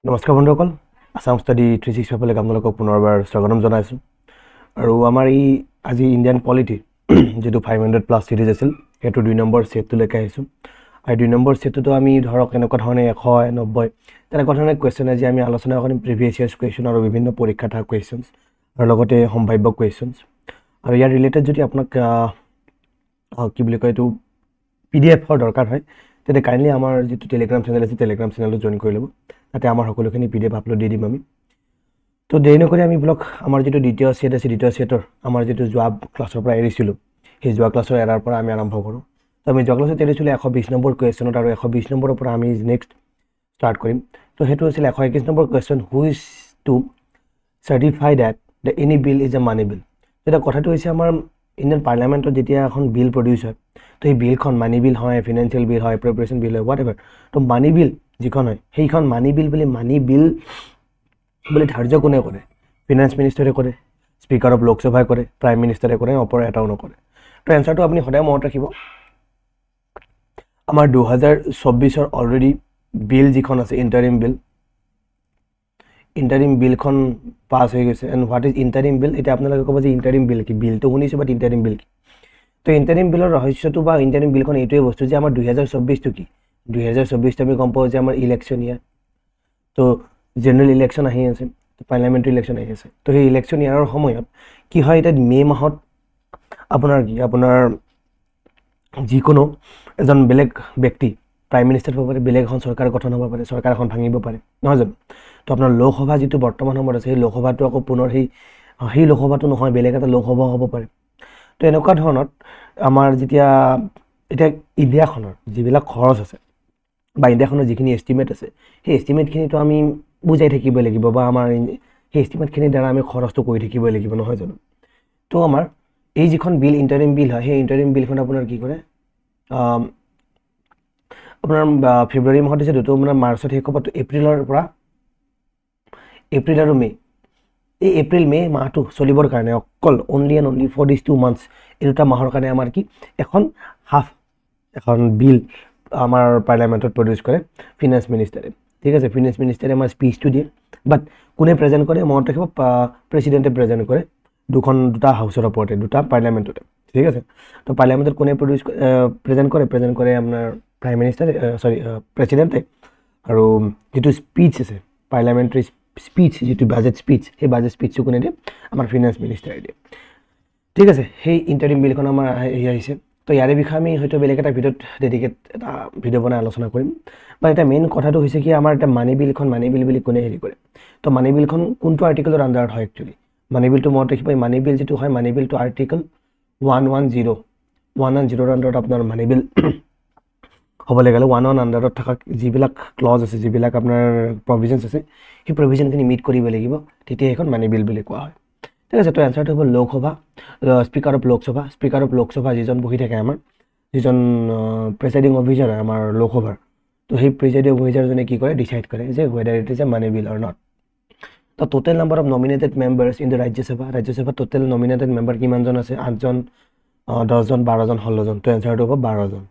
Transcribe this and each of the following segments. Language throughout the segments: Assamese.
নমস্কাৰ বন্ধুসকল, আছাম ষ্টাডি 365লৈ আপোনালোকক পুনৰবাৰ স্বাগতম জনাইছোঁ। আৰু আমাৰ এই আজি ইণ্ডিয়ান পলিটি যিটো 500+ চিৰিজ আছিল, সেইটো 2 নম্বৰ ছেটটোলৈকে আহিছোঁ। আৰু 2 নম্বৰ ছেটটোতো আমি ধৰক এনেকুৱা ধৰণে 190 তেনেকুৱা ধৰণে কুৱেশ্যন আজি আমি আলোচনা কৰিম, প্ৰিভিয়াছ ইয়াৰ্ছ কুৱেশ্যন আৰু বিভিন্ন পৰীক্ষাত থকা কুৱেশ্যনছ আৰু লগতে সম্ভাৱ্য কুৱেশ্যনছ। আৰু ইয়াৰ ৰিলেটেড যদি আপোনাক কি বুলি কয় এইটো পিডিএফৰ দৰকাৰ হয়, তেতিয়া কাইণ্ডলি আমাৰ যিটো টেলিগ্ৰাম চেনেল আছে, টেলিগ্ৰাম চেনেলটো জইন কৰি ল'ব। তাতে আমাৰ সকলোখিনি পিডিএফ আপলোড দি দিম আমি। তো দেৰি নকৰি আমি ব্লক আমাৰ যিটো দ্বিতীয় ছেট আছে, দ্বিতীয় ছেটৰ আমাৰ যিটো যোৱা ক্লাছৰ পৰা এৰিছিলোঁ, সেই যোৱা ক্লাছৰ এৰাৰ পৰা আমি আৰম্ভ কৰোঁ। তো আমি যোৱা ক্লাছত এৰিছিলোঁ 120 নম্বৰ কুৱেশ্যনত আৰু 120 নম্বৰৰ পৰা আমি নেক্সট ষ্টাৰ্ট কৰিম। তো সেইটো হৈছিল 121 number question, who is to certify that the any bill is a money bill? এতিয়া কথাটো হৈছে, আমাৰ ইণ্ডিয়ান পাৰ্লিয়ামেণ্টত যেতিয়া এখন বিল প্ৰডিউচ হয়, তো সেই বিলখন মানি বিল হয়, ফিনেন্সিয়েল বিল হয়, এপ্ৰপ্ৰিয়েশ্যন বিল হয়, what ever, তো মানি বিল যিখন হয়, সেইখন মানি বিল বুলি ধাৰ্য কোনে কৰে? ফিনান্স মিনিষ্টাৰে কৰে, স্পীকাৰ অফ লোকসভাই কৰে, প্ৰাইম মিনিষ্টাৰে কৰে, অপৰ এটাও নকৰে। তো এনচাৰটো আপুনি সদায় মনত ৰাখিব, আমাৰ 2024ৰ অলৰেডি বিল যিখন আছে, ইণ্টাৰিম বিল, ইণ্টাৰিম বিলখন পাছ হৈ গৈছে। And what is interim bill? এতিয়া আপোনালোকে ক'ব যে ইণ্টাৰিম বিল কি? বিলটো শুনিছোঁ, বাট ইণ্টাৰিম বিল কি? তো ইণ্টাৰিম বিলৰ ৰহস্যটো বা ইণ্টাৰিম বিলখন এইটোৱে বস্তু যে আমাৰ 2024টো কি? 2024টো আমি গম পাওঁ যে আমাৰ ইলেকশ্যন ইয়াৰ। তো জেনেৰেল ইলেকশ্যন আহি আছে, পাৰ্লিয়ামেণ্টাৰী ইলেকশ্যন আহি আছে। তো সেই ইলেকশ্যন ইয়াৰৰ সময়ত কি হয়? এতিয়া মে' মাহত আপোনাৰ কি, আপোনাৰ যিকোনো এজন বেলেগ ব্যক্তি প্ৰাইম মিনিষ্টাৰ হ'ব পাৰে, বেলেগ এখন চৰকাৰ গঠন হ'ব পাৰে, চৰকাৰ এখন ভাঙিব পাৰে, নহয় জানো? তো আপোনাৰ লোকসভা যিটো বৰ্তমান সময়ত আছে, সেই লোকসভাটো আকৌ পুনৰ সেই লোকসভাটো নহয়, বেলেগ এটা লোকসভা হ'ব পাৰে। তো এনেকুৱা ধৰণত আমাৰ যেতিয়া এতিয়া ইণ্ডিয়াখনৰ যিবিলাক খৰচ আছে বা ইণ্ডিয়াখনৰ যিখিনি এষ্টিমেট আছে, সেই এষ্টিমেটখিনিতো আমি বুজাই থাকিবই লাগিব বা আমাৰ সেই এষ্টিমেটখিনিৰ দ্বাৰা আমি খৰচটো কৰি থাকিবই লাগিব, নহয় জানো? তো আমাৰ এই যিখন বিল ইণ্টাৰিম বিল হয়, সেই ইণ্টাৰিম বিলখন আপোনাৰ কি কৰে? আপোনাৰ ফেব্ৰুৱাৰী মাহত দিছে, দুটো আপোনাৰ মাৰ্চত শেষ হ'ব। তো এপ্ৰিলৰ পৰা, এপ্ৰিল আৰু মে', এই এপ্ৰিল মে' মাহটো চলিবৰ কাৰণে অকল only and only for this 2 months, এই দুটা মাহৰ কাৰণে আমাৰ কি এখন হাফ এখন বিল আমাৰ পাৰ্লিয়ামেণ্টত প্ৰডিউচ কৰে ফিনান্স মিনিষ্টাৰে, ঠিক আছে? ফিনান্স মিনিষ্টাৰে আমাৰ স্পীচটো দিয়ে, বাট কোনে প্ৰেজেণ্ট কৰে? মনত ৰাখিব, প্ৰেচিডেণ্টে প্ৰেজেণ্ট কৰে দুখন দুটা হাউচৰ ওপৰতে, দুটা পাৰ্লিয়ামেণ্টতে, ঠিক আছে? তো পাৰ্লিয়ামেণ্টত কোনে প্ৰডিউচ প্ৰেজেণ্ট কৰে? প্ৰেজেণ্ট কৰে আপোনাৰ প্ৰাইম মিনিষ্টাৰে, চৰি, প্ৰেচিডেণ্টে। আৰু যিটো স্পীচ আছে, পাৰ্লিয়ামেণ্টাৰী স্পীচ, যিটো বাজেট স্পীচ, সেই বাজেট স্পীচটো কোনে দিয়ে? আমাৰ ফিনান্স মিনিষ্টাৰে দিয়ে, ঠিক আছে? সেই ইণ্টাৰিম বিলখন আমাৰ হেৰি আহিছে। তো ইয়াৰে বিষয়ে আমি হয়তো বেলেগ এটা ভিডিঅ'ত ডেডিকেট এটা ভিডিঅ' বনাই আলোচনা কৰিম। বা এতিয়া মেইন কথাটো হৈছে কি, আমাৰ এতিয়া মানি বিলখন মানি বিল বুলি কোনে হেৰি কৰে? তো মানি বিলখন কোনটো আৰ্টিকলৰ আণ্ডাৰত হয়? একচুৱেলি মানি বিলটো মনত ৰাখিব, এই মানি বিল যিটো হয়, মানি বিলটো আৰ্টিকল 110, 110ৰ আণ্ডাৰত আপোনাৰ মানি বিল হ'বলৈ গ'লে ওৱান ওৱান আণ্ডাৰত থকা যিবিলাক ক্লজ আছে, যিবিলাক আপোনাৰ প্ৰভিজনছ আছে, সেই প্ৰভিজনখিনি মিট কৰিব লাগিব, তেতিয়া সেইখন মানি বিল বুলি কোৱা হয়, ঠিক আছে? তো এনচাৰটো হ'ব Lok Sabha, speaker of Lok Sabha. Speaker of Lok Sabha যিজন বহি থাকে, আমাৰ যিজন প্ৰেচাইডিং অফিচাৰ হয় আমাৰ লোকসভাৰ, তো সেই প্ৰিজাইডিং অফিচাৰজনে কি কৰে? ডিচাইড কৰে যে whether it is a money bill or not. The total number of nominated members in the Rajya Sabha? ৰাজ্যসভাত টোটেল নমিনেটেড মেম্বাৰ কিমানজন আছে? আঠজন, 10জন, 12জন, 16জন। তো এনচাৰটো হ'ব 12জন।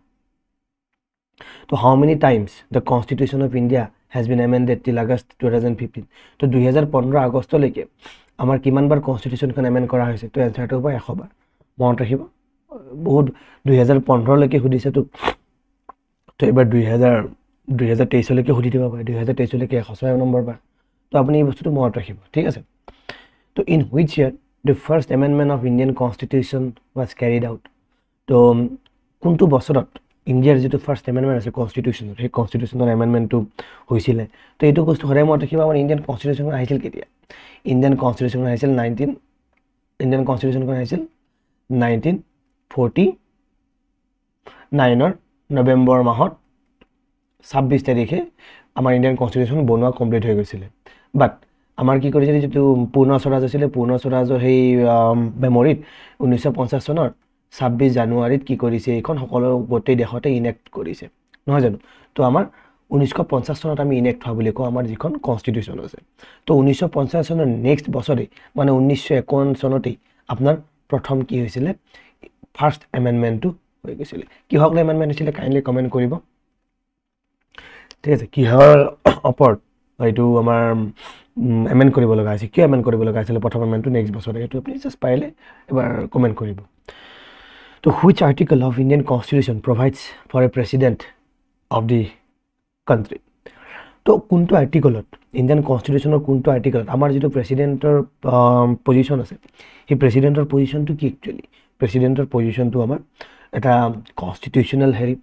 তো how many times the Constitution of India has been amended till August 2015? তো 2015 আগষ্টলৈকে আমাৰ কিমানবাৰ কনষ্টিটিউশ্যনখন এমেণ্ড কৰা হৈছে? তো এনচাৰটো হ'ব 100 বাৰ। মনত ৰাখিব, বহুত 2015লৈকে সুধিছেতো, তো এইবাৰ 2023লৈকে সুধি দিব পাৰে। 2023লৈকে 106 নম্বৰ বাৰ। তো আপুনি এই বস্তুটো মনত ৰাখিব, ঠিক আছে? তো in which year the first amendment of Indian Constitution was carried out? তো কোনটো বছৰত ইণ্ডিয়াৰ যিটো ফাৰ্ষ্ট এমেণ্ডমেণ্ট আছে কনষ্টিটিউশ্যনৰ, সেই কনষ্টিটিউশ্যনৰ এমেণ্ডমেণ্টটো হৈছিলে? তো এইটো বস্তু সদায় মনত ৰাখিব, আমাৰ ইণ্ডিয়ান কনষ্টিটিউশ্যনখন আহিছিল কেতিয়া? ইণ্ডিয়ান কনষ্টিটিউশ্যনখন আহিছিল নাইনটিন ইণ্ডিয়ান কনষ্টিটিউশ্যনখন আহিছিল 1949ৰ নৱেম্বৰ মাহত 26 তাৰিখে আমাৰ ইণ্ডিয়ান কনষ্টিটিউশ্যন বনোৱা কমপ্লিট হৈ গৈছিলে। বাট আমাৰ কি কৰিছিলে, যিটো পূৰ্ণ স্বৰাজ আছিলে, পূৰ্ণ স্বৰাজৰ সেই মেমৰিত 1950 চনৰ 26 জানুৱাৰীত কি কৰিছে? এইখন সকলো গোটেই দেশতে ইনেক্ট কৰিছে, নহয় জানো? তো আমাৰ 1950 চনত আমি ইনেক্ট হোৱা বুলি কওঁ আমাৰ যিখন কনষ্টিটিউশ্যন আছে। তো 1950 চনৰ নেক্সট বছৰেই, মানে 1951 চনতেই আপোনাৰ প্ৰথম কি হৈছিলে? ফাৰ্ষ্ট এমেণ্ডমেণ্টটো হৈ গৈছিলে। কিহক লৈ এমেণ্ডমেণ্ট হৈছিলে? কাইণ্ডলি কমেণ্ট কৰিব, ঠিক আছে? কিহৰ ওপৰত এইটো আমাৰ এমেণ্ড কৰিব লগা হৈছে। কিয় এমেণ্ড কৰিব লগা হৈছিলে প্ৰথম এমেণ্ডটো নেক্সট বছৰত, সেইটো আপুনি জাষ্ট পাৰিলে এবাৰ কমেণ্ট কৰিব। তো which article of Indian constitution provides for a president of the country? তো কোনটো আৰ্টিকলত, ইণ্ডিয়ান কনষ্টিটিউশ্যনৰ কোনটো আৰ্টিকলত আমাৰ যিটো প্ৰেচিডেণ্টৰ পজিশ্যন আছে, সেই প্ৰেচিডেণ্টৰ পজিশ্যনটো কি একচুৱেলি? প্ৰেচিডেণ্টৰ পজিশ্যনটো আমাৰ এটা কনষ্টিটিউশ্যনেল হেৰি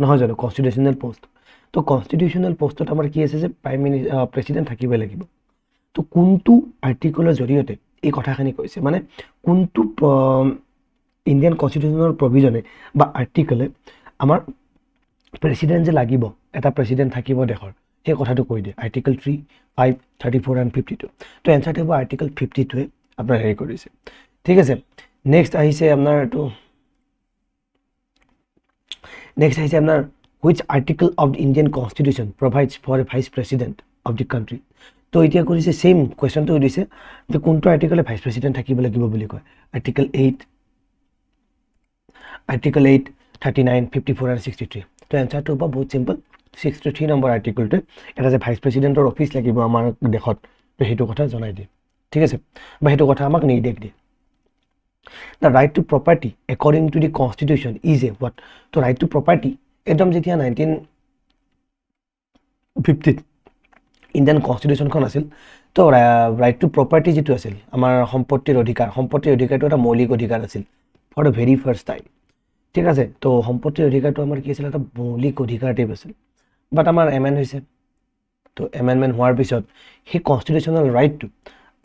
নহয় জানো, কনষ্টিটিউশ্যনেল পষ্ট। তো কনষ্টিটিউশ্যনেল পষ্টত আমাৰ কি আছে যে প্ৰাইম মিনিষ্টাৰ প্ৰেচিডেণ্ট থাকিবই লাগিব। তো কোনটো আৰ্টিকলৰ জৰিয়তে এই কথাখিনি কৈছে, মানে কোনটো ইণ্ডিয়ান কনষ্টিটিউশ্যনৰ প্ৰভিজনে বা আৰ্টিকলে আমাৰ প্ৰেচিডেণ্ট যে লাগিব, এটা প্ৰেচিডেণ্ট থাকিব দেশৰ, সেই কথাটো কৈ দিয়ে। Article 3, 5, 34 and 52। তো এনচাৰটো হ'ব আৰ্টিকল 52-ৱে আপোনাৰ হেৰি কৰিছে। ঠিক আছে, নেক্সট আহিছে আপোনাৰ এইটো, নেক্সট আহিছে আপোনাৰ which article of the Indian constitution provides for a vice president of the country? তো এতিয়া কৰিছে ছেইম কুৱেশ্যনটো সুধিছে যে কোনটো আৰ্টিকলে ভাইচ প্ৰেচিডেণ্ট থাকিব লাগিব বুলি কয়। Article 8, article 8, 39, 54 and 63। তো এনচাৰটো হ'ব বহুত চিম্পল, 63 নম্বৰ আৰ্টিকলটোৱে এটা যে ভাইচ প্ৰেচিডেণ্টৰ অফিচ লাগিব আমাৰ দেশত, তো সেইটো কথা জনাই দিয়ে। ঠিক আছে, বা সেইটো কথা আমাক নিৰ্দেশ দিয়ে। The right to property according to the constitution is a what? তো ৰাইট টু প্ৰপাৰ্টি একদম যেতিয়া 1950ত ইণ্ডিয়ান কনষ্টিটিউশ্যনখন আছিল, তো ৰাইট টু প্ৰপাৰ্টি যিটো আছিল আমাৰ সম্পত্তিৰ অধিকাৰ, সম্পত্তিৰ অধিকাৰটো এটা মৌলিক অধিকাৰ আছিল for the very first time. ঠিক আছে, তো সম্পত্তিৰ অধিকাৰটো আমাৰ কি আছিল, এটা মৌলিক অধিকাৰ টাইপ আছিল। বাট আমাৰ এমেণ্ড হৈছে, তো এমেণ্ডমেণ্ট হোৱাৰ পিছত সেই কনষ্টিটিউশ্যনেল ৰাইটটো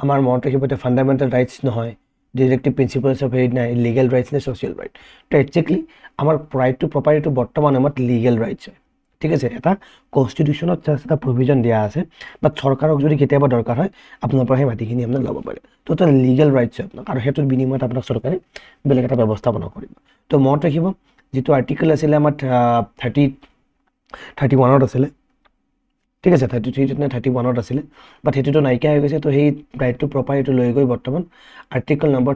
আমাৰ মনত ৰাখিব, এতিয়া ফাণ্ডামেণ্টেল ৰাইটছ নহয়, ডিৰেক্টিভ প্ৰিন্সিপালছ অফ হেৰি নাই, লিগেল ৰাইটছ নে ছ'চিয়েল ৰাইট। তো একজেক্টলি আমাৰ ৰাইট টু প্ৰপাৰ্টিটো বৰ্তমান সময়ত লিগেল ৰাইটছ হয়। ঠিক আছে, এটা কনষ্টিটিউশ্যনত জাষ্ট এটা প্ৰভিজন দিয়া আছে, বাট চৰকাৰক যদি কেতিয়াবা দৰকাৰ হয় আপোনাৰ পৰা সেই মাটিখিনি আপোনাৰ ল'ব পাৰে। তো এটা লিগেল ৰাইটছ হয় আপোনাক, আৰু সেইটোৰ বিনিময়ত আপোনাক চৰকাৰে বেলেগ এটা ব্যৱস্থাপনা কৰিব। তো মনত ৰাখিব যিটো আৰ্টিকল আছিলে আমাৰ 31ত আছিলে, ঠিক আছে, 33 নে 31ত আছিলে, বাট সেইটোতো নাইকিয়া হৈ গৈছে। তো সেই ৰাইট টু প্ৰপাৰ্টিটো লৈ গৈ বৰ্তমান আৰ্টিকল নম্বৰ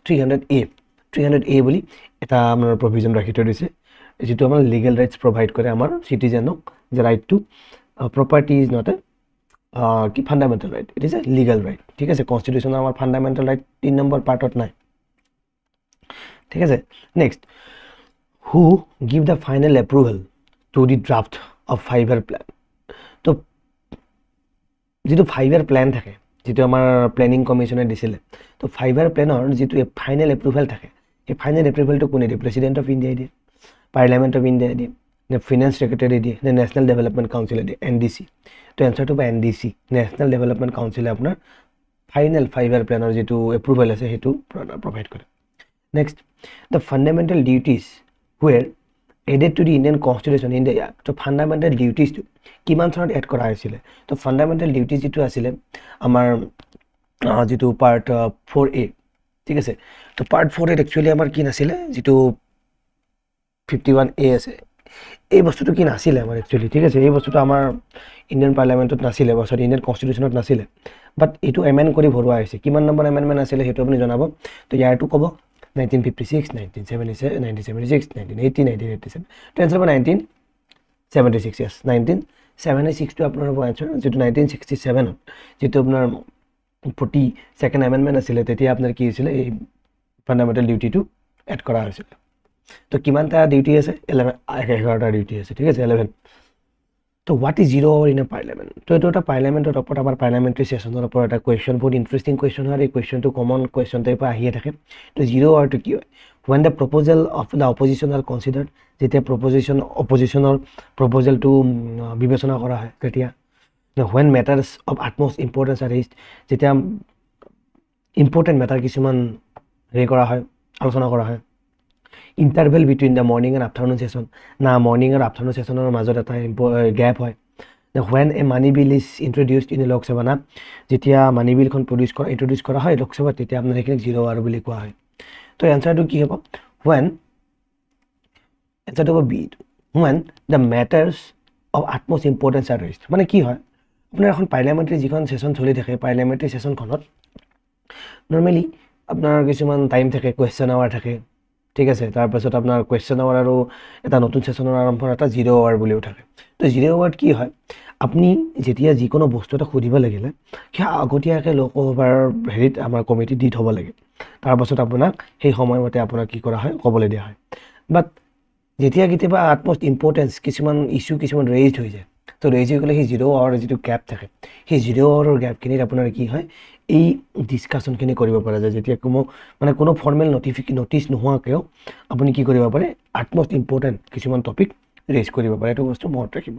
300A, 300A বুলি এটা আপোনাৰ প্ৰভিজন ৰাখি থৈ দিছে, যিটো আমাৰ লিগেল ৰাইটছ প্ৰভাইড কৰে আমাৰ চিটিজেনক, যে right to property is not a কি fundamental right, it is a legal right. ঠিক আছে, কনষ্টিটিউশ্যনৰ আমাৰ ফাণ্ডামেণ্টেল ৰাইট 3 নম্বৰ পাৰ্টত নাই। ঠিক আছে, next, who give the final approval to the draft of 5 year plan? তো যিটো 5 ইয়াৰ প্লেন থাকে, যিটো আমাৰ প্লেনিং কমিশ্যনে দিছিলে, তো 5 ইয়াৰ প্লেনৰ যিটো ফাইনেল এপ্ৰুভেল থাকে, সেই ফাইনেল এপ্ৰুভেলটো কোনে দিয়ে? প্ৰেচিডেণ্ট অফ ইণ্ডিয়াই দিয়ে, পাৰ্লিয়ামেণ্ট অফ ইণ্ডিয়াই দিয়ে, নে ফিনেন্স ছেক্ৰেটাৰী দিয়ে, নে নেশ্যনেল ডেভেলপমেণ্ট কাউন্সিলে দিয়ে, এন ডি চি। তো এনচাৰটো হ'ব N D C, national development কাউন্সিলে আপোনাৰ ফাইনেল 5 ইয়াৰ প্লেনৰ যিটো এপ্ৰুভেল আছে সেইটো প্ৰভাইড কৰে। Next, the fundamental duties were added to the Indian constitution in the year? তো ফাণ্ডামেণ্টেল ডিউটিজটো কিমান চনত এড কৰা হৈছিলে? তো ফাণ্ডামেণ্টেল ডিউটিজ যিটো আছিলে আমাৰ যিটো পাৰ্ট 4A, ঠিক আছে, তো পাৰ্ট 4Aত একচুৱেলি আমাৰ কি নাছিলে, যিটো 51A আছে, এই বস্তুটো কি নাছিলে আমাৰ একচুৱেলি। ঠিক আছে, এই বস্তুটো আমাৰ ইণ্ডিয়ান পাৰ্লিয়ামেণ্টত নাছিলে বা চৰি ইণ্ডিয়ান কনষ্টিটিউশ্যনত নাছিলে, বাট এইটো এমেণ্ড কৰি ভৰোৱা হৈছে। কিমান নম্বৰ এমেণ্ডমেণ্ট আছিলে সেইটো আপুনি জনাব। তো ইয়াৰটো ক'ব 1956, 1977, 1976, 1980, 1987। তো এনচাৰ হ'ব 1976। য়েছ, 1976টো আপোনাৰ হ'ব এনচাৰ, যিটো 1967ত যিটো আপোনাৰ 42nd amendment আছিলে, তেতিয়া আপোনাৰ কি হৈছিলে, এই ফাণ্ডামেণ্টেল ডিউটিটো এড কৰা হৈছিলে। তো কিমানটা ডিউটি আছে? 11টা ডিউটি আছে। ঠিক আছে, 11। তো what is zero hour in a parliament? তো এইটো এটা পাৰ্লিয়ামেণ্টৰ ওপৰত, আমাৰ পাৰ্লিয়ামেণ্টাৰী ছেশ্যনৰ ওপৰত এটা কুৱেশ্যন, বহুত ইণ্টাৰেষ্টিং কুৱেশ্যন হয়। এই কুৱেশ্যনটো কমন কুৱেশ্যন টাইপৰ আহিয়ে থাকে। তো জিৰ' আৱাৰটো কি হয়? When the proposal of the opposition are considered, যেতিয়া অপজিশ্যনৰ প্ৰপ'জেলটো বিবেচনা কৰা হয় তেতিয়া। When matters of utmost importance are raised, যেতিয়া ইম্পৰ্টেণ্ট মেটাৰ কিছুমান হেৰি কৰা হয়, আলোচনা কৰা হয়। Interval between the morning and afternoon session, না মৰ্ণিং আৰু আফটাৰনুন ছেশ্যনৰ মাজত এটা গেপ হয়। When a money bill is introduced in a Lok Sabha, না যেতিয়া মানি বিলখন ইণ্ট্ৰডিউচ কৰা হয় লোকসভাত, তেতিয়া আপোনাৰ সেইখিনিক জিৰ' আৱাৰ বুলি কোৱা হয়। তো এনচাৰটো কি হ'ব? When, এনচাৰটো হ'ব B, when the matters of utmost importance are raised। মানে কি হয়, আপোনাৰ এখন পাৰ্লিয়ামেণ্টাৰী যিখন ছেশ্যন চলি থাকে, পাৰ্লিয়ামেণ্টাৰী ছেশ্যনখনত নৰ্মেলি আপোনাৰ কিছুমান টাইম থাকে, কুৱেশ্যন আৱাৰ থাকে। ঠিক আছে, তাৰপাছত আপোনাৰ কুৱেশ্যন আৱাৰ আৰু এটা নতুন ছেশ্যনৰ আৰম্ভৰ এটা জিৰ' আৱাৰ বুলিও থাকে। তো জিৰ' আৱাৰত কি হয়, আপুনি যেতিয়া যিকোনো বস্তু এটা সুধিব লাগিলে সেয়া আগতীয়াকৈ লোকসভাৰ হেৰিত আমাৰ কমিটি দি থ'ব লাগে, তাৰপাছত আপোনাক সেই সময়মতে আপোনাক কি কৰা হয়, ক'বলৈ দিয়া হয়। বাট যেতিয়া কেতিয়াবা আটমষ্ট ইম্পৰ্টেঞ্চ কিছুমান ইছ্যু কিছুমান ৰেইজ হৈ যায়, তো ৰেইজ হৈ গ'লে সেই জিৰ' আৱাৰৰ যিটো গেপ থাকে, সেই জিৰ' আৱাৰৰ গেপখিনিত আপোনাৰ কি হয়, এই ডিছকাশ্যনখিনি কৰিব পৰা যায়। যেতিয়া কোনো মানে কোনো ফৰ্মেল নটিচ নোহোৱাকৈও আপুনি কি কৰিব পাৰে, আটমষ্ট ইম্পৰ্টেণ্ট কিছুমান টপিক ৰেইজ কৰিব পাৰে। এইটো বস্তু মনত ৰাখিব।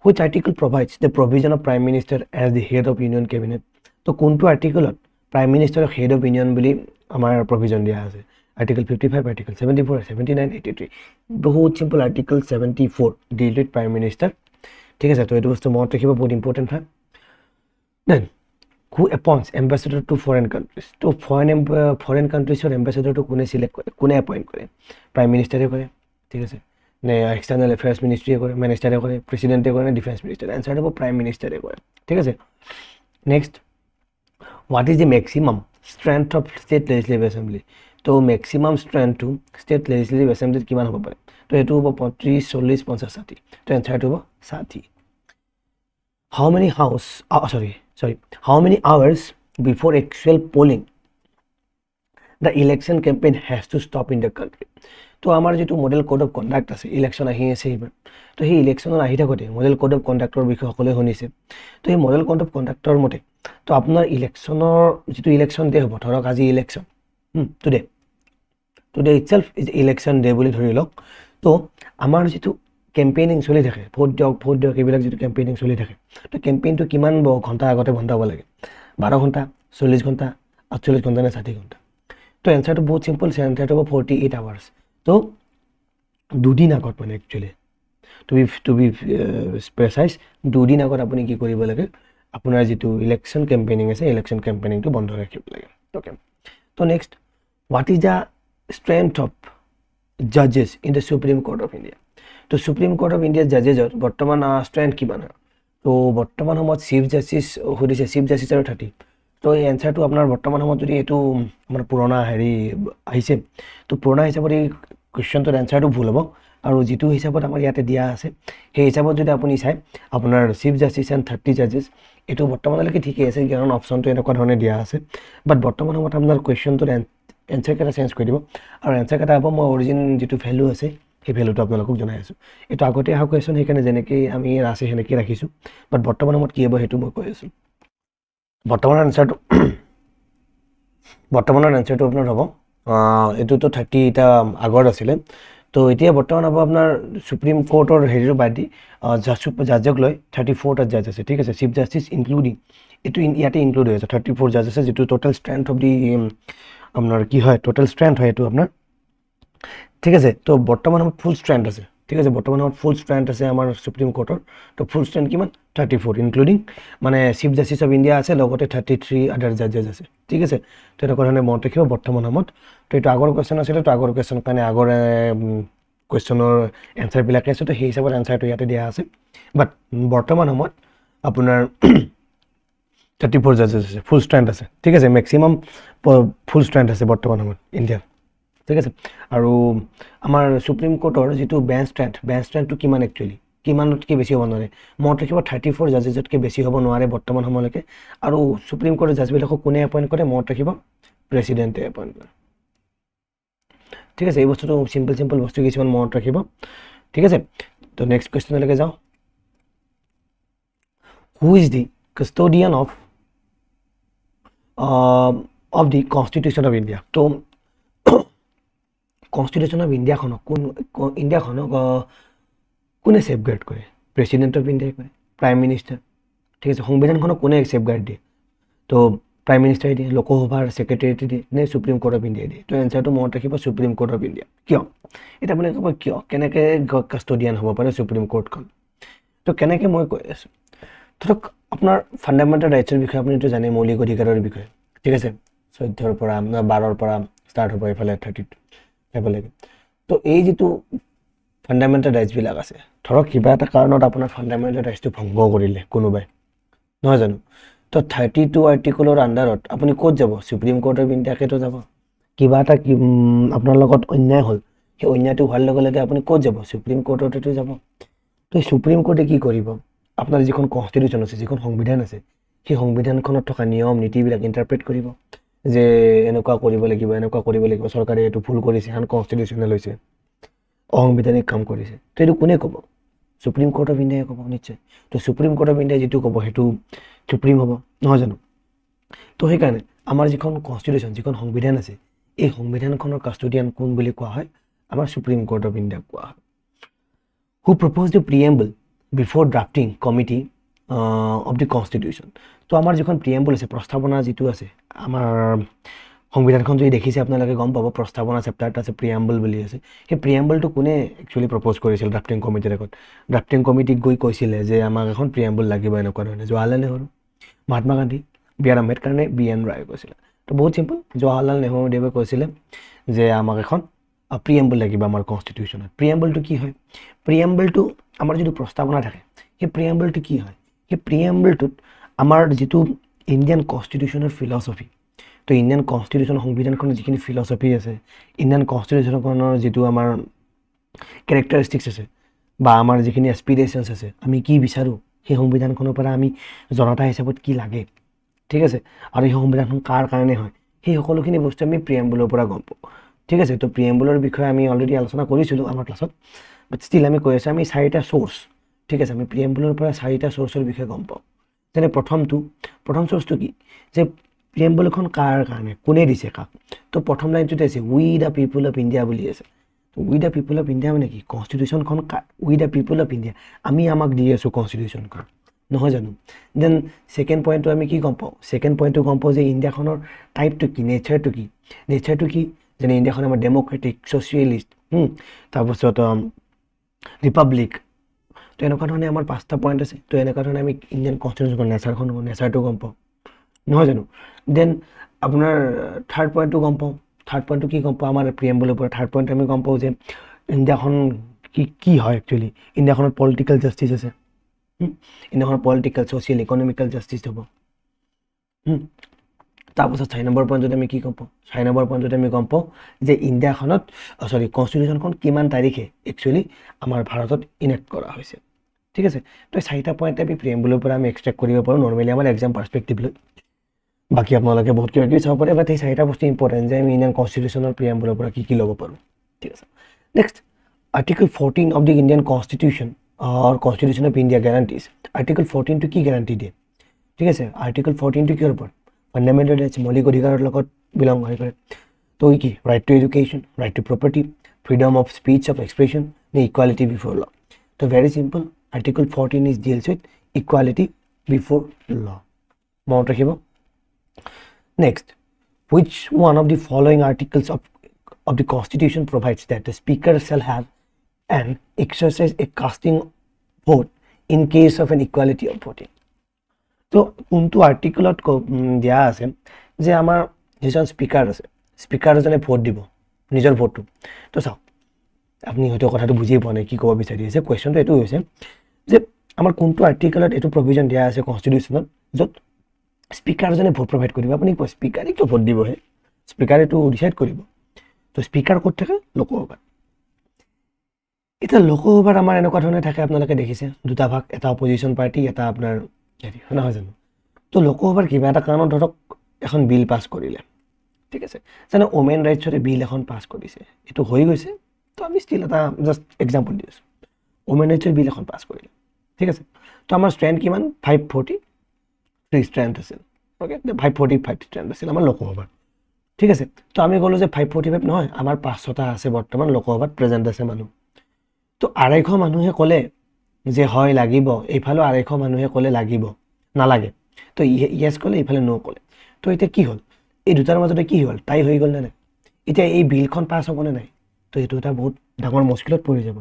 Which article provides the provision of Prime Minister as the head of Union Cabinet? তো কোনটো আৰ্টিকলত প্ৰাইম মিনিষ্টাৰক হেড অফ ইউনিয়ন বুলি আমাৰ প্ৰভিজন দিয়া আছে? Article 55, article 74, 79, 83। বহুত simple, article 74 deal with prime minister. ঠিক আছে, তো এইটো বস্তু মনত ৰাখিব, বহুত ইম্পৰ্টেণ্ট হয়। Then who appoints ambassador to foreign countries? তো ফৰেইন কাণ্ট্ৰিজৰ এম্বেচেডৰটো কোনে চিলেক্ট কৰে, কোনে এপইণ্ট কৰে? প্ৰাইম মিনিষ্টাৰে কৰে, ঠিক আছে, নে এক্সটাৰ্নেল এফেয়াৰ্ছ মিনিষ্ট্ৰীয়ে কৰে, মিনিষ্টাৰে কৰে, প্ৰেচিডেণ্টে কৰে, নে ডিফেন্স মিনিষ্টাৰে? এনচাৰটো হ'ব প্ৰাইম মিনিষ্টাৰে কৰে। ঠিক আছে, next, what is the maximum strength of state legislative assembly? তো মেক্সিমাম ষ্ট্ৰেংথটো ষ্টেট লেজিছলেটিভ এছেম্বলিত কিমান হ'ব পাৰে? তো এইটো হ'ব 35, 40, 50, 60। তো এনচাৰটো হ'ব 60। How many house sorry sorry how many hours before actual polling the election campaign has to stop in the country? তো আমাৰ যিটো মডেল কোড অফ কণ্ডাক্ট আছে, ইলেকশ্যন আহি আছে এইবাৰ, তো সেই ইলেকশ্যনত আহি থাকোঁতে মডেল কোড অফ কণ্ডাক্টৰ বিষয়ে সকলোৱে শুনিছে। তো সেই মডেল কোড অফ কণ্ডাক্টৰ মতে তো আপোনাৰ ইলেকশ্যনৰ যিটো ইলেকশ্যন ডে হ'ব, ধৰক আজি election, today itself is election day বুলি ধৰি লওক। তো আমাৰ যিটো কেম্পেইনিং চলি থাকে, ভোট দিয়ক ভোট দিয়ক এইবিলাক যিটো কেম্পেইনিং চলি থাকে, তো কেম্পেইনটো কিমান ঘণ্টা আগতে বন্ধ হ'ব লাগে? 12 ঘণ্টা, 40 ঘণ্টা, 48 ঘণ্টা নে 60 ঘণ্টা? তো এনচাৰটো বহুত চিম্পল, এনচাৰটো হ'ব 48 আৱাৰ্ছ। তো দুদিন আগত, মানে একচুৱেলি টু বি প্ৰেচাইজ, দুদিন আগত আপুনি কি কৰিব লাগে, আপোনাৰ যিটো ইলেকশ্যন কেম্পেইনিং আছে, ইলেকশ্যন কেম্পেইনিংটো বন্ধ ৰাখিব লাগে। অ'কে, তো next, what is the strength of judges in the Supreme Court of India? তো সুপ্ৰিম কোৰ্ট অফ ইণ্ডিয়াৰ জাজেছৰ বৰ্তমান ষ্ট্ৰেংথ কিমান হয়? তো বৰ্তমান সময়ত চিফ জাষ্টিছ সুধিছে, চিফ জাষ্টিছ আৰু 30। তো এই এনচাৰটো আপোনাৰ বৰ্তমান সময়ত যদি এইটো আমাৰ পুৰণা হেৰি আহিছে, তো পুৰণা হিচাপত এই কুৱেশ্যনটোৰ এনচাৰটো ভুল হ'ব। আৰু যিটো হিচাপত আমাৰ ইয়াতে দিয়া আছে, সেই হিচাপত যদি আপুনি চায়, আপোনাৰ চিফ জাষ্টিছ এণ্ড 30 জাজেছ, এইটো বৰ্তমানলৈকে ঠিকেই আছে, কাৰণ অপশ্যনটো এনেকুৱা ধৰণে দিয়া আছে। বাট বৰ্তমান সময়ত আপোনাৰ কুৱেশ্যনটোৰ এনচাৰকেইটা চেঞ্জ কৰি দিব আৰু এনচাৰকেইটা হ'ব, মই অৰিজিন যিটো ভেলু আছে সেই ভেলুটো আপোনালোকক জনাই আছোঁ। এইটো আগতে অহা কুৱেশ্যন, সেইকাৰণে যেনেকৈ আমি আছে সেনেকেই ৰাখিছোঁ। বাট বৰ্তমান সময়ত কি হ'ব সেইটো মই কৈ আছোঁ। বৰ্তমানৰ এনচাৰটো আপোনাৰ হ'ব, এইটোতো 30 এতিয়া আগত আছিলে, তো এতিয়া বৰ্তমান হ'ব আপোনাৰ সুপ্ৰিম কোৰ্টৰ হেৰিটো বাদ দি জাজক লৈ 34টা জাজ আছে। ঠিক আছে, চিফ জাষ্টিছ ইনক্লুডিং, এইটো ইয়াতে ইনক্লুড হৈ আছে, 34 জাজ আছে, যিটো টোটেল ষ্ট্ৰেংথ অফ the আপোনাৰ কি হয়, টোটেল ষ্ট্ৰেংথ হয় এইটো আপোনাৰ। ঠিক আছে, তো বৰ্তমান সময়ত ফুল ষ্ট্ৰেংথ আছে। ঠিক আছে, বৰ্তমান সময়ত ফুল ষ্ট্ৰেংথ আছে আমাৰ সুপ্ৰিম কোৰ্টৰ। তো ফুল ষ্ট্ৰেংথ কিমান? 34, ইনক্লুডিং মানে চিফ জাষ্টিছ অফ ইণ্ডিয়া আছে, লগতে 33 আদাৰ জাজেছ আছে। ঠিক আছে, তো এনেকুৱা ধৰণে মনত ৰাখিব বৰ্তমান সময়ত। তো এইটো আগৰ কুৱেশ্যন আছিলে, তো আগৰ কুৱেশ্যন কাৰণে আগৰ কুৱেশ্যনৰ এনচাৰবিলাকে আছে, তো সেই হিচাপত এনচাৰটো ইয়াতে দিয়া আছে। বাট বৰ্তমান সময়ত আপোনাৰ 34 জাজেছ আছে, ফুল ষ্ট্ৰেংথ আছে। ঠিক আছে, মেক্সিমাম ফুল ষ্ট্ৰেংথ আছে বৰ্তমান সময়ত ইণ্ডিয়াত। ঠিক আছে, আৰু আমাৰ সুপ্ৰিম কোৰ্টৰ যিটো বেঞ্চ ষ্ট্ৰেংথ, বেঞ্চ ষ্ট্ৰেংথটো কিমান একচুৱেলি, কিমানতকৈ বেছি হ'ব নোৱাৰে? মনত ৰাখিব, 34 জাজেছতকৈ বেছি হ'ব নোৱাৰে বৰ্তমান সময়লৈকে। আৰু সুপ্ৰিম কোৰ্টৰ জাজবিলাকক কোনে এপইণ্ট কৰে? মনত ৰাখিব, প্ৰেচিডেণ্টে এপইণ্ট কৰে। ঠিক আছে, এই বস্তুটো চিম্পল চিম্পল বস্তু কিছুমান মনত ৰাখিব। ঠিক আছে, তো নেক্সট কুৱেশ্যনলৈকে যাওঁ। Who is the custodian of the Constitution of India? তো কনষ্টিটিউশ্যন অফ ইণ্ডিয়াখনক কোন ইণ্ডিয়াখনক কোনে ছেফগাৰ্ড কৰে? প্ৰেচিডেণ্ট অফ ইণ্ডিয়াই কৰে, প্ৰাইম মিনিষ্টাৰ? ঠিক আছে, সংবিধানখনক কোনে ছেফগাৰ্ড দিয়ে? তো প্ৰাইম মিনিষ্টাৰে দিয়ে, লোকসভাৰ ছেক্ৰেটেৰিয়েটে দিয়ে, নে সুপ্ৰিম কোৰ্ট অফ ইণ্ডিয়াই দিয়ে? তো এনচাৰটো মনত ৰাখিব, সুপ্ৰিম কোৰ্ট অফ ইণ্ডিয়া। কিয়? এতিয়া আপুনি ক'ব কিয়, কেনেকৈ কাষ্টডিয়ান হ'ব পাৰে সুপ্ৰিম কোৰ্টখন? তো কেনেকৈ মই কৈ আছোঁ। ধৰক আপোনাৰ ফাণ্ডামেণ্টেল ৰাইটছৰ বিষয়ে আপুনি এইটো জানে, মৌলিক অধিকাৰৰ বিষয়ে। ঠিক আছে, 14ৰ পৰা, 12ৰ পৰা ষ্টাৰ্ট হ'ব, এইফালে 32 সেইফালে। তো এই যিটো ফাণ্ডামেণ্টেল ৰাইটছবিলাক আছে, ধৰক কিবা এটা কাৰণত আপোনাৰ ফাণ্ডামেণ্টেল ৰাইটছটো ভংগ কৰিলে কোনোবাই, নহয় জানো? তো 32 আৰ্টিকলৰ আণ্ডাৰত আপুনি ক'ত যাব? সুপ্ৰিম কোৰ্ট অফ ইণ্ডিয়াকেতো যাব। কিবা এটা আপোনাৰ লগত অন্যায় হ'ল, সেই অন্যায়টো হোৱাৰ লগে লগে আপুনি ক'ত যাব? সুপ্ৰিম কোৰ্টতেতো যাব। তো সুপ্ৰিম কোৰ্টে কি কৰিব? আপোনাৰ যিখন কনষ্টিটিউশ্যন আছে, যিখন সংবিধান আছে, সেই সংবিধানখনত থকা নিয়ম নীতিবিলাক ইণ্টাৰপ্ৰেট কৰিব যে এনেকুৱা কৰিব লাগিব, এনেকুৱা কৰিব লাগিব, চৰকাৰে এইটো ভুল কৰিছে, আনকনষ্টিটিউশ্যনেল হৈছে, অসাংবিধানিক কাম কৰিছে। তো এইটো কোনে ক'ব? সুপ্ৰিম কোৰ্ট অফ ইণ্ডিয়াই ক'ব নিশ্চয়। তো সুপ্ৰিম কোৰ্ট অফ ইণ্ডিয়াই যিটো ক'ব সেইটো সুপ্ৰিম হ'ব, নহয় জানো? তো সেইকাৰণে আমাৰ যিখন কনষ্টিটিউশ্যন, যিখন সংবিধান আছে, এই সংবিধানখনৰ কাষ্টডিয়ান কোন বুলি কোৱা হয়? আমাৰ সুপ্ৰিম কোৰ্ট অফ ইণ্ডিয়াক কোৱা হয়। Who propose the preamble before drafting committee of the constitution? তো আমাৰ যিখন প্ৰিএম্বল আছে, প্ৰস্তাৱনা যিটো আছে, আমাৰ সংবিধানখন যদি দেখিছে আপোনালোকে গম পাব, প্ৰস্তাৱনা চেপ্টাৰ এটা আছে, প্ৰিএম্বল বুলি আছে। সেই প্ৰিএম্বলটো কোনে একচুৱেলি প্ৰপ'জ কৰিছিল ড্ৰাফটিং কমিটিৰ আগত? ড্ৰাফটিং কমিটিক গৈ কৈছিলে যে আমাক এখন প্ৰিএম্বল লাগিব, এনেকুৱা ধৰণে। জৱাহৰলাল নেহৰু, মহাত্মা গান্ধী, বি আৰ আম্বেদকাৰ নে বি এন ৰায়ে কৈছিলে? তো বহুত চিম্পল, জৱাহৰলাল নেহৰুদেৱে কৈছিলে যে আমাক এখন প্ৰিএম্বল লাগিব আমাৰ কনষ্টিটিউশ্যনত। প্ৰিএম্বলটো কি হয়? প্ৰিএম্বলটো আমাৰ যিটো প্ৰস্তাৱনা থাকে, সেই প্ৰিএম্বলটো কি হয়? সেই প্ৰিএম্বলটোত আমাৰ যিটো ইণ্ডিয়ান কনষ্টিটিউশ্যনৰ ফিলচফি, তো ইণ্ডিয়ান কনষ্টিটিউশ্যন সংবিধানখনৰ যিখিনি ফিলচফি আছে, ইণ্ডিয়ান কনষ্টিটিউশ্যনখনৰ যিটো আমাৰ কেৰেক্টাৰিষ্টিক্স আছে বা আমাৰ যিখিনি এছপিৰেশ্যনছ আছে, আমি কি বিচাৰোঁ সেই সংবিধানখনৰ পৰা, আমি জনতা হিচাপত কি লাগে, ঠিক আছে, আৰু সেই সংবিধানখন কাৰ কাৰণে হয়, সেই সকলোখিনি বস্তু আমি প্ৰিএম্বলৰ পৰা গম পাওঁ, ঠিক আছে। তো প্ৰিএম্বলৰ বিষয়ে আমি অলৰেডি আলোচনা কৰিছিলোঁ আমাৰ ক্লাছত, বাট ষ্টিল আমি কৈ আছোঁ, আমি চাৰিটা চ'ৰ্চ, ঠিক আছে, আমি প্ৰিএম্বলৰ পৰা চাৰিটা চ'ৰ্চৰ বিষয়ে গম পাওঁ। যেনে প্ৰথম চ'ৰ্চটো কি, যে প্ৰিএম্বলখন কাৰ কাৰণে, কোনে দিছে কাক? তো প্ৰথম লাইনটোতে আছে we the people of India বুলি আছে। We the people of India মানে কি? কনষ্টিটিউশ্যনখন কাৰ? We the people of India, আমি আমাক দি আছোঁ কনষ্টিটিউশ্যনখন, নহয় জানো? Then second পইণ্টটো আমি কি গম পাওঁ? ছেকেণ্ড পইণ্টটো গম পাওঁ যে ইণ্ডিয়াখনৰ টাইপটো কি, নেচাৰটো কি। নেচাৰটো কি? যেনে ইণ্ডিয়াখন আমাৰ ডেম'ক্ৰেটিক, ছ'চিয়েলিষ্ট, তাৰপাছত ৰিপাব্লিক। তো এনেকুৱা ধৰণে আমাৰ পাঁচটা পইণ্ট আছে। তো এনেকুৱা ধৰণে আমি ইণ্ডিয়ান কনষ্টিটিউশ্যনৰ নেচাৰখন, নেচাৰটো গম পাওঁ, নহয় জানো? Then আপোনাৰ থাৰ্ড পইণ্টটো গম পাওঁ। থাৰ্ড পইণ্টটো কি গম পাওঁ আমাৰ প্ৰিএম্বলৰ পৰা? থাৰ্ড পইণ্ট আমি গম পাওঁ যে ইণ্ডিয়াখন কি কি হয় একচুৱেলি। ইণ্ডিয়াখনত পলিটিকেল জাষ্টিছ আছে, ইণ্ডিয়াখনত পলিটিকেল, ছ'চিয়েল, ইকনমিকেল জাষ্টিছ হ'ব। তাৰপাছত 4 নম্বৰ পইণ্টত আমি কি গম পাওঁ? 4 নম্বৰ পইণ্টত আমি গম পাওঁ যে ইণ্ডিয়াখনত, চৰি, কনষ্টিটিউশ্যনখন কিমান তাৰিখে একচুৱেলি আমাৰ ভাৰতত ইনেক্ট কৰা হৈছে, ঠিক আছে। তো চাৰিটা পইণ্ট আমি প্ৰিএম্বলৰ পৰা আমি এক্সট্ৰেক্ট কৰিব পাৰোঁ নৰ্মেলি আমাৰ এক্সাম পাৰ্চপেক্টিভ লৈ। বাকী আপোনালোকে বহুত কিবা কিবি চাব পাৰে, বাট এই চাৰিটা বস্তু ইম্পৰ্টেণ্ট যে আমি ইণ্ডিয়ান কনষ্টিটিউশ্যনৰ প্ৰিএম্বলৰ পৰা কি কি ল'ব পাৰোঁ, ঠিক আছে। Next, article 14 of the Indian constitution or constitution of India guarantees. Article 14টো কি গেৰাণ্টি দিয়ে, ঠিক আছে? আৰ্টিকল 14টো কিহৰ ওপৰত? ফাণ্ডামেণ্টেল ৰাইটছ, মৌলিক অধিকাৰৰ লগত বিলং কৰে। তো কি? Right to education, right to property, freedom of speech of expression নে ইকুৱালিটি বিফৰ ল? তো very simple, article 14 is deals with equality before law, মনত ৰাখিব। Next, which one of the following articles of the constitution provides that the speaker shall have and exercise a casting vote in case of an equality of voting? তো কোনটো আৰ্টিকলত দিয়া আছে যে আমাৰ যিজন স্পীকাৰ আছে, স্পীকাৰজনে ভোট দিব নিজৰ ভোটটো? তো চাওক, আপুনি হয়তো কথাটো বুজিয়ে পোৱা নাই কি ক'ব বিচাৰি আছে। কুৱেশ্যনটো এইটো হৈছে যে আমাৰ কোনটো আৰ্টিকলত এইটো প্ৰভিজন দিয়া আছে কনষ্টিটিউশ্যনত য'ত স্পীকাৰজনে ভোট প্ৰভাইড কৰিব? আপুনি কয় স্পীকাৰে কিয় ভোট দিবহে, স্পীকাৰে এইটো ডিচাইড কৰিব। তো স্পীকাৰ ক'ত থাকে? লোকসভাত। এতিয়া লোকসভাত আমাৰ এনেকুৱা ধৰণে থাকে, আপোনালোকে দেখিছে দুটা ভাগ, এটা অপজিশ্যন পাৰ্টি, এটা আপোনাৰ হেৰি, নহয় জানো? তো লোকসভাৰ কিবা এটা কাৰণত ধৰক এখন বিল পাছ কৰিলে, ঠিক আছে, যেনে ওমেন ৰাইটছৰে বিল এখন পাছ কৰিছে, এইটো হৈ গৈছে, তো আমি ষ্টিল এটা জাষ্ট এক্সাম্পল দি আছোঁ, ওমেন ৰাইটছৰ বিল এখন পাছ কৰিলে, ঠিক আছে। তো আমাৰ ষ্ট্ৰেংথ কিমান? 543 ষ্ট্ৰেংথ আছিল, অ'কে, 545 ষ্ট্ৰেংথ আছিল আমাৰ লোকসভাত, ঠিক আছে। তো আমি ক'লোঁ যে 545 নহয়, আমাৰ 500টা আছে বৰ্তমান লোকসভাত প্ৰেজেণ্ট আছে মানুহ। তো 250 মানুহে ক'লে যে হয় লাগিব, এইফালেও 250 মানুহে ক'লে লাগিব, নালাগে, তো য়েছ ক'লে, এইফালে ন' ক'লে। তো এতিয়া কি হ'ল? এই দুটাৰ মাজতে কি হ'ল? টাই হৈ গ'ল নে নাই? এতিয়া এই বিলখন পাছ হ'বনে নাই? তো এইটো এটা বহুত ডাঙৰ মুস্কিলত পৰি যাব।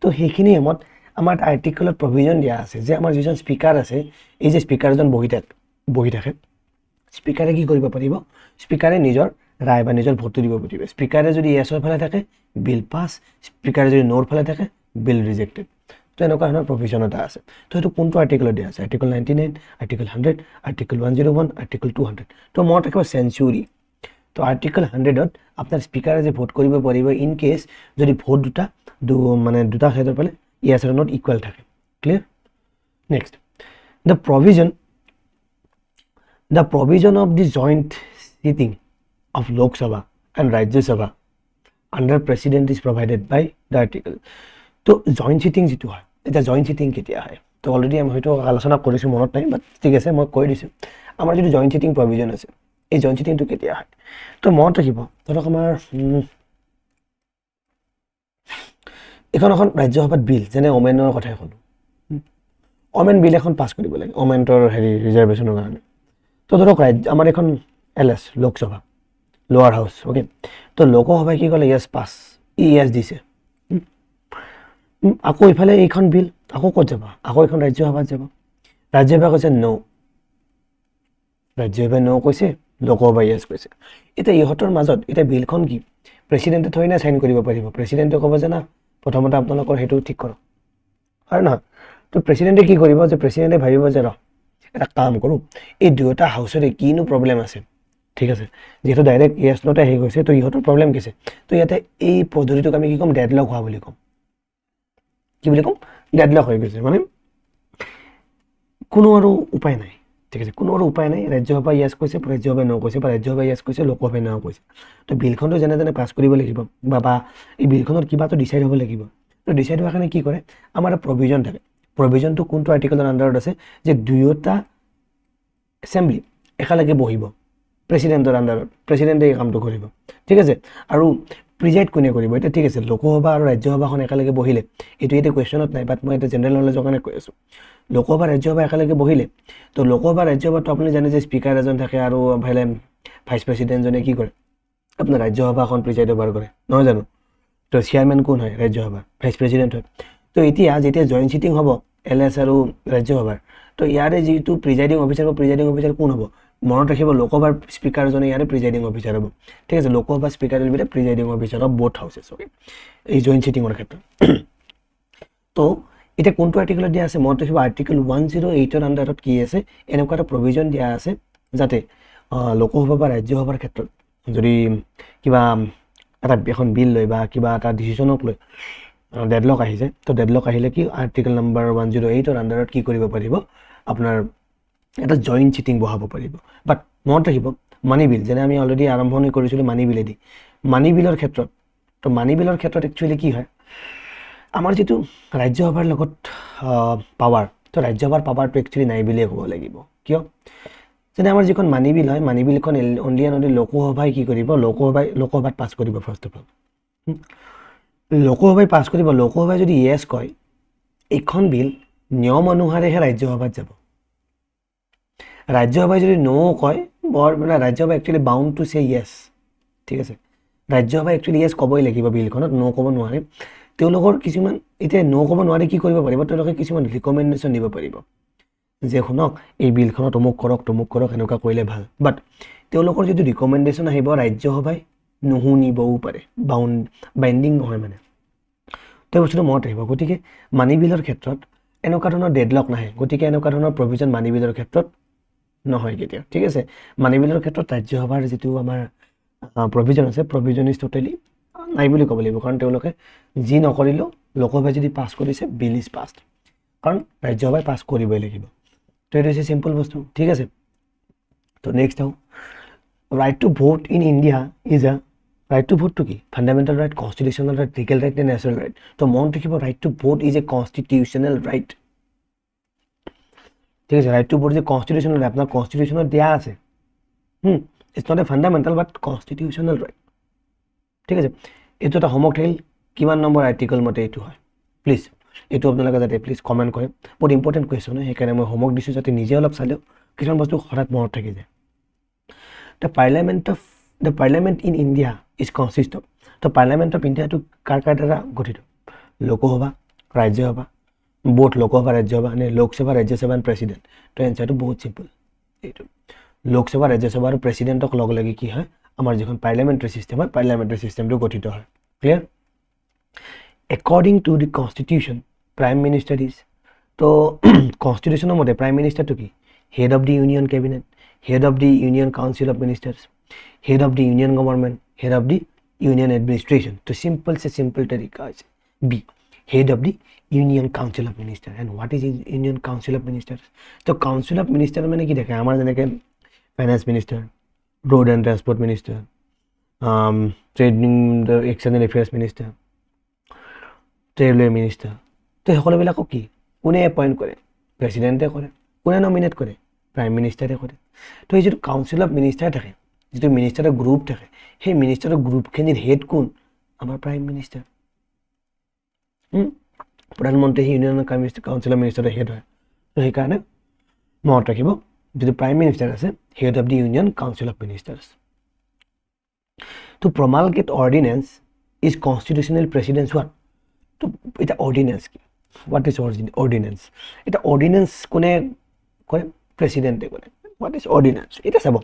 তো সেইখিনি সময়ত আমাৰ আৰ্টিকলত প্ৰভিজন দিয়া আছে যে আমাৰ যিজন স্পীকাৰ আছে, এই যে স্পীকাৰজন বহি থাকে, স্পীকাৰে কি কৰিব পাৰিব? স্পীকাৰে নিজৰ ৰায় বা নিজৰ ভোটটো দিব পাৰিব। স্পীকাৰে যদি য়েছৰ ফালে থাকে বিল পাছ, স্পীকাৰে যদি ন'ৰ ফালে থাকে বিল ৰিজেক্টেড। তো এনেকুৱা ধৰণৰ প্ৰভিজন এটা আছে। তো সেইটো কোনটো আৰ্টিকলত দিয়া আছে? Article 99, article 100, article 101, article 200। তো মনত ৰাখিব চেঞ্চুৰী। তো আৰ্টিকল 100ত আপোনাৰ স্পীকাৰে যে ভোট কৰিব পাৰিব ইন কেছ যদি ভোট দুটা মানে দুটা ছাইডৰ ফালে য়েছ আৰু not equal থাকে। Clear? Next, the provision of the joint sitting of Lok Sabha and Rajya Sabha under President is provided by the article. তো জইণ্ট চিটিং যিটো হয়, এতিয়া জইণ্ট চিটিং কেতিয়া হয়? তো অলৰেডি আমি হয়তো আলোচনা কৰিছোঁ, মনত নাই, বাট ঠিক আছে, মই কৈ দিছোঁ। আমাৰ যিটো জইণ্ট চিটিং প্ৰভিজন আছে, এই জইণ্ট চিটিংটো কেতিয়া হয়? তো মনত ৰাখিব, ধৰক আমাৰ এইখন এখন ৰাজ্যসভাত বিল, যেনে অমেনৰ কথাই ক'লোঁ, অমেন বিল এখন পাছ কৰিব লাগে অমেণ্টৰ হেৰি ৰিজাৰ্ভেশ্যনৰ কাৰণে। তো ধৰক ৰাজ্য আমাৰ এইখন এল এছ, লোকসভা, লোৱাৰ হাউচ, অ'কে। তো লোকসভাই কি ক'লে? য়েছ, পাছ, ই য়েছ দিছে। আকৌ ইফালে এইখন বিল আকৌ ক'ত যাব? আকৌ এইখন ৰাজ্যসভাত যাব। ৰাজ্যসভা কৈছে ন'। ৰাজ্যসভাই ন' কৈছে, লোকসভাই য়েছ কৈছে। এতিয়া ইহঁতৰ মাজত এতিয়া বিলখন কি প্ৰেচিডেণ্টে থৰি না চাইন কৰিব পাৰিব? প্ৰেচিডেণ্টে ক'ব যে না, প্ৰথমতে আপোনালোকৰ সেইটো ঠিক কৰক, হয় নহয়? তো প্ৰেচিডেণ্টে কি কৰিব যে প্ৰেচিডেণ্টে ভাবিব যে ৰ, এটা কাম কৰোঁ, এই দুয়োটা হাউচতে কিনো প্ৰব্লেম আছে? ঠিক আছে, যিহেতু ডাইৰেক্ট য়েছ ন'তে আহি গৈছে, তো ইহঁতৰ প্ৰব্লেম কি আছে? তো ইয়াতে এই পদ্ধতিটোক আমি কি ক'ম? ডেডলক হোৱা বুলি ক'ম। কি বুলি ক'ম? ডেডলক হৈ গৈছে, মানে কোনো আৰু উপায় নাই। ঠিক আছে, কোনো আৰু উপায় নাই। ৰাজ্যসভা য়েছ কৈছে, ৰাজ্যসভাই ন কৈছে, বা ৰাজ্যসভাই য়েছ কৈছে, লোকসভাই ন কৈছে। তো বিলখনটো যেনে তেনে পাছ কৰিব লাগিব বা এই বিলখনত কিবা এটা ডিচাইড হ'ব লাগিব। তো ডিচাইড হোৱাৰ কাৰণে কি কৰে? আমাৰ এটা প্ৰভিজন থাকে। প্ৰভিজনটো কোনটো আৰ্টিকলৰ আণ্ডাৰত আছে? যে দুয়োটা এছেম্বলি একেলগে বহিব প্ৰেচিডেণ্টৰ আণ্ডাৰত, প্ৰেচিডেণ্টে এই কামটো কৰিব। ঠিক আছে, আৰু প্ৰিজাইড কোনে কৰিব এতিয়া? ঠিক আছে, লোকসভা আৰু ৰাজ্যসভাখন একেলগে বহিলে, এইটো এতিয়া কুৱেশ্যনত নাই, বাট মই এতিয়া জেনেৰেল নলেজৰ কাৰণে কৈ আছোঁ। লোকসভা ৰাজ্যসভা একেলগে বহিলে, তো লোকসভা ৰাজ্যসভাটো আপুনি জানে যে স্পীকাৰ এজন থাকে আৰু ভাইলে ভাইচ প্ৰেচিডেণ্টজনে কি কৰে? আপোনাৰ ৰাজ্যসভাখন প্ৰিজাইড অভাৰ কৰে, নহয় জানো? তো চেয়াৰমেন কোন হয় ৰাজ্যসভাৰ? ভাইচ প্ৰেচিডেণ্ট হয়। তো এতিয়া যেতিয়া জইণ্ট চিটিং হ'ব এল এছ আৰু ৰাজ্যসভাৰ, তো ইয়াৰে যিটো প্ৰিজাইডিং অফিচাৰ হ'ব, প্ৰিজাইডিং অফিচাৰ কোন হ'ব? মনত ৰাখিব, লোকসভাৰ স্পীকাৰজনে ইয়াৰে প্ৰিজাইডিং অফিচাৰ হ'ব। ঠিক আছে, Lok Sabha speaker will be the presiding officer of both houses, okay, এই জইণ্ট চিটিঙৰ ক্ষেত্ৰত। তো এতিয়া কোনটো আৰ্টিকলত দিয়া আছে? মনত ৰাখিব, আৰ্টিকল 108ৰ আণ্ডাৰত কি আছে? এনেকুৱা এটা প্ৰভিজন দিয়া আছে যাতে লোকসভা বা ৰাজ্যসভাৰ ক্ষেত্ৰত যদি কিবা এটা এখন বিল লৈ বা কিবা এটা ডিচিশ্যনক লৈ ডেডলক আহিছে, তো ডেডলক আহিলে কি আৰ্টিকল নাম্বাৰ 108ৰ আণ্ডাৰত কি কৰিব পাৰিব? আপোনাৰ এটা জইণ্ট চিটিং বহাব পাৰিব। বাট মনত ৰাখিব, মানি বিল, যেনে আমি অলৰেডি আৰম্ভণি কৰিছিলোঁ মানি বিলেদি, মানি বিলৰ ক্ষেত্ৰত, তো মানি বিলৰ ক্ষেত্ৰত একচুৱেলি কি হয়, আমাৰ যিটো ৰাজ্যসভাৰ লগত পাৱাৰ, তো ৰাজ্যসভাৰ পাৱাৰটো একচুৱেলি নাই বুলিয়ে ক'ব লাগিব। কিয়? যেনে আমাৰ যিখন মানি বিল হয়, মানি বিলখন অনলি এণ্ড অনলি লোকসভাই কি কৰিব? লোকসভাই লোকসভাত পাছ কৰিব। ফাৰ্ষ্ট অফ অল লোকসভাই পাছ কৰিব। লোকসভাই যদি য়েছ কয়, এইখন বিল নিয়ম অনুসাৰেহে ৰাজ্যসভাত যাব। ৰাজ্যসভাই যদি ন' কয়, বৰ মানে Rajya Sabha actually bound to say yes. ঠিক আছে, ৰাজ্যসভাই একচুৱেলি য়েছ ক'বই লাগিব, বিলখনত ন' ক'ব নোৱাৰে। তেওঁলোকৰ কিছুমান এতিয়া ন' ক'ব নোৱাৰে, কি কৰিব পাৰিব? তেওঁলোকে কিছুমান ৰিকমেণ্ডেশ্যন দিব পাৰিব যে শুনক, এই বিলখনত অমুক কৰক, তমুক কৰক, এনেকুৱা কৰিলে ভাল। বাট তেওঁলোকৰ যিটো ৰিকমেণ্ডেশ্যন আহিব, ৰাজ্যসভাই নুশুনিবও পাৰে, বাইণ্ডিং নহয় মানে। তো এই বস্তুটো মনত ৰাখিব। গতিকে মানি বিলৰ ক্ষেত্ৰত এনেকুৱা ধৰণৰ ডেডলক নাহে। গতিকে এনেকুৱা ধৰণৰ প্ৰভিজন মানি বিলৰ ক্ষেত্ৰত নহয় কেতিয়াও। ঠিক আছে, মানি বিলৰ ক্ষেত্ৰত ৰাজ্যসভাৰ যিটো আমাৰ প্ৰভিজন আছে, প্ৰভিজন is totally নাই বুলি ক'ব লাগিব। কাৰণ তেওঁলোকে যি নকৰিলেও লোকসভাই যদি পাছ কৰিছে, বিল is পাছ, কাৰণ ৰাজ্যসভাই পাছ কৰিবই লাগিব। তো এইটো হৈছে চিম্পল বস্তু। ঠিক আছে, তো নেক্সট আহোঁ। Right to vote in India is a, right to ভোটটো কি? Fundamental right, constitutional right, legal right নে নেচাৰেল ৰাইট? তো মনত ৰাখিব, right to vote is a constitutional right. ঠিক আছে, right to vote is a constitutional right, আপোনাৰ কনষ্টিটিউশ্যনত দিয়া আছে। It's not a fundamental but constitutional right. ঠিক আছে, এইটো এটা হোমৱৰ্ক থাকিল। কিমান নম্বৰ আৰ্টিকল মতে এইটো হয়, প্লিজ এইটো আপোনালোকে যাতে প্লিজ কমেণ্ট কৰে। বহুত ইম্পৰ্টেণ্ট কুৱেশ্যন হয়, সেইকাৰণে মই হোমৱৰ্ক দিছোঁ যাতে নিজে অলপ চালেও কিছুমান বস্তু হঠাৎ মনত থাকি যায়। The parliament in India is consist of, তো পাৰ্লিয়ামেণ্ট অফ ইণ্ডিয়াটো কাৰ কাৰ দ্বাৰা গঠিত? লোকসভা, ৰাজ্যসভা, বোথ লোকসভা ৰাজ্যসভা, নে লোকসভা, ৰাজ্যসভা এণ্ড প্ৰেচিডেণ্ট? তো এনচাৰটো বহুত চিম্পল, এইটো লোকসভা, ৰাজ্যসভা আৰু প্ৰেচিডেণ্টক লগ লাগি কি হয়, আমাৰ যিখন পাৰ্লিয়ামেণ্টাৰী ছিষ্টেম হয়, পাৰ্লিয়ামেণ্টাৰী ছিষ্টেমটো গঠিত হয়। Clear? According to the constitution, Prime Minister is, তো কনষ্টিটিউশ্যনৰ মতে প্ৰাইম মিনিষ্টাৰটো কি? Head of the union cabinet, head of the union council of ministers, head of the union government, head of the union administration. তো চিম্পল সে চিম্পল তৰিকা হৈছে B, Head of the Union Council of Minister. And what is Union Council of Ministers? তো কাউন্সিল অফ মিনিষ্টাৰ মানে কি থাকে? আমাৰ যেনেকৈ finance minister, road and transport minister, trading, external affairs minister, railway minister, তো সকলোবিলাকক কি কোনে এপইণ্ট কৰে? প্ৰেচিডেণ্টে কৰে। কোনে নমিনেট কৰে? প্ৰাইম মিনিষ্টাৰে কৰে। তো এই যিটো কাউন্সিল অফ মিনিষ্টাৰ থাকে, যিটো মিনিষ্টাৰৰ গ্ৰুপ থাকে, সেই মিনিষ্টাৰৰ গ্ৰুপখিনিৰ হেড কোন? আমাৰ প্ৰাইম মিনিষ্টাৰ, প্ৰধানমন্ত্ৰী। সেই ইউনিয়ন কাউন্সিল অফ মিনিষ্টাৰৰ হেড হয়। তো সেইকাৰণে মনত ৰাখিব, যিটো প্ৰাইম মিনিষ্টাৰ আছে, head of the Union Council of Ministers. To promulgate ordinance is constitutional precedence what? তো এতিয়া অৰ্ডিনেন্স কি? What is ordinance? এতিয়া অৰ্ডিনেন্স কোনে কৰে? প্ৰেচিডেণ্টে কৰে। What is ordinance? এতিয়া চাব,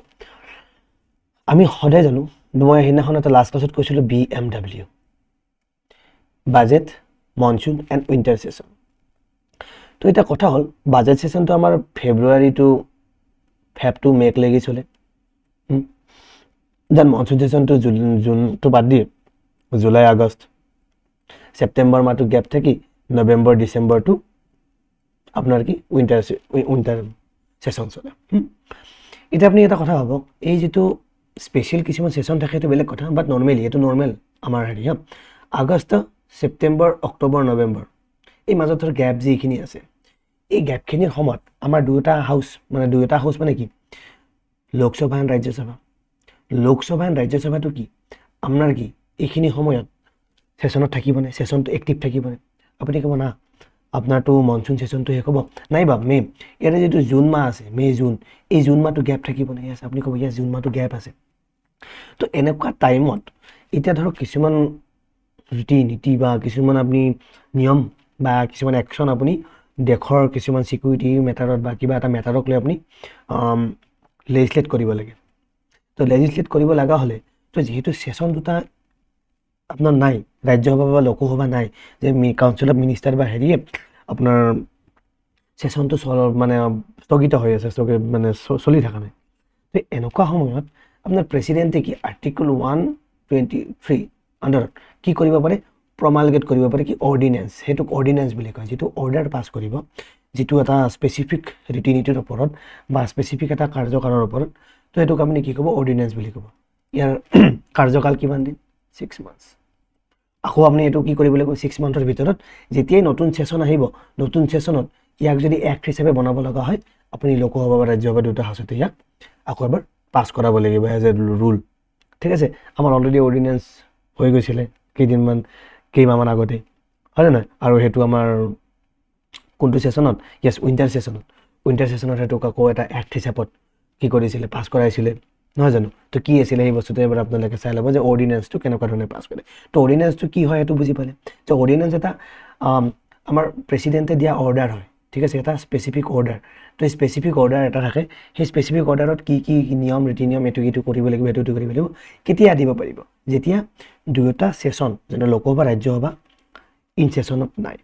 আমি সদায় জানো, মই সেইদিনাখন এটা লাষ্ট ক্লাছত কৈছিলোঁ, BMW, budget, monsoon and winter session. তো এতিয়া কথা হ'ল, বাজেট ছেশ্যনটো আমাৰ February to Feb to make লাগি চলে। Then monsoon ছেশ্যনটো জুন, জুনটো বাদ দি জুলাই, আগষ্ট, ছেপ্টেম্বৰ মাহটো গেপ থাকি নৱেম্বৰ, ডিচেম্বৰটো আপোনাৰ কি উইণ্টাৰ ছেশ্যন চলে। এতিয়া আপুনি এটা কথা ভাবক, এই যিটো স্পেচিয়েল কিছুমান ছেশ্যন থাকে সেইটো বেলেগ কথা, বাট নৰ্মেলি এইটো নৰ্মেল আমাৰ হেৰি হা, আগষ্ট, ছেপ্টেম্বৰ, অক্টোবৰ, নৱেম্বৰ, এই মাজত ধৰ গেপ যিখিনি আছে, এই গেপখিনিৰ সময়ত আমাৰ দুয়োটা হাউচ, মানে দুয়োটা হাউচ মানে কি, লোকসভা এণ্ড ৰাজ্যসভা। লোকসভা এণ্ড ৰাজ্যসভাটো কি আপোনাৰ কি এইখিনি সময়ত ছেশ্যনত থাকিবনে? ছেশ্যনটো এক্টিভ থাকিবনে? আপুনি ক'ব না, আপোনাৰতো মনচুন ছেশ্যনটো শেষ হ'ব, নাইবা মে', ইয়াতে যিটো জুন মাহ আছে, মে' জুন, এই জুন মাহটো গেপ থাকিবনে? য়েছ, আপুনি ক'ব য়েছ, জুন মাহটো গেপ আছে। তো এনেকুৱা টাইমত এতিয়া ধৰক কিছুমান ৰীতি নীতি বা কিছুমান আপুনি নিয়ম বা কিছুমান একশ্যন আপুনি দেশৰ কিছুমান ছিকিউৰিটি মেটাৰত বা কিবা এটা মেটাৰক লৈ আপুনি লেজিছলেট কৰিব লাগে। তো লেজিছলেট কৰিব লগা হ'লে তো যিহেতু ছেশ্যন দুটা আপোনাৰ নাই, ৰাজ্যসভা বা লোকসভা নাই, যে কাউন্সিল অফ মিনিষ্টাৰ বা হেৰিয়ে আপোনাৰ ছেশ্যনটো চল মানে স্থগিত হৈ আছে, মানে চলি থকা নাই, তো এনেকুৱা সময়ত আপোনাৰ প্ৰেচিডেণ্টে কি আৰ্টিকল 123 আণ্ডাৰত কি কৰিব পাৰে? প্ৰমালগেট কৰিব পাৰে কি অৰ্ডিনেঞ্চ। সেইটোক অৰ্ডিনেঞ্চ বুলি কয়, যিটো অৰ্ডাৰ পাছ কৰিব, যিটো এটা স্পেচিফিক ৰীতি নীতিৰ ওপৰত বা স্পেচিফিক এটা কাৰ্যকালৰ ওপৰত। তো সেইটোক আপুনি কি ক'ব? অৰ্ডিনেঞ্চ বুলি ক'ব। ইয়াৰ কাৰ্যকাল কিমান দিন? 6 মান্থছ। আকৌ আপুনি এইটো কি কৰিব লাগিব? 6 মান্থৰ ভিতৰত যেতিয়াই নতুন ছেশ্যন আহিব, নতুন ছেশ্যনত ইয়াক যদি এক্ট হিচাপে বনাব লগা হয়, আপুনি লোকসভা বা ৰাজ্যসভা দুটা হাউচতে ইয়াক আকৌ এবাৰ পাছ কৰাব লাগিব এজ এ ৰুল। ঠিক আছে? আমাৰ অলৰেডি অৰ্ডিনেঞ্চ হৈ গৈছিলে কেইদিনমান, কেইমাহমান আগতে, হয়নে নহয়? আৰু সেইটো আমাৰ কোনটো ছেশ্যনত? য়েছ, উইণ্টাৰ ছেশ্যনত। উইণ্টাৰ ছেশ্যনত সেইটোক আকৌ এটা এক্ট হিচাপত কি কৰিছিলে? পাছ কৰাইছিলে, নহয় জানো? তো কি আছিলে সেই বস্তুটো এবাৰ আপোনালোকে চাই ল'ব যে অৰ্ডিনেঞ্চটো কেনেকুৱা ধৰণে পাছ কৰে। তো অৰ্ডিনেঞ্চটো কি হয় সেইটো বুজি পালে যে অৰ্ডিনেঞ্চ এটা আমাৰ প্ৰেচিডেণ্টে দিয়া অৰ্ডাৰ হয়, ঠিক আছে? এটা স্পেচিফিক অৰ্ডাৰ। তো স্পেচিফিক অৰ্ডাৰ এটা থাকে, সেই স্পেচিফিক অৰ্ডাৰত কি কি নিয়ম, ৰীতি নিয়ম, এইটো এইটো কৰিব লাগিব, এইটো এইটো কৰিব লাগিব, কেতিয়া দিব পাৰিব? যেতিয়া দুয়োটা ছেশ্যন, যেনে লোকসভা, ৰাজ্যসভা ইন ছেশ্যনত নাই,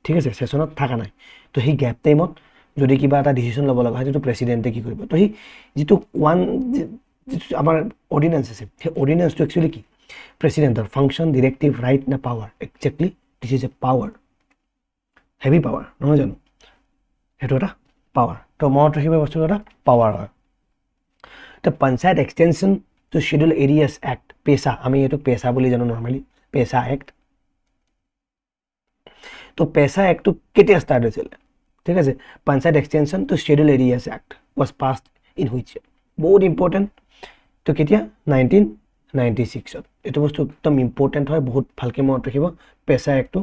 ঠিক আছে? ছেশ্যনত থকা নাই, তো সেই গেপ টাইমত যদি কিবা এটা ডিচিশ্যন ল'ব লগা হয়, সেইটো প্ৰেচিডেণ্টে কি কৰিব? তো সেই যিটো ওৱান যিটো আমাৰ অৰ্ডিনেঞ্চ আছে, সেই অৰ্ডিনেঞ্চটো একচুৱেলি কি প্ৰেচিডেণ্টৰ ফাংচন, ডিৰেক্টিভ, ৰাইট না power? Exactly, this is a power, heavy power, নহয় জানো? সেইটো এটা পাৱাৰ। তো মনত ৰাখিব, বস্তুটো এটা পাৱাৰ হয়। তো Panchayat Extension to Schedule Areas Act, PESA, আমি এইটো পেচা বুলি জানো নৰ্মেলি, পেচা এক্ট। তো পেচা এক্টটো কেতিয়া ষ্টাৰ্ট হৈছিলে? ঠিক আছে, Panchayat Extension to Schedule Areas Act was passed in which? বহুত ইম্পৰ্টেণ্ট। তো কেতিয়া? 1996ত। এইটো বস্তু একদম ইম্পৰ্টেণ্ট হয়, বহুত ভালকৈ মনত ৰাখিব পেচা এক্টটো,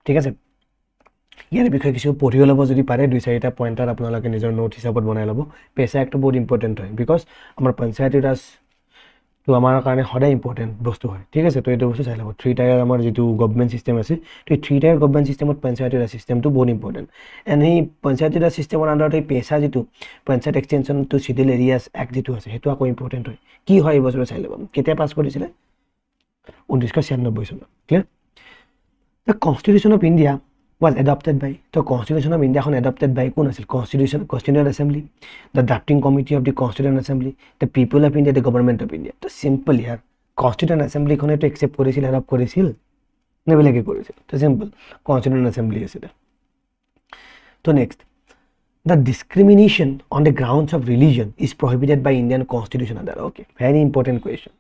ঠিক আছে? ইয়াৰ বিষয়ে কিছু পঢ়িও ল'ব যদি পাৰে, দুই চাৰিটা পইণ্টাৰ আপোনালোকে নিজৰ নোট হিচাপত বনাই ল'ব। পেচা এক্টটো বহুত ইম্পৰ্টেণ্ট হয়, because আমাৰ পঞ্চায়তী ৰাজটো আমাৰ কাৰণে সদায় ইম্পৰ্টেণ্ট বস্তু হয়, ঠিক আছে? তো এইটো বস্তু চাই ল'ব। থ্ৰী টায়াৰ আমাৰ যিটো গভমেণ্ট ছিষ্টেম আছে, তো এই থ্ৰী টায়াৰ গভমেণ্ট ছিষ্টেমত পঞ্চায়তী ৰাজ ছিষ্টেমটো বহুত ইম্পৰ্টেণ্ট। এণ্ড সেই পঞ্চায়তী ৰাজ ছিষ্টেমৰ আণ্ডাৰত এই পেচা যিটো Panchayat Extension to Schedule Areas Act যিটো আছে, সেইটো আকৌ ইম্পৰ্টেণ্ট হয়। কি হয় এই বস্তুটো চাই ল'ব। কেতিয়া পাছ কৰিছিলে? 1996 চনত। Clear? The Constitution of India was adopted by? তো কনষ্টিটিউশ্যন অফ ইণ্ডিয়াখন এডপ্টেড বাই কোন আছিল? Constituent Assembly, the drafting committee of the Constituent Assembly, the people of India, the Government of India. তো চিম্পল, ইয়াৰ কনষ্টিটিউণ্ট এছেম্বলিখনেতো একচেপ্ট কৰিছিল, এডপ্ট কৰিছিল। নে বেলেগে কৰিছিলে? তো চিম্পল, কনষ্টিটিউণ্ট এছেম্বলি আছিলে। তো next, the discrimination on the grounds of religion is prohibited by Indian constitution under. Okay, very important question.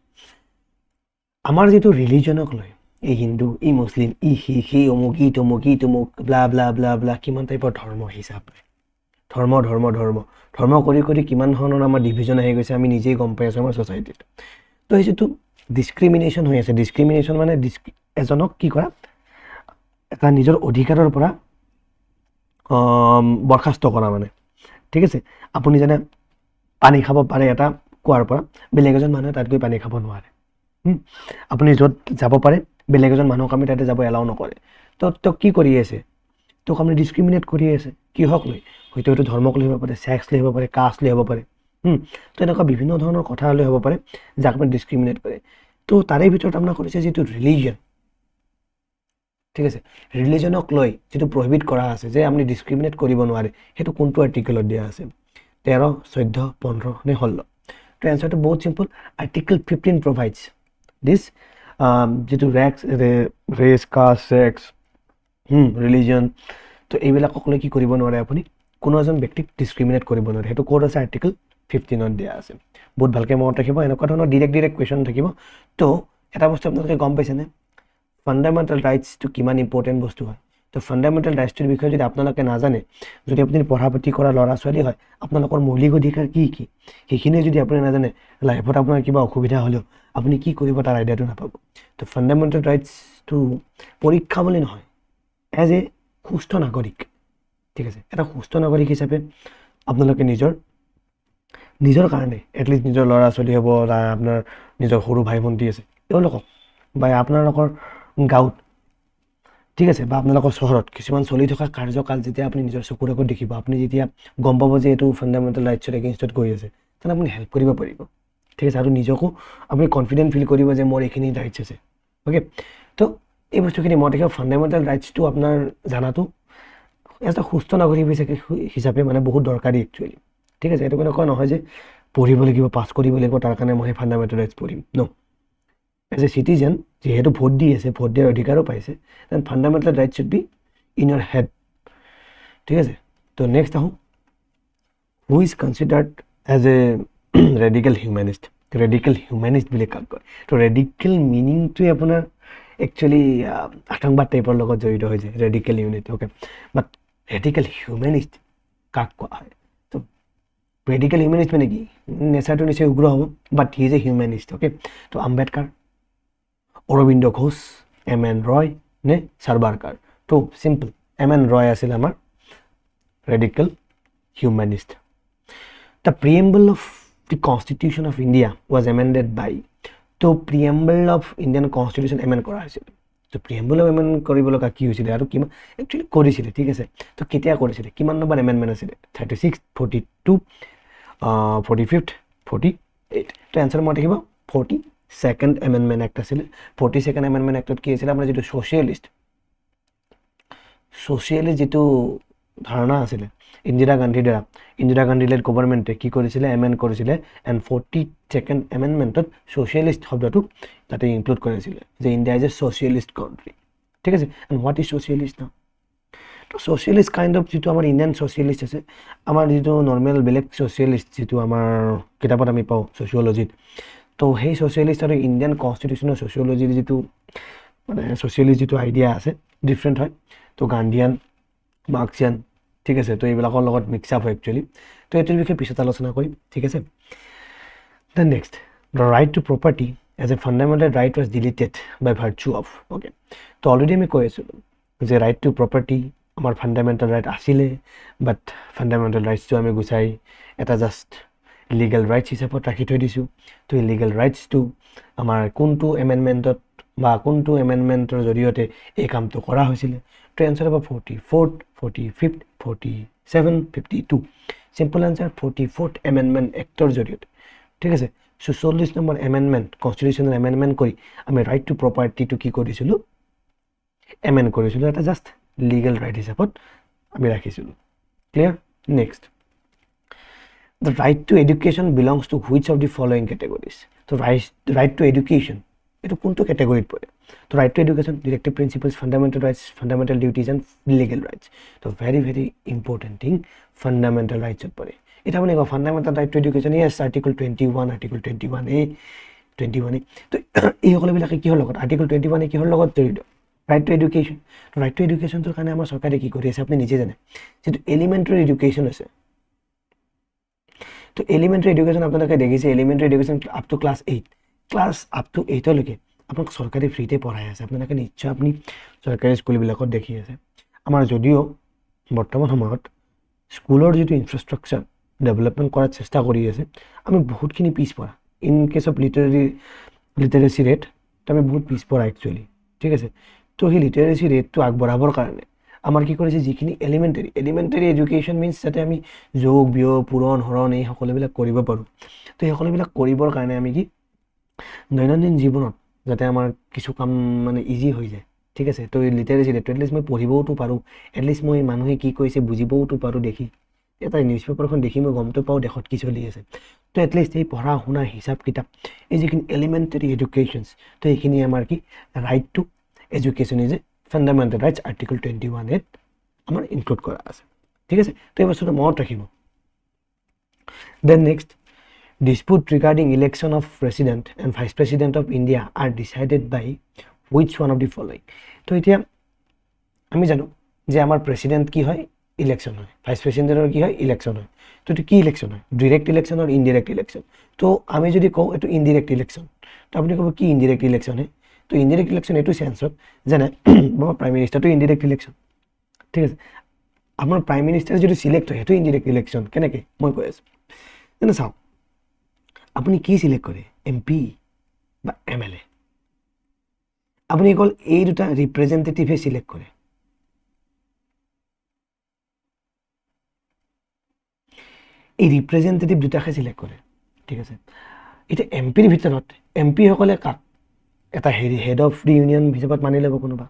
আমাৰ যিটো ৰিলিজনক লৈ এই হিন্দু, ই মুছলিম, ই শিখ, ই অমুক, ই তমুক, ই তমুক, ব্লা ব্লা ব্লা ব্লা, কিমান টাইপৰ ধৰ্ম হিচাপ নাই, ধৰ্ম ধৰ্ম ধৰ্ম ধৰ্ম কৰি কৰি কিমান ধৰণৰ আমাৰ ডিভিজন আহি গৈছে, আমি নিজেই গম পাই আছোঁ আমাৰ ছ'চাইটিত। তো সেই যিটো ডিছক্ৰিমিনেশ্যন হৈ আছে, ডিছক্ৰিমিনেশ্যন মানে এজনক কি কৰা, এটা নিজৰ অধিকাৰৰ পৰা বৰ্খাস্ত কৰা মানে, ঠিক আছে। আপুনি যেনে পানী খাব পাৰে এটা কুঁৱাৰ পৰা, বেলেগ এজন মানুহে তাত গৈ পানী খাব নোৱাৰে। আপুনি য'ত যাব পাৰে, বেলেগ এজন মানুহক আমি তাতে যাব এলাউ নকৰে। তো তেওঁক কি কৰি আছে? তেওঁক আপুনি ডিছক্ৰিমিনেট কৰি আছে। কিহক লৈ? হয়তো এইটো ধৰ্মক লৈ হ'ব পাৰে, ছেক্স লৈ হ'ব পাৰে, কাষ্ট লৈ হ'ব পাৰে। তো এনেকুৱা বিভিন্ন ধৰণৰ কথা লৈ হ'ব পাৰে যাক আপুনি ডিছক্ৰিমিনেট কৰে। তো তাৰে ভিতৰত আপোনাৰ কৰিছে যিটো ৰিলিজন, ঠিক আছে, ৰিলিজনক লৈ যিটো প্ৰহিবিট কৰা আছে যে আপুনি ডিছক্ৰিমিনেট কৰিব নোৱাৰে, সেইটো কোনটো আৰ্টিকেলত দিয়া আছে? 13, 14, 15 নে 16? তো এনচাৰটো বহুত চিম্পল, আৰ্টিকেল 15 প্ৰভাইডছ দিছ, যিটো ৰেচ, কাষ্ট, ছেক্স, ৰিলিজন, তো এইবিলাকক লৈ কি কৰিব নোৱাৰে আপুনি, কোনো এজন ব্যক্তিক ডিছক্ৰিমিনেট কৰিব নোৱাৰে। সেইটো ক'ত আছে? আৰ্টিকেল 15ত দিয়া আছে। বহুত ভালকৈ মনত ৰাখিব, এনেকুৱা ধৰণৰ ডিৰেক্ট ডিৰেক্ট কুৱেশ্যন থাকিব। তো এটা বস্তু আপোনালোকে গম পাইছেনে, ফাণ্ডামেণ্টেল ৰাইটছটো কিমান ইম্পৰ্টেণ্ট বস্তু হয়। তো ফাণ্ডামেণ্টেল ৰাইটছটোৰ বিষয়ে যদি আপোনালোকে নাজানে, যদি আপুনি পঢ়া পাতি কৰা ল'ৰা ছোৱালী হয়, আপোনালোকৰ মৌলিক অধিকাৰ কি কি সেইখিনিয়ে যদি আপুনি নাজানে, লাইফত আপোনাৰ কিবা অসুবিধা হ'লেও আপুনি কি কৰিব তাৰ আইডিয়াটো নাপাব। তো ফাণ্ডামেণ্টেল ৰাইটছটো পৰীক্ষা বুলি নহয়, এজ এ সুস্থ নাগৰিক, ঠিক আছে, এটা সুস্থ নাগৰিক হিচাপে আপোনালোকে নিজৰ নিজৰ কাৰণে, এটলিষ্ট নিজৰ ল'ৰা ছোৱালী হ'ব বা আপোনাৰ নিজৰ সৰু ভাই ভণ্টি আছে তেওঁলোকক, বা আপোনালোকৰ গাঁৱত, ঠিক আছে, বা আপোনালোকৰ চহৰত কিছুমান চলি থকা কাৰ্যকাল যেতিয়া আপুনি নিজৰ চকুৰ আগত দেখিব, আপুনি যেতিয়া গম পাব যে এইটো ফাণ্ডামেণ্টেল ৰাইটছৰ এগেইনষ্টত গৈ আছে, তেনে আপুনি হেল্প কৰিব পাৰিব, ঠিক আছে। আৰু নিজকো আপুনি কনফিডেণ্ট ফিল কৰিব যে মোৰ এইখিনি ৰাইটছ আছে। অ'কে, তো এই বস্তুখিনি মই দেখিব ফাণ্ডামেণ্টেল ৰাইটছটো আপোনাৰ জানাটো এটা সুস্থ নাগৰিক হিচাপে মানে বহুত দৰকাৰী একচুৱেলি, ঠিক আছে। এইটো কেনেকুৱা নহয় যে পঢ়িব লাগিব, পাছ কৰিব লাগিব, তাৰ কাৰণে মই সেই ফাণ্ডামেণ্টেল ৰাইটছ পঢ়িম। ন', এজ এ চিটিজেন যিহেতু ভোট দি আছে, ভোট দিয়াৰ অধিকাৰো পাইছে, then fundamental rights should be in your head, ঠিক আছে। তো নেক্সট আহোঁ, who is considered as a radical humanist? Radical humanist বুলি কাক কয়? তো ৰেডিকেল মিনিংটোৱে আপোনাৰ একচুৱেলি আতংকবাদ টাইপৰ লগত জড়িত হৈ যায়, radical unit. Okay, but radical humanist কাক কোৱা হয়? তো ৰেডিকেল হিউমেনিষ্ট মানে কি? নেচাৰটো নিশ্চয় উগ্ৰ হ'ব, but he is a humanist. Okay, তো আম্বেদকাৰ, অৰবিন্দ ঘোষ, এম এন ৰয় নে সাৰবাৰকাৰ? তো চিম্পল, এম এন ৰয় আছিল আমাৰ radical humanist. The preamble of the constitution of India was amended by, তো preamble of Indian constitution amend কৰা হৈছিল। তো প্ৰিএম্বল অফ এমেণ্ড কৰিব লগা কি হৈছিলে আৰু কিমান একচুৱেলি কৰিছিলে, ঠিক আছে। তো কেতিয়া কৰিছিলে, কিমান নম্বৰ এমেণ্ডমেণ্ট আছিলে? 36, 42, 45, 48। তো এনচাৰ মই থাকিব 42nd amendment act আছিলে। 42nd amendment এক্টত কি আছিলে? আপোনাৰ যিটো ছ'চিয়েলিষ্ট যিটো ধাৰণা আছিলে ইন্দিৰা গান্ধীৰ দ্বাৰা, ইন্দিৰা গান্ধী লেড গভৰ্ণমেণ্টে কি কৰিছিলে? এমেণ্ড কৰিছিলে। এণ্ড 42nd এমেণ্ডমেণ্টত ছ'চিয়েলিষ্ট শব্দটো তাতে ইনক্লুড কৰিছিলে যে India is a socialist country, ঠিক আছে। And what is socialist now? তো ছ'চিয়েলিষ্ট কাইণ্ড অফ যিটো আমাৰ ইণ্ডিয়ান ছ'চিয়েলিষ্ট আছে, আমাৰ যিটো নৰ্মেল বেলেগ ছ'চিয়েলিষ্ট যিটো আমাৰ কিতাপত আমি পাওঁ ছ'চিয়লজিত, তো সেই ছ'চিয়েলিষ্ট আৰু ইণ্ডিয়ান কনষ্টিটিউশ্যনৰ ছ'চিয়লজিৰ যিটো মানে ছ'চিয়েলিষ্ট যিটো আইডিয়া আছে ডিফাৰেণ্ট হয়। তো গান্ধীয়ান, মাৰ্ক্সিয়ান, ঠিক আছে, তো এইবিলাকৰ লগত মিক্স আপ হয় একচুৱেলি। তো এইটোৰ বিষয়ে পিছত আলোচনা কৰিম, ঠিক আছে। The next, the right to property as a fundamental right was deleted by virtue of. Okay, তো অলৰেডি আমি কৈ আছিলোঁ যে ৰাইট টু প্ৰপাৰ্টি আমাৰ ফাণ্ডামেণ্টেল ৰাইট আছিলে, বাট ফাণ্ডামেণ্টেল ৰাইটছটো আমি গুচাই এটা জাষ্ট লিগেল ৰাইটছ হিচাপত ৰাখি থৈ দিছোঁ। তো এই লিগেল ৰাইটছটো আমাৰ কোনটো এমেণ্ডমেণ্টত বা কোনটো এমেণ্ডমেণ্টৰ জৰিয়তে এই কামটো কৰা হৈছিলে? তো এনচাৰ হ'ব 44th, 45th, 47, 52। Simple answer, 44th amendment actor জৰিয়তে, ঠিক আছে। 44 নম্বৰ এমেণ্ডমেণ্ট, কনষ্টিটিউশ্যনেল এমেণ্ডমেণ্ট কৰি আমি ৰাইট টু প্ৰপাৰ্টিটো কি কৰিছিলোঁ? এমেণ্ড কৰিছিলোঁ, এটা জাষ্ট লিগেল ৰাইট হিচাপত আমি ৰাখিছিলোঁ। Clear? Next, the right to education belongs to which of the following categories? তো ৰাইট টু এডুকেশ্যন এইটো কোনটো কেটেগৰীত পৰে? তো right to education, directive principles, fundamental rights, fundamental duties and legal rights. তো very very important thing fundamental ৰাইটছত পৰে। এতিয়া আপুনি কওঁ fundamental right to education, yes, article 21, article 21A, 21A। তো এই সকলোবিলাকে কিহৰ লগত, আৰ্টিকল 21 এ কিহৰ লগত জড়িত? Right to education. তো ৰাইট টু এডুকেশ্যনটোৰ কাৰণে আমাৰ চৰকাৰে কি কৰি আছে আপুনি নিজে জানে। যিটো এলিমেণ্টাৰী এডুকেশ্যন আছে, তো এলিমেণ্টাৰী এডুকেশ্যন আপোনালোকে দেখিছে, elementary education up to class 8, class up to 8লৈকে আপোনাক চৰকাৰে ফ্ৰীতে পঢ়াই আছে। আপোনালোকে নিশ্চয় আপুনি চৰকাৰী স্কুলবিলাকত দেখি আছে। আমাৰ যদিও বৰ্তমান সময়ত স্কুলৰ যিটো ইনফ্ৰাষ্ট্ৰাকচাৰ ডেভেলপমেণ্ট কৰাৰ চেষ্টা কৰি আছে, আমি বহুতখিনি পিছপৰা in case of literacy rate, তো আমি বহুত পিছপৰা একচুৱেলি, ঠিক আছে। তো সেই লিটাৰেচি ৰেটটো আগবঢ়াবৰ কাৰণে আমাৰ কি কৰিছে, যিখিনি এলিমেণ্টাৰী এডুকেশ্যন মিনছ যাতে আমি যোগ বিয়োগ পূৰণ হৰণ এই সকলোবিলাক কৰিব পাৰোঁ। তো সেই সকলোবিলাক কৰিবৰ কাৰণে আমি কি দৈনন্দিন জীৱনত যাতে আমাৰ কিছু কাম মানে ইজি হৈ যায়, ঠিক আছে। তো লিটাৰেচি ৰেটটো এটলিষ্ট মই পঢ়িবওতো পাৰোঁ, এটলিষ্ট মই মানুহে কি কৈছে বুজিবওতো পাৰোঁ, দেখি এটা নিউজ পেপাৰখন দেখি মই গমটো পাওঁ দেশত কি চলি আছে। তো এটলিষ্ট এই পঢ়া শুনা হিচাপ কিতাপ এই যিখিনি এলিমেণ্টাৰী এডুকেশ্যনছ, তো এইখিনি আমাৰ কি right to education is a fundamental rights, article 21 এত আমাৰ ইনক্লুড কৰা আছে, ঠিক আছে। তো এই বস্তুটো মনত ৰাখিব। Then next, dispute regarding election of president and vice president of India are decided by which one of the following. তো এতিয়া আমি জানো যে আমাৰ প্ৰেচিডেণ্ট কি হয়, ইলেকশ্যন হয়, ভাইচ প্ৰেচিডেণ্টৰ কি হয়, ইলেকশ্যন হয়। তো এইটো কি ইলেকশ্যন হয়, ডিৰেক্ট ইলেকশ্যন আৰু ইনডিৰেক্ট ইলেকশ্যন। তো আমি যদি কওঁ এইটো ইনডিৰেক্ট ইলেকশ্যন, তো আপুনি ক'ব কি ইনডিৰেক্ট ইলেকশ্যন হে? তো ইনডিৰেক্ট ইলেকশ্যন এইটো চেন্সত যেনে আমাৰ প্ৰাইম মিনিষ্টাৰটো ইনডিৰেক্ট ইলেকশ্যন, ঠিক আছে। আপোনাৰ প্ৰাইম মিনিষ্টাৰ যিটো চিলেক্ট হয় সেইটো ইনডিৰেক্ট ইলেকশ্যন। কেনেকৈ মই কৈ আছোঁ, যেনে চাওক আপুনি কি চিলেক্ট কৰে, এম পি বা এম এল এ, আপুনি অকল এই দুটা ৰিপ্ৰেজেণ্টেটিভহে চিলেক্ট কৰে। এই ৰিপ্ৰেজেণ্টেটিভ দুটাহে চিলেক্ট কৰে, ঠিক আছে। এতিয়া এম পিৰ ভিতৰত এম পিসকলে কাক এটা হেৰি হেড অফ the union হিচাপত মানি ল'ব কোনোবা,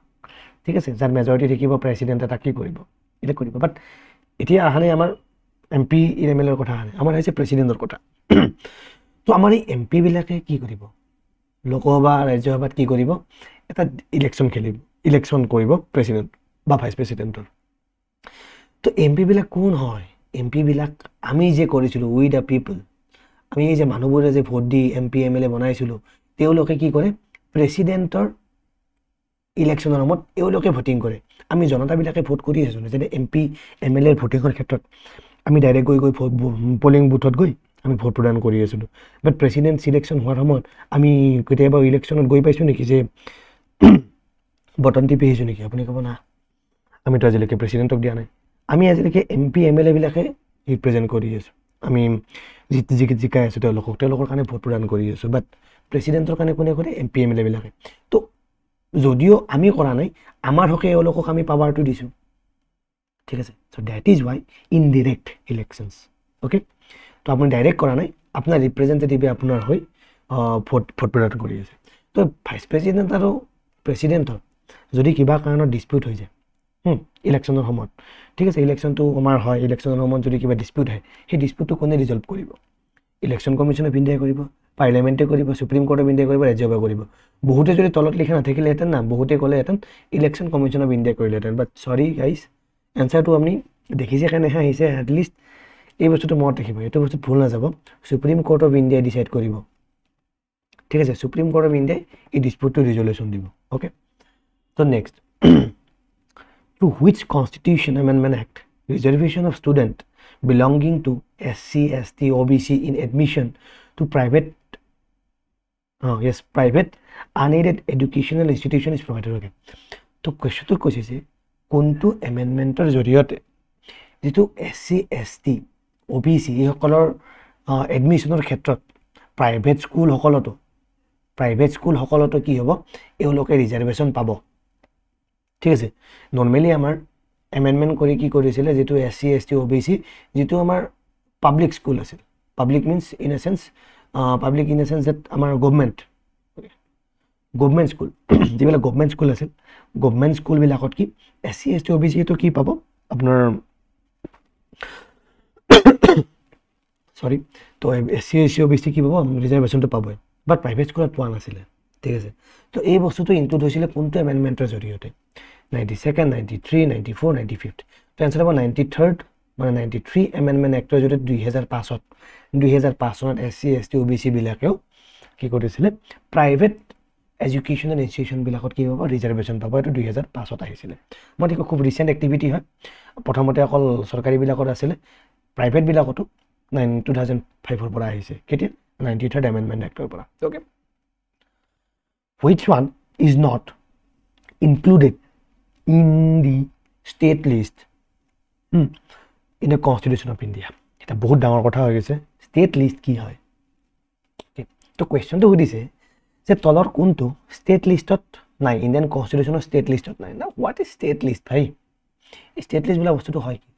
ঠিক আছে, যাৰ মেজৰিটি থাকিব প্ৰেচিডেণ্টে তাক কি কৰিব, ইলেক্ট কৰিব। বাট এতিয়া অহা নাই আমাৰ এম পি এম এল এৰ কথা, অহা নাই, আমাৰ হৈছে প্ৰেচিডেণ্টৰ কথা। তো আমাৰ এই এম পিবিলাকে কি কৰিব, লোকসভা ৰাজ্যসভাত কি কৰিব, এটা ইলেকশ্যন খেলিব, ইলেকশ্যন কৰিব প্ৰেচিডেণ্ট বা ভাইচ প্ৰেচিডেণ্টৰ। তো এম পিবিলাক কোন হয়? এম পিবিলাক আমি যে কৰিছিলোঁ, উই the people, আমি এই যে মানুহবোৰে যে vote the M P M L A বনাইছিলোঁ, তেওঁলোকে কি কৰে, প্ৰেচিডেণ্টৰ ইলেকশ্যনৰ সময়ত এওঁলোকে ভোটিং কৰে। আমি জনতাবিলাকে ভোট কৰি আছোঁ, যেনে এম পি এম এল এৰ ভোটিঙৰ ক্ষেত্ৰত আমি ডাইৰেক্ট গৈ গৈ ভোট পলিং বুথত গৈ আমি ভোট প্ৰদান কৰি আছিলোঁ। বাট প্ৰেচিডেণ্ট চিলেকশ্যন হোৱাৰ সময়ত আমি কেতিয়াবা ইলেকশ্যনত গৈ পাইছোঁ নেকি যে বটন টিপি আহিছোঁ নেকি? আপুনি ক'ব না, আমিতো আজিলৈকে প্ৰেচিডেণ্টক দিয়া নাই, আমি আজিলৈকে এম পি এম এল এবিলাকে ৰিপ্ৰেজেণ্ট কৰি আছোঁ, আমি জিকাই আছোঁ তেওঁলোকক, তেওঁলোকৰ কাৰণে ভোট প্ৰদান কৰি আছোঁ। বাট প্ৰেচিডেণ্টৰ কাৰণে কোনে কৰে? এম পি এম এল এবিলাকে। তো যদিও আমি কৰা নাই, আমাৰ হকে এওঁলোকক আমি পাৱাৰটো দিছোঁ, ঠিক আছে। So that is why indirect elections, okay. তো আপুনি ডাইৰেক্ট কৰা নাই, আপোনাৰ ৰিপ্ৰেজেণ্টেটিভে আপোনাৰ হৈ ভোট প্ৰদান কৰি আছে। তো ভাইচ প্ৰেচিডেণ্ট আৰু প্ৰেচিডেণ্টৰ যদি কিবা কাৰণত ডিছপিউট হৈ যায় ইলেকশ্যনৰ সময়ত, ঠিক আছে, ইলেকশ্যনটো আমাৰ হয়, ইলেকশ্যনৰ সময়ত যদি কিবা ডিছপিউট হয়, সেই ডিছপিউটটো কোনে ৰিজল্ভ কৰিব? ইলেকশ্যন কমিশ্যন অফ ইণ্ডিয়াই কৰিব, পাৰ্লিয়ামেণ্টে কৰিব, সুপ্ৰিম কোৰ্ট অফ ইণ্ডিয়াই কৰিব, ৰাজ্যসভাই কৰিব। বহুতে যদি তলত লিখা নাথাকিলেহেঁতেন না, বহুতে ক'লেহেঁতেন ইলেকশ্যন কমিশ্যন অফ ইণ্ডিয়াই কৰিলেহেঁতেন। বাট চৰি গাইজ, এনচাৰটো আপুনি দেখিছে কাৰণেহে আহিছে, এটলিষ্ট এই বস্তুটো মনত ৰাখিব, এইটো বস্তুত ভুল নাযাব। সুপ্ৰিম কোৰ্ট অফ ইণ্ডিয়াই ডিচাইড কৰিব, ঠিক আছে, সুপ্ৰিম কোৰ্ট অফ ইণ্ডিয়াই এই ডিছপিউটটো ৰিজলিউশ্যন দিব, okay. To' next, to which constitution amendment act reservation of student belonging to S C, S T, O B C in admission to private yes private unaided educational institution is provided, okay. তো কুৱেশ্যনটোত কৈছে যে কোনটো এমেণ্ডমেণ্টৰ জৰিয়তে যিটো S C, S T, O' B C এইসকলৰ এডমিশ্যনৰ ক্ষেত্ৰত প্ৰাইভেট স্কুলসকলতো কি হ'ব, এওঁলোকে ৰিজাৰ্ভেশ্যন পাব, ঠিক আছে। নৰ্মেলি আমাৰ এমেণ্ডমেণ্ট কৰি কি কৰিছিলে, যিটো S C, S T, O' B C যিটো আমাৰ পাব্লিক স্কুল আছিল, public means in a sense, public in a sense that আমাৰ গভমেণ্ট স্কুল, যিবিলাক গভমেণ্ট স্কুল আছিল, গভমেণ্ট স্কুলবিলাকত কি S C, S T, O' B চিটো কি পাব আপোনাৰ, চৰি, তো S C, S C, O' B C কি পাব, ৰিজাৰ্ভেশ্যনটো পাবই। বাট প্ৰাইভেট স্কুলত পোৱা নাছিলে, ঠিক আছে। তো এই বস্তুটো ইনক্লুড হৈছিলে কোনটো এমেণ্ডমেণ্টৰ জৰিয়তে? 92nd, 93, 94, 95th। তো এনচাৰ হ'ব 93rd, মানে 93 এমেণ্ডমেণ্ট এক্টৰ জৰিয়তে 2005ত, 2005 চনত S C, S T, O B চিবিলাকেও কি কৰিছিলে? প্ৰাইভেট এডুকেশ্যনেল ইনষ্টিটিউশ্যনবিলাকত কি পাব? ৰিজাৰ্ভেশ্যন পাব। এইটো 2005ত আহিছিলে। মই ঠিক খুব ৰিচেণ্ট এক্টিভিটি হয়। প্ৰথমতে অকল চৰকাৰীবিলাকত আছিলে, প্ৰাইভেটবিলাকতো 2005ৰ পৰা আহিছে। কেতিয়া? 93rd amendment এক্টৰ পৰা। Okay, which one is not included in the state list in the constitution of India? এটা বহুত ডাঙৰ কথা হৈ গৈছে। ষ্টেট লিষ্ট কি হয়? তো কুৱেশ্যনটো সুধিছে যে তলৰ কোনটো ষ্টেট লিষ্টত নাই, ইণ্ডিয়ান কনষ্টিটিউশ্যনৰ ষ্টেট লিষ্টত নাই। না, what is state list ভাই? ষ্টেট লিষ্ট বোলা বস্তুটো হয় কি?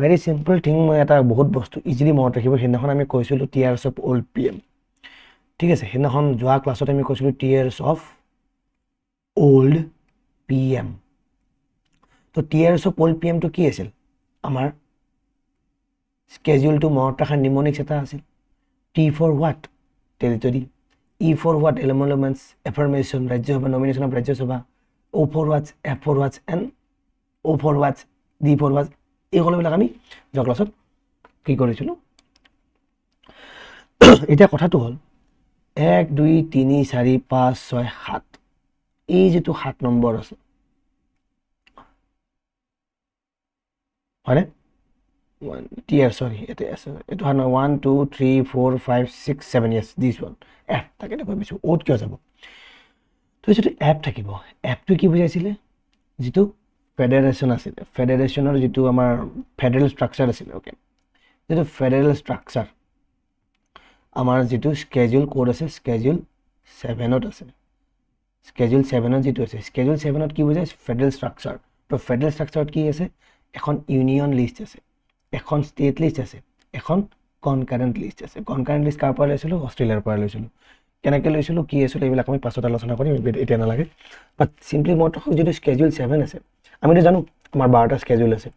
ভেৰি চিম্পল থিং, মই এটা বহুত বস্তু ইজিলি মনত ৰাখিব। সেইদিনাখন আমি কৈছিলোঁ tears of old P M, ঠিক আছে। সেইদিনাখন যোৱা ক্লাছত আমি কৈছিলোঁ tears of old P M. তো টিয়াৰ্ছ অফ অল্ড পি এমটো কি আছিল? আমাৰ স্কেডিউলটো মনত ৰখাৰ নিমনিক্স এটা আছিল। T for what? Territory. E for what? Emoluments, affirmation, Rajya Sabha, nomination of Rajya Sabha. O for what's, F for what's and O for what's, D for what's, এই সকলোবিলাক আমি যোৱা ক্লাছত কি কৰিছিলোঁ। এতিয়া কথাটো হ'ল 1 2 3 4 5 6 7, এই যিটো 7 নম্বৰ আছে হয়নে? টিয়াৰ, চৰি, ইয়াতে আছে এইটো 1 2 3 4 5 6 7, yes this one F, তাকে ভাবিছোঁ অ'ত কিয় যাব। তো যিটো এফ থাকিব, এফটো কি বুজাইছিলে? যিটো ফেডাৰেশ্যন আছিলে, ফেডাৰেশ্যনৰ যিটো আমাৰ ফেডাৰেল ষ্ট্ৰাকচাৰ আছিলে, অ'কে, যিটো ফেডাৰেল ষ্ট্ৰাকচাৰ আমাৰ যিটো স্কেডিউল ক'ড আছে, স্কেডিউল 7ত আছে, স্কেডিউল 7ত যিটো আছে, স্কেডিউল 7ত কি বুজায়? Federal structure. তো ফেডাৰেল ষ্ট্ৰাকচাৰত কি আছে? এখন ইউনিয়ন লিষ্ট আছে, এখন ষ্টেট লিষ্ট আছে, এখন কনকাৰেণ্ট লিষ্ট আছে। কনকাৰেণ্ট লিষ্ট কাৰ পৰা লৈছিলোঁ? অষ্ট্ৰেলিয়াৰ পৰা লৈছিলোঁ। কেনেকৈ লৈছিলোঁ, কি আছিলোঁ, এইবিলাক আমি পাছত আলোচনা কৰিম, এতিয়া নালাগে। বাট চিম্পলি মনত ৰাখক, যিটো স্কেডিউল 7 আছে, আমিতো জানো আমাৰ 12টা স্কেডিউল আছে।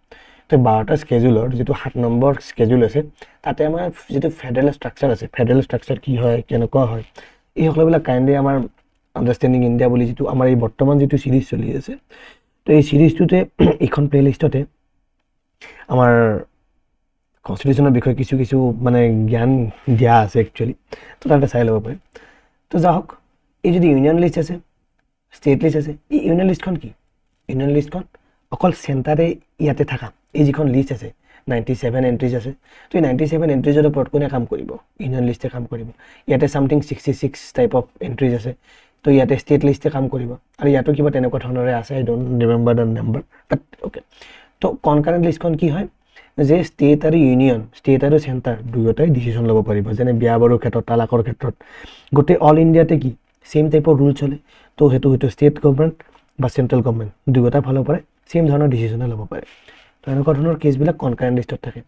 তো 12টা স্কেডিউলৰ যিটো 7 নম্বৰ স্কেডিউল আছে, তাতে আমাৰ যিটো ফেডাৰেল ষ্ট্ৰাকচাৰ আছে, ফেডাৰেল ষ্ট্ৰাকচাৰ কি হয়, কেনেকুৱা হয়, এই সকলোবিলাক কাইণ্ডলি আমাৰ আণ্ডাৰষ্টেণ্ডিং ইণ্ডিয়া বুলি যিটো আমাৰ এই বৰ্তমান যিটো ছিৰিজ চলি আছে, তো এই ছিৰিজটোতে, এইখন প্লে'লিষ্টতে আমাৰ কনষ্টিটিউশ্যনৰ বিষয়ে কিছু কিছু মানে জ্ঞান দিয়া আছে একচুৱেলি, তো তাতে চাই ল'ব পাৰে। তো যা হওক, এই যদি ইউনিয়ন লিষ্ট আছে, ষ্টেট লিষ্ট আছে, এই ইউনিয়ন লিষ্টখন কি? ইউনিয়ন লিষ্টখন অকল চেণ্টাৰে ইয়াতে থকা এই যিখন লিষ্ট আছে, 97 এণ্ট্ৰিজ আছে। তো এই 97 এণ্ট্ৰিজৰ ওপৰত কোনে কাম কৰিব? ইউনিয়ন লিষ্টে কাম কৰিব। ইয়াতে something 66 type of entries আছে, তো ইয়াতে ষ্টেট লিষ্টে কাম কৰিব। আৰু ইয়াতো কিবা তেনেকুৱা ধৰণৰে আছে, I don't remember the number, but okay. তো কনকাৰেণ্ট লিষ্টখন কি হয়? যে ষ্টেট আৰু ইউনিয়ন, ষ্টেট আৰু চেণ্টাৰ দুয়োটাই ডিচিশ্যন ল'ব পাৰিব। যেনে বিয়া বাৰুৰ ক্ষেত্ৰত, তালাকৰ ক্ষেত্ৰত, গোটেই অল ইণ্ডিয়াতে কি ছেইম টাইপৰ ৰুল চলে। তো সেইটো হয়তো ষ্টেট গভৰ্ণমেণ্ট বা চেণ্ট্ৰেল গভৰ্ণমেণ্ট দুয়োটা ফালৰ পৰাই ছেইম ধৰণৰ ডিচিশ্যনে ল'ব পাৰে। তো এনেকুৱা ধৰণৰ কেছবিলাক কনকাৰেণ্ট লিষ্টত থাকে।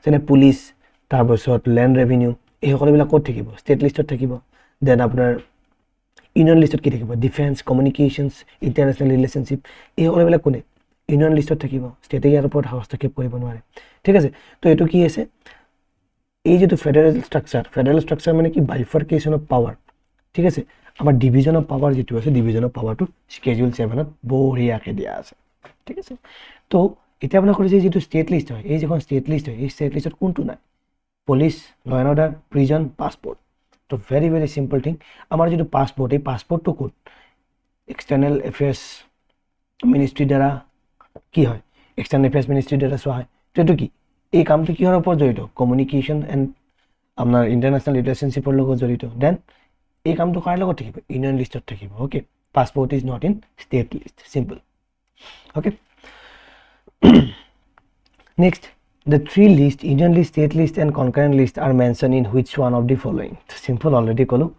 যেনে পুলিচ, তাৰপাছত লেণ্ড ৰেভিনিউ, এই সকলোবিলাক ক'ত থাকিব? ষ্টেট লিষ্টত থাকিব। Then আপোনাৰ ইউনিয়ন লিষ্টত কি থাকিব? ডিফেন্স, কমিউনিকেশ্যনছ, ইণ্টাৰনেশ্যনেল ৰিলেশ্যনশ্বিপ, এই সকলোবিলাক কোনে? ইউনিয়ন লিষ্টত থাকিব। ষ্টেটে ইয়াৰ ওপৰত হস্তক্ষেপ কৰিব নোৱাৰে, ঠিক আছে। তো এইটো কি আছে? এই যিটো ফেডাৰেল ষ্ট্ৰাকচাৰ, ফেডাৰেল ষ্ট্ৰাকচাৰ মানে কি? বাইফাৰ্কেশ্যন অফ পাৱাৰ, ঠিক আছে। আমাৰ ডিভিজন অফ পাৱাৰ যিটো আছে, ডিভিজন অফ পাৱাৰটো স্কেডিউল 7ত বঢ়িয়াকৈ দিয়া আছে, ঠিক আছে। তো এতিয়া আপোনাক সুধিছে যিটো ষ্টেট লিষ্ট হয়, এই যিখন ষ্টেট লিষ্ট হয়, এই ষ্টেট লিষ্টত কোনটো নাই? Police, law and order, prison, passport. তো ভেৰি ভেৰি চিম্পল থিং। আমাৰ যিটো পাছপৰ্ট, এই পাছপৰ্টটো ক'ত? এক্সটাৰ্নেল এফেয়াৰ্ছ মিনিষ্ট্ৰীৰ দ্বাৰা কি হয়? এক্সটাৰ্নেল এফেয়াৰ্ছ মিনিষ্ট্ৰীৰ দ্বাৰা চোৱা হয়। তো এইটো কি? এই কামটো কিহৰ ওপৰত জড়িত? কমিউনিকেশ্যন এণ্ড আপোনাৰ ইণ্টাৰনেশ্যনেল ৰিলেশ্যনশ্বিপৰ লগত জড়িত। Then এই কামটো কাৰ লগত থাকিব? ইউনিয়ন লিষ্টত থাকিব। Okay, passport is not in state list, simple. Okay, next, the 3 list, union list, state list and concurrent list are mention in which one of the following? Simple, already ক'লোঁ,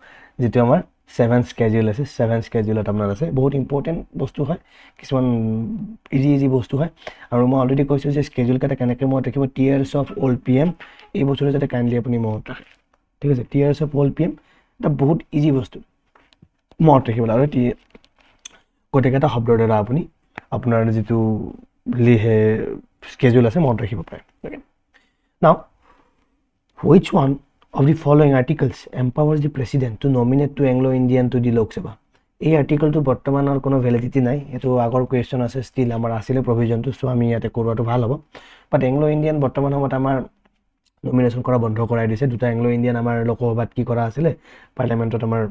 যিটো আমাৰ 7 স্কেডিউল আছে, 7 স্কেডিউলত আপোনাৰ আছে। বহুত ইম্পৰ্টেণ্ট বস্তু হয়, কিছুমান ইজি ইজি বস্তু হয়। আৰু মই অলৰেডি কৈছোঁ যে স্কেডিউলকেইটা কেনেকৈ মনত ৰাখিব। Tears of old P M, এই বস্তুটো যাতে কাইণ্ডলি আপুনি মনত ৰাখে, ঠিক আছে। Tears of old P M এটা বহুত ইজি বস্তু মনত ৰাখিবলৈ। আৰু গোটেইকেইটা শব্দৰ দ্বাৰা আপুনি আপোনাৰ যিটো স্কেডিউল আছে মনত ৰাখিব পাৰে। Okay, now which one of the following articles empowers the president to nominate two Anglo Indian to the Lok Sabha? এই আৰ্টিকলটো বৰ্তমানৰ কোনো ভেলিডিটি নাই, এইটো আগৰ কুৱেশ্যন আছে, ষ্টিল আমাৰ আছিলে প্ৰভিজনটো, চ' আমি ইয়াতে কৰোৱাটো ভাল হ'ব। বাট এংলো ইণ্ডিয়ান বৰ্তমান সময়ত আমাৰ নমিনেশ্যন কৰা বন্ধ কৰাই দিছে। দুটা এংলো ইণ্ডিয়ান আমাৰ লোকসভাত কি কৰা আছিলে, পাৰ্লিয়ামেণ্টত আমাৰ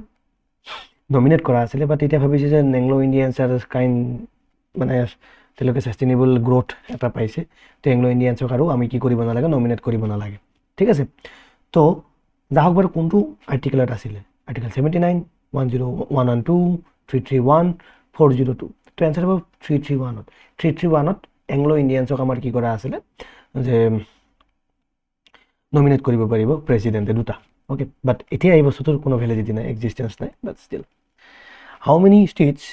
নমিনেট কৰা আছিলে, বাট এতিয়া ভাবিছে যে এংলো ইণ্ডিয়ানছ আৰ কাইণ্ড মানে তেওঁলোকে ছাষ্টেইনেবল গ্ৰ'থ এটা পাইছে, তো এংলো ইণ্ডিয়ানছক আৰু আমি কি কৰিব নালাগে, নমিনেট কৰিব নালাগে। ঠিক আছে, তো যা হওক বাৰু কোনটো আৰ্টিকেলত আছিলে, article 79, 101 1 2, 3 3 1, 4 0 2। তো এনচাৰ হ'ব 3 3 1ত। 3 3 1ত এংলো ইণ্ডিয়ানছক আমাৰ কি কৰা আছিলে যে নমিনেট কৰিব পাৰিব প্ৰেচিডেণ্টে দুটা। অ'কে, বাট এতিয়া এই বস্তুটোৰ কোনো ভেলিডিটি নাই, এক্সিষ্টেঞ্চ নাই, but still. How many states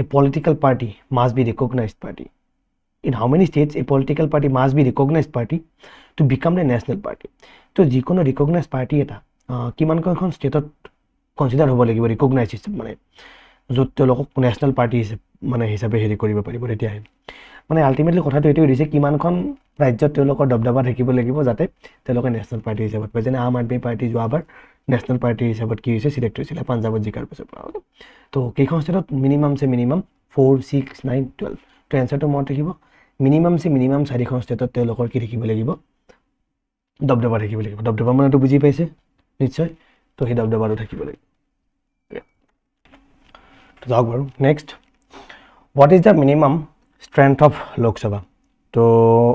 a political party must be recognized party? In how many states a political party must be recognized party to become the national party? তো যিকোনো ৰিকগনাইজ পাৰ্টি এটা কিমানখন ষ্টেটত কনচিডাৰ হ'ব লাগিব ৰিকগনাইজ হিচাপে, মানে য'ত তেওঁলোকক নেশ্যনেল পাৰ্টি হিচাপে মানে হিচাপে হেৰি কৰিব পাৰিব তেতিয়াহে। মানে আল্টিমেটলি কথাটো এইটোৱে দিছে কিমানখন ৰাজ্যত তেওঁলোকৰ দবদবা থাকিব লাগিব যাতে তেওঁলোকে নেশ্যনেল পাৰ্টি হিচাপত পায়। যেনে আম আদমি পাৰ্টি যোৱাবাৰ নেশ্যনেল পাৰ্টি হিচাপত কি হৈছে, চিলেক্ট হৈছিলে পাঞ্জাৱত জিকাৰ পিছৰ পৰা। অ'কে, তো কেইখন ষ্টেটত মিনিমাম চে মিনিমাম 4, 6, 9, 12। তো এনচাৰটো মনত ৰাখিব, মিনিমাম চে মিনিমাম চাৰিখন ষ্টেটত তেওঁলোকৰ কি থাকিব লাগিব, দবদবা থাকিব লাগিব। দবদবা মানেতো বুজি পাইছে নিশ্চয়, তো সেই দবদবাটো থাকিব লাগিব। যাওক বাৰু next, what is the minimum strength of Lok Sabha? তো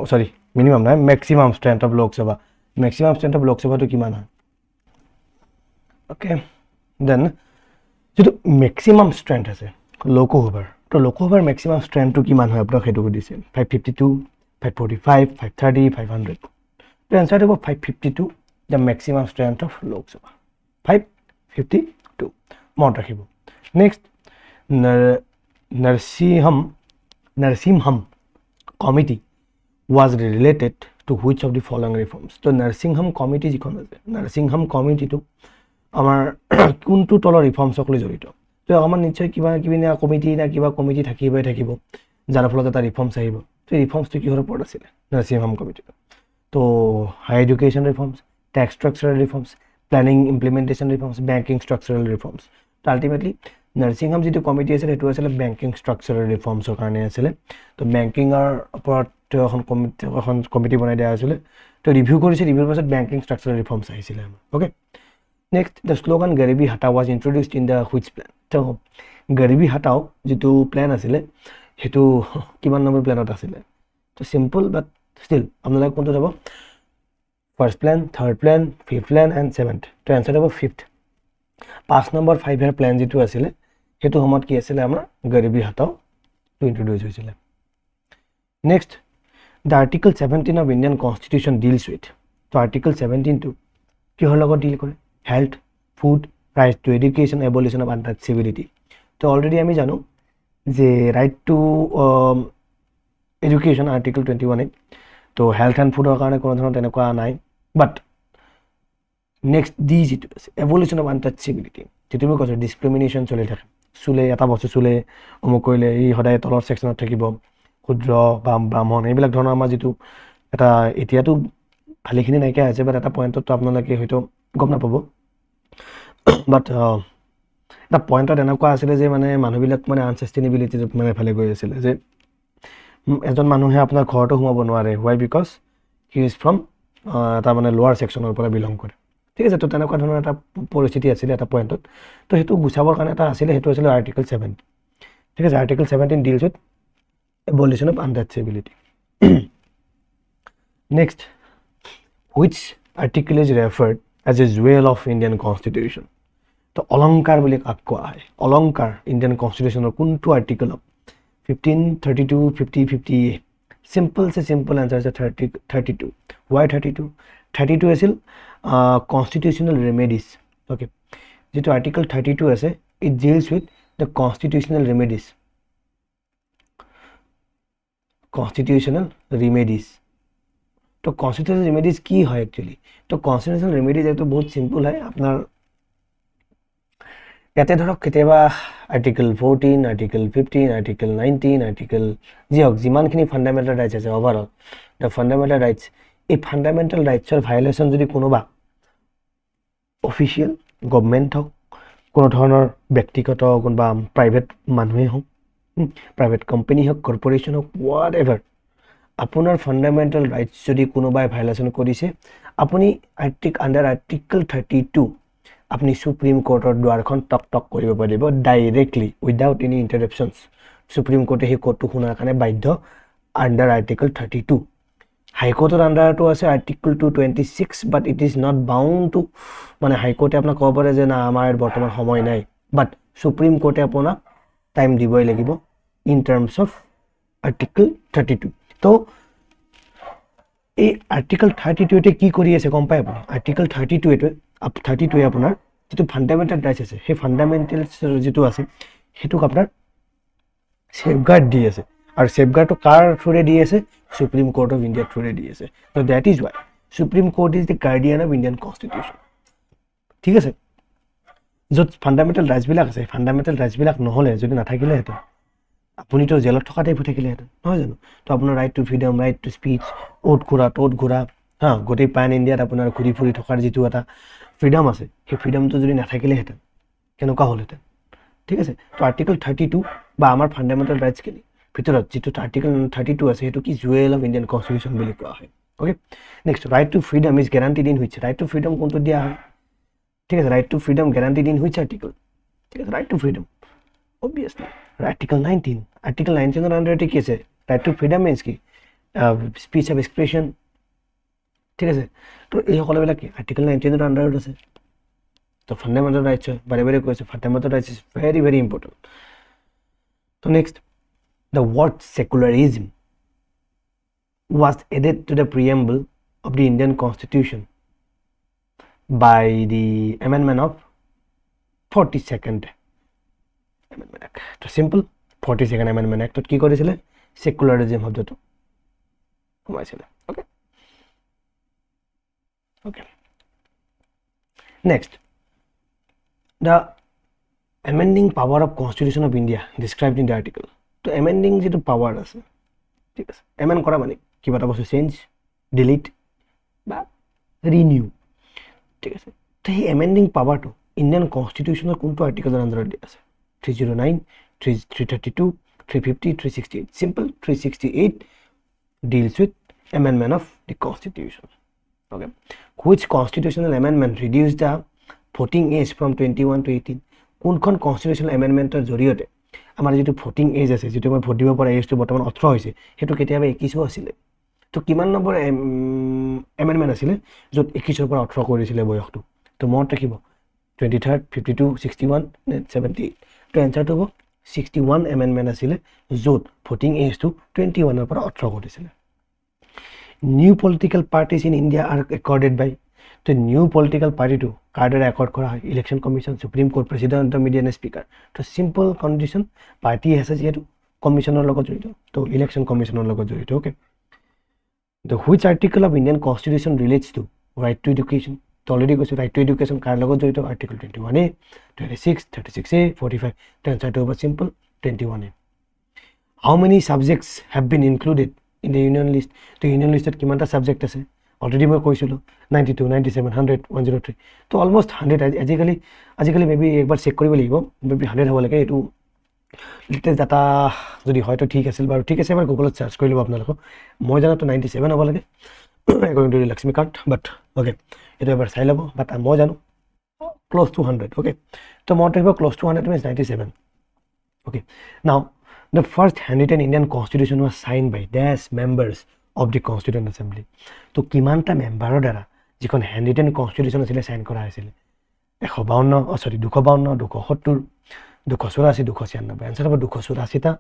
চৰি, মিনিমাম নহয়, maximum strength of Lok Sabha. Maximum strength of লোকসভাটো কিমান হয়? অ'কে, then যিটো মেক্সিমাম ষ্ট্ৰেংথ আছে লোকসভাৰ, তো লোকসভাৰ মেক্সিমাম ষ্ট্ৰেংথটো কিমান হয় আপোনাক সেইটো সুধিছে। 552, 545, 530, 500। তো এনচাৰটো হ'ব 552, the maximum strength of Lok Sabha, 552, মনত ৰাখিব। Next, Narasimham committee was related to which of the following reforms? তো নৰসিংহম কমিটি যিখন আছে, নৰসিংহম কমিটিটো আমাৰ কোনটো তলৰ ৰিফৰ্মছক লৈ জড়িত? তো আমাৰ নিশ্চয় কিবা কিবি না কমিটি না কিবা কমিটি থাকিবই থাকিব, যাৰ ফলত এটা ৰিফৰ্মছ আহিব। তো এই ৰিফৰ্মছটো কিহৰ ওপৰত আছিলে নৰসিংহম কমিটিটো? তো higher education reforms, tax structural reforms, planning implementation reforms, banking structural reforms. তো আল্টিমেটলি নৰসিংহম যিটো কমিটি আছিলে সেইটো আছিলে বেংকিং ষ্ট্ৰাকচাৰেল ৰিফৰ্মছৰ কাৰণে আছিলে। তো বেংকিঙৰ ওপৰত এখন কমিটি বনাই দিয়া হৈছিলে, তো ৰিভিউ কৰিছে, ৰিভিউৰ পাছত বেংকিং ষ্ট্ৰাকচাৰেল ৰিফৰ্মছ আহিছিলে আমাৰ। Okay, next, the slogan Garibi Hatao was introduced in the which plan? তো গৰিবী হাটাও যিটো প্লেন আছিলে সেইটো কিমান নম্বৰ প্লেনত আছিলে? তো চিম্পল বাট ষ্টিল আপোনালোকে কোনটো যাব, first plan, third plan, fifth plan and seventh. তো এনচাৰ হ'ব ফিফ্থ। 5 নম্বৰ 5 ইয়াৰ প্লেন যিটো আছিলে সেইটো সময়ত কি আছিলে আমাৰ গৰিবী হাটাওটো ইণ্ট্ৰডিউচ হৈছিলে। Next, the article 17 of Indian Constitution deals with? তো আৰ্টিকল 17টো কিহৰ লগত ডিল কৰে? Health, food, right to education, abolition of untouchability. তো অলৰেডি আমি জানো যে ৰাইট টু এডুকেশ্যন আৰ্টিকল 21ে, তো হেল্থ এণ্ড ফুডৰ কাৰণে কোনো ধৰণৰ তেনেকুৱা নাই। বাট নেক্সট ডি যিটো আছে, এবলিশ্যন অফ আনটাচেবিলিটি, যিটো মই কৈছোঁ ডিছক্ৰিমিনেশ্যন চলি থাকে, চুলে এটা বস্তু চুলে অমুক কৰিলে ই সদায় তলৰ ছেকশ্যনত থাকিব, শূদ্ৰ বা ব্ৰাহ্মণ এইবিলাক ধৰণৰ আমাৰ যিটো এটা এতিয়াতো ভালেখিনি নাইকিয়া হৈছে, বাট এটা পইণ্টততো আপোনালোকে হয়তো গম নাপাব, বাট এটা পইণ্টত এনেকুৱা আছিলে যে মানে মানুহবিলাক মানে আনচাষ্টেইনেবিলিটিত মানে ফালে গৈ আছিলে যে এজন মানুহে আপোনাৰ ঘৰতো সোমাব নোৱাৰে। Why? Because he is from এটা মানে লোৱাৰ ছেকশ্যনৰ পৰা বিলং কৰে। ঠিক আছে, তো তেনেকুৱা ধৰণৰ এটা পৰিস্থিতি আছিলে এটা পইণ্টত। তো সেইটো গুচাবৰ কাৰণে এটা আছিলে, সেইটো আছিলে আৰ্টিকল 17। ঠিক আছে, article 17 deals with abolition of untouchability. Next, which article is referred as a jewel of Indian Constitution? তো অলংকাৰ বুলি কাক কোৱা হয়? অলংকাৰ ইণ্ডিয়ান কনষ্টিটিউশ্যনৰ কোনটো আৰ্টিকলক? 15, 32, 50, 50। চিম্পল চে চিম্পল এনচাৰ হৈছে 32। Why 32? 32 আছিল কনষ্টিটিউশ্যনেল ৰেমেডিজ। অ'কে, যিটো আৰ্টিকল 32 আছে, it deals with the constitutional remedies, constitutional remedies. তো কনষ্টিটিউশ্যনেল ৰেমেডিজ কি হয় একচুৱেলি? তো কনষ্টিটিউশ্যনেল ৰেমেডিজ এইটো বহুত চিম্পল হয়। আপোনাৰ ইয়াতে ধৰক কেতিয়াবা article 14, article 15, article 19, article যি হওক, যিমানখিনি ফাণ্ডামেণ্টেল ৰাইটছ আছে, অভাৰঅল the fundamental rights, এই ফাণ্ডামেণ্টেল ৰাইটছৰ ভায়লেশ্যন যদি কোনোবা অফিচিয়েল গভমেণ্ট হওক, কোনো ধৰণৰ ব্যক্তিগত কোনোবা প্ৰাইভেট মানুহেই হওক, প্ৰাইভেট কোম্পানী হওক, কৰ্পৰেশ্যন হওক, what ever, আপোনাৰ ফাণ্ডামেণ্টেল ৰাইটছ যদি কোনোবাই ভাইলেশ্যন কৰিছে, আপুনি আণ্ডাৰ আৰ্টিকল 32 আপুনি সুপ্ৰিম কোৰ্টৰ দুৱাৰখন টক টক কৰিব পাৰিব directly without any interruptions. Supreme কোৰ্টে সেই কোৰ্টটো শুনাৰ কাৰণে বাধ্য আণ্ডাৰ আৰ্টিকল 32। হাইকোৰ্টৰ আণ্ডাৰতো আছে article 226, but it is not bound to, মানে হাইকোৰ্টে আপোনাক ক'ব পাৰে যে না আমাৰ বৰ্তমান সময় নাই, বাট সুপ্ৰিম কোৰ্টে আপোনাক টাইম দিবই লাগিব in terms of article 32। তো এই আৰ্টিকল 32তে কি কৰি আছে গম পায় আপুনি? আৰ্টিকল 32ৱে আপোনাৰ যিটো ফাণ্ডামেণ্টেল ৰাইটছ আছে, সেই ফাণ্ডামেণ্টেলছ যিটো আছে সেইটোক আপোনাৰ ছেফগাৰ্ড দি আছে। আৰু ছেফগাৰ্ডটো কাৰ থ্ৰুৰে দি আছে? সুপ্ৰিম কোৰ্ট অফ ইণ্ডিয়াৰ থ্ৰুৰে দি আছে। তো that is why Supreme Court is the guardian of Indian constitution. ঠিক আছে, য'ত ফাণ্ডামেণ্টেল ৰাইটছবিলাক আছে, ফাণ্ডামেণ্টেল ৰাইটছবিলাক নহ'লে যদি নাথাকিলেহেঁতেন আপুনিতো জেলত থকা টাইপ হৈ থাকিলেহেঁতেন, নহয় জানো? তো আপোনাৰ right to freedom, right to speech, অ'ত ঘূৰা ত'ত ঘূৰা, হা গোটেই পেন ইণ্ডিয়াত আপোনাৰ ঘূৰি ফুৰি থকাৰ যিটো এটা ফ্ৰীডম আছে, সেই ফ্ৰীডমটো যদি নাথাকিলেহেঁতেন কেনেকুৱা হ'লহেঁতেন? ঠিক আছে, তো আৰ্টিকল 32 বা আমাৰ ফাণ্ডামেণ্টেল ৰাইটছখিনি ভিতৰত যিটো আৰ্টিকল 32 আছে সেইটো কি জুৱেল অফ ইণ্ডিয়ান কনষ্টিটিউশ্যন বুলি কোৱা হয়। Okay, next, right to freedom is guaranteed in which? Right to freedom কোনটো দিয়া হয়? ঠিক আছে, right to freedom guaranteed in which article? ঠিক আছে, right to freedom obviously article 19। Article 19ৰ আণ্ডাৰতে কি আছে? ৰাইট টু ফ্ৰীডম মিনছ কি? Speech of expression. ঠিক আছে, তো এই সকলোবিলাক কি আৰ্টিকল 19ৰ আণ্ডাৰত আছে। তো ফাণ্ডামেণ্টেল ৰাইটছ হয়, বাৰে বাৰে কৈ আছোঁ, fundamental rights is very very important. তো next, the word secularism was added to the preamble of the Indian Constitution by the amendment of 42nd Amendment Act. So simple, 42nd Amendment Act কি কৰিছিলে? Secularism শব্দটো সোমাইছিলে। Okay, okay. Next, the amending power of Constitution of India described in the article. তো এমেণ্ডিং যিটো পাৱাৰ আছে, ঠিক আছে, এমেণ্ড কৰা মানে কিবা এটা বস্তু চেঞ্জ, ডিলিট বা ৰিনিউ। ঠিক আছে, তো সেই এমেণ্ডিং পাৱাৰটো ইণ্ডিয়ান কনষ্টিটিউশ্যনৰ কোনটো আৰ্টিকলৰ আণ্ডাৰত দিয়া আছে? 309, 332, 350, 368। Simple, 368 deals with amendment of the constitution. Okay, which constitutional amendment reduce the voting age from 21 to 18? কোনখন কনষ্টিটিউশ্যনেল এমেণ্ডমেণ্টৰ জৰিয়তে আমাৰ যিটো ভোটিং এজ আছে, যিটো আমাৰ ভোট দিব পৰা এজটো বৰ্তমান 18 হৈছে, সেইটো কেতিয়াবা 21 আছিলে। তো কিমান নম্বৰ এমেণ্ডমেণ্ট আছিলে য'ত 21ৰ পৰা 18 কৰিছিলে বয়সটো? তো মনত ৰাখিব 23rd, 52, 61 নে 78। তো এনচাৰটো হ'ব 61 এমেণ্ডমেণ্ট আছিলে য'ত ভোটিং এজটো 21ৰ পৰা 18 কৰিছিলে। New political parties in India are accorded by? তো নিউ পলিটিকেল পাৰ্টিটো কাৰ দ্বাৰা একৰ্ড কৰা হয়? Election commission, supreme court, president of India নে স্পীকাৰ? তো চিম্পল কণ্ডিশ্যন, পাৰ্টি আছে যিহেতু কমিশ্যনৰ লগত জড়িত, তো ইলেকশ্যন কমিশ্যনৰ লগত জড়িত। Okay, the which article of Indian constitution relates to right to education? তো অলৰেডি কৈছোঁ ৰাইট টু এডুকেশ্যন কাৰ লগত জড়িত? Article 21A, 26, 36A, 45। তো এনচাৰটো হ'ব simple 21A। How many subjects have been included in the union list? তো ইউনিয়ন লিষ্টত কিমানটা ছাবজেক্ট আছে? অলৰেডি মই কৈছিলোঁ 92, 97, 100, 103। তো অলমষ্ট 100। আজিকালি মে বি একবাৰ চেক কৰিব লাগিব, মে বি 100 হ'ব লাগে। এইটো লেটেষ্ট ডাটা যদি হয় তো ঠিক আছিল বাৰু, ঠিক আছে, এবাৰ গুগলত চাৰ্চ কৰি ল'ব আপোনালোকক। মই জানাতো 97 হ'ব লাগে according to Laxmikanth, but okay এইটো এবাৰ চাই ল'ব, বাট মই জানো ক্ল'জ টু 100। অ'কে, তো মনত ৰাখিব close to 100 means 97। Okay, now the first handwritten Indian constitution was sign by dash members of the constituent assembly. তো কিমানটা মেম্বাৰৰ দ্বাৰা যিখন হেণ্ড ৰিটেন কনষ্টিটিউশ্যন আছিলে চাইন কৰা হৈছিলে? 152, চৰি 252, 270, 284, 296। এনচাৰ হ'ব 284টা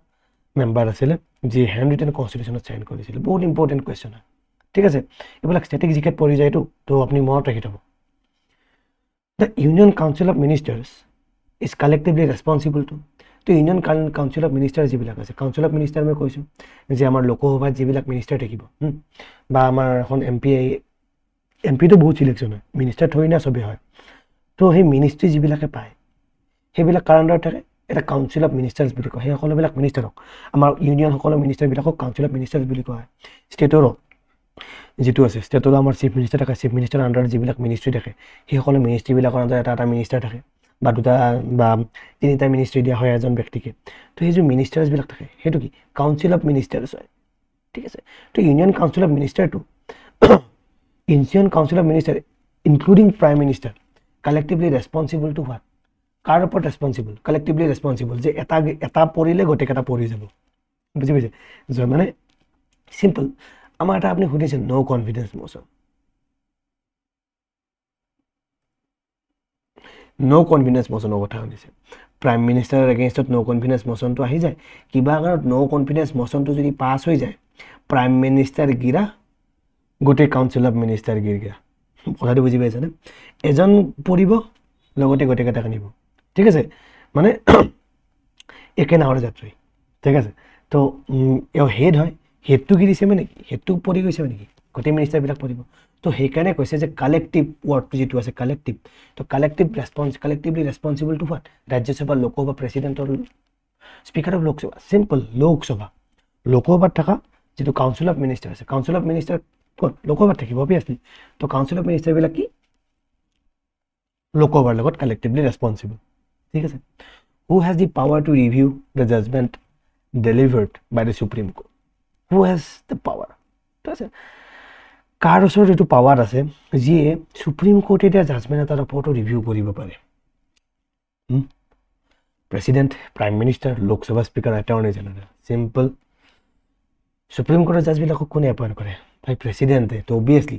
মেম্বাৰ আছিলে যি হেণ্ড ৰিটেন কনষ্টিটিউশ্যনত চাইন কৰিছিলে। বহুত ইম্পৰ্টেণ্ট কুৱেশ্যন হয়, ঠিক আছে, এইবিলাক ষ্টেটিক জিকেত পৰি যায়তো, তো আপুনি মনত ৰাখি থ'ব। The union council of ministers is collectively responsible to? তো ইউনিয়ন কাউন্সিল অফ মিনিষ্টাৰ যিবিলাক আছে, কাউন্সিল অফ মিনিষ্টাৰ মই কৈছোঁ যে আমাৰ লোকসভাত যিবিলাক মিনিষ্টাৰ থাকিব, বা আমাৰ এখন এম পি, এম পিটো বহুত চিলেকশ্যন হয়, মিনিষ্টাৰ থৰি না চবেই হয়। তো সেই মিনিষ্ট্ৰী যিবিলাকে পায় সেইবিলাক কাৰ আণ্ডাৰত থাকে? এটা কাউন্সিল অফ মিনিষ্টাৰ্ছ বুলি কয়। সেই সকলোবিলাক মিনিষ্টাৰক, আমাৰ ইউনিয়ন সকলো মিনিষ্টাৰবিলাকক কাউন্সিল অফ মিনিষ্টাৰ্ছ বুলি কোৱা হয়। ষ্টেটৰো যিটো আছে, ষ্টেটতো আমাৰ চিফ মিনিষ্টাৰ থাকে, চিফ মিনিষ্টাৰৰ আণ্ডাৰত যিবিলাক মিনিষ্ট্ৰী থাকে সেইসকলে মিনিষ্ট্ৰীবিলাকৰ আণ্ডাৰত এটা এটা মিনিষ্টাৰ থাকে বা দুটা বা তিনিটা মিনিষ্ট্ৰী দিয়া হয় এজন ব্যক্তিকে। তো সেই যি মিনিষ্টাৰ্ছবিলাক থাকে সেইটো কি কাউন্সিল অফ মিনিষ্টাৰ্ছ হয়, ঠিক আছে। তো ইউনিয়ন কাউন্সিল অফ মিনিষ্টাৰটো union council of minister including prime minister collectively responsible to what? কাৰ ওপৰত ৰেচপনচিবল? কালেক্টিভলি ৰেচপনচিবল, যে এটা এটা পৰিলে গোটেইকেইটা পৰি যাব, বুজি পাইছে? মানে চিম্পল, আমাৰ এটা আপুনি সুধিছে ন' কনফিডেঞ্চ মোচন, ন' কনফিডেঞ্চ মোচনৰ কথা শুনিছে। প্ৰাইম মিনিষ্টাৰৰ এগেইনষ্টত ন' কনফিডেঞ্চ মোচনটো আহি যায়, কিবা কাৰণত ন' কনফিডেঞ্চ মোচনটো যদি পাছ হৈ যায়, প্ৰাইম মিনিষ্টাৰ গিৰা, গোটেই কাউন্সিল অফ মিনিষ্টাৰ গিৰ গিৰা। কথাটো বুজি পাইছেনে? এজন পৰিব লগতে গোটেইকেইটাক আনিব, ঠিক আছে, মানে একে নাৱৰ যাত্ৰী, ঠিক আছে। তো এওঁ হেড হয়, হেডটো গিৰিছে মানে কি, হেডটো পৰি গৈছে মানে কি, গোটেই মিনিষ্টাৰবিলাক পৰিব। তো সেইকাৰণে কৈছে যে কালেক্টিভ ৱৰ্ডটো যিটো আছে কালেক্টিভ, তো collective response, collectively responsible to what? Rajya Sabha, Lok Sabha, প্ৰেচিডেণ্টৰ, speaker of Lok Sabha, simple Lok Sabha, লোকসভাত থকা যিটো কাউন্সিল অফ মিনিষ্টাৰ আছে, কাউন্সিল অফ মিনিষ্টাৰ ক'ত? লোকসভাত থাকিব অভিয়াছলি। তো কাউন্সিল অফ মিনিষ্টাৰবিলাক কি লোকসভাৰ লগত কালেক্টিভলি ৰেচপনচিবল, ঠিক আছে। Who has the power to review the judgement delivered by the Supreme Court? Who has the power? ঠিক আছে, কাৰ ওচৰত এইটো পাৱাৰ আছে যিয়ে সুপ্ৰিম কোৰ্টে দিয়া জাজমেণ্ট এটাৰ ওপৰতো ৰিভিউ কৰিব পাৰে? President, prime minister, Lok Sabha speaker, attorney general. Simple, supreme কোৰ্টৰ জাজবিলাকক কোনে এপইণ্ট কৰে? ভাই প্ৰেচিডেণ্টে। তো অভিয়াছলি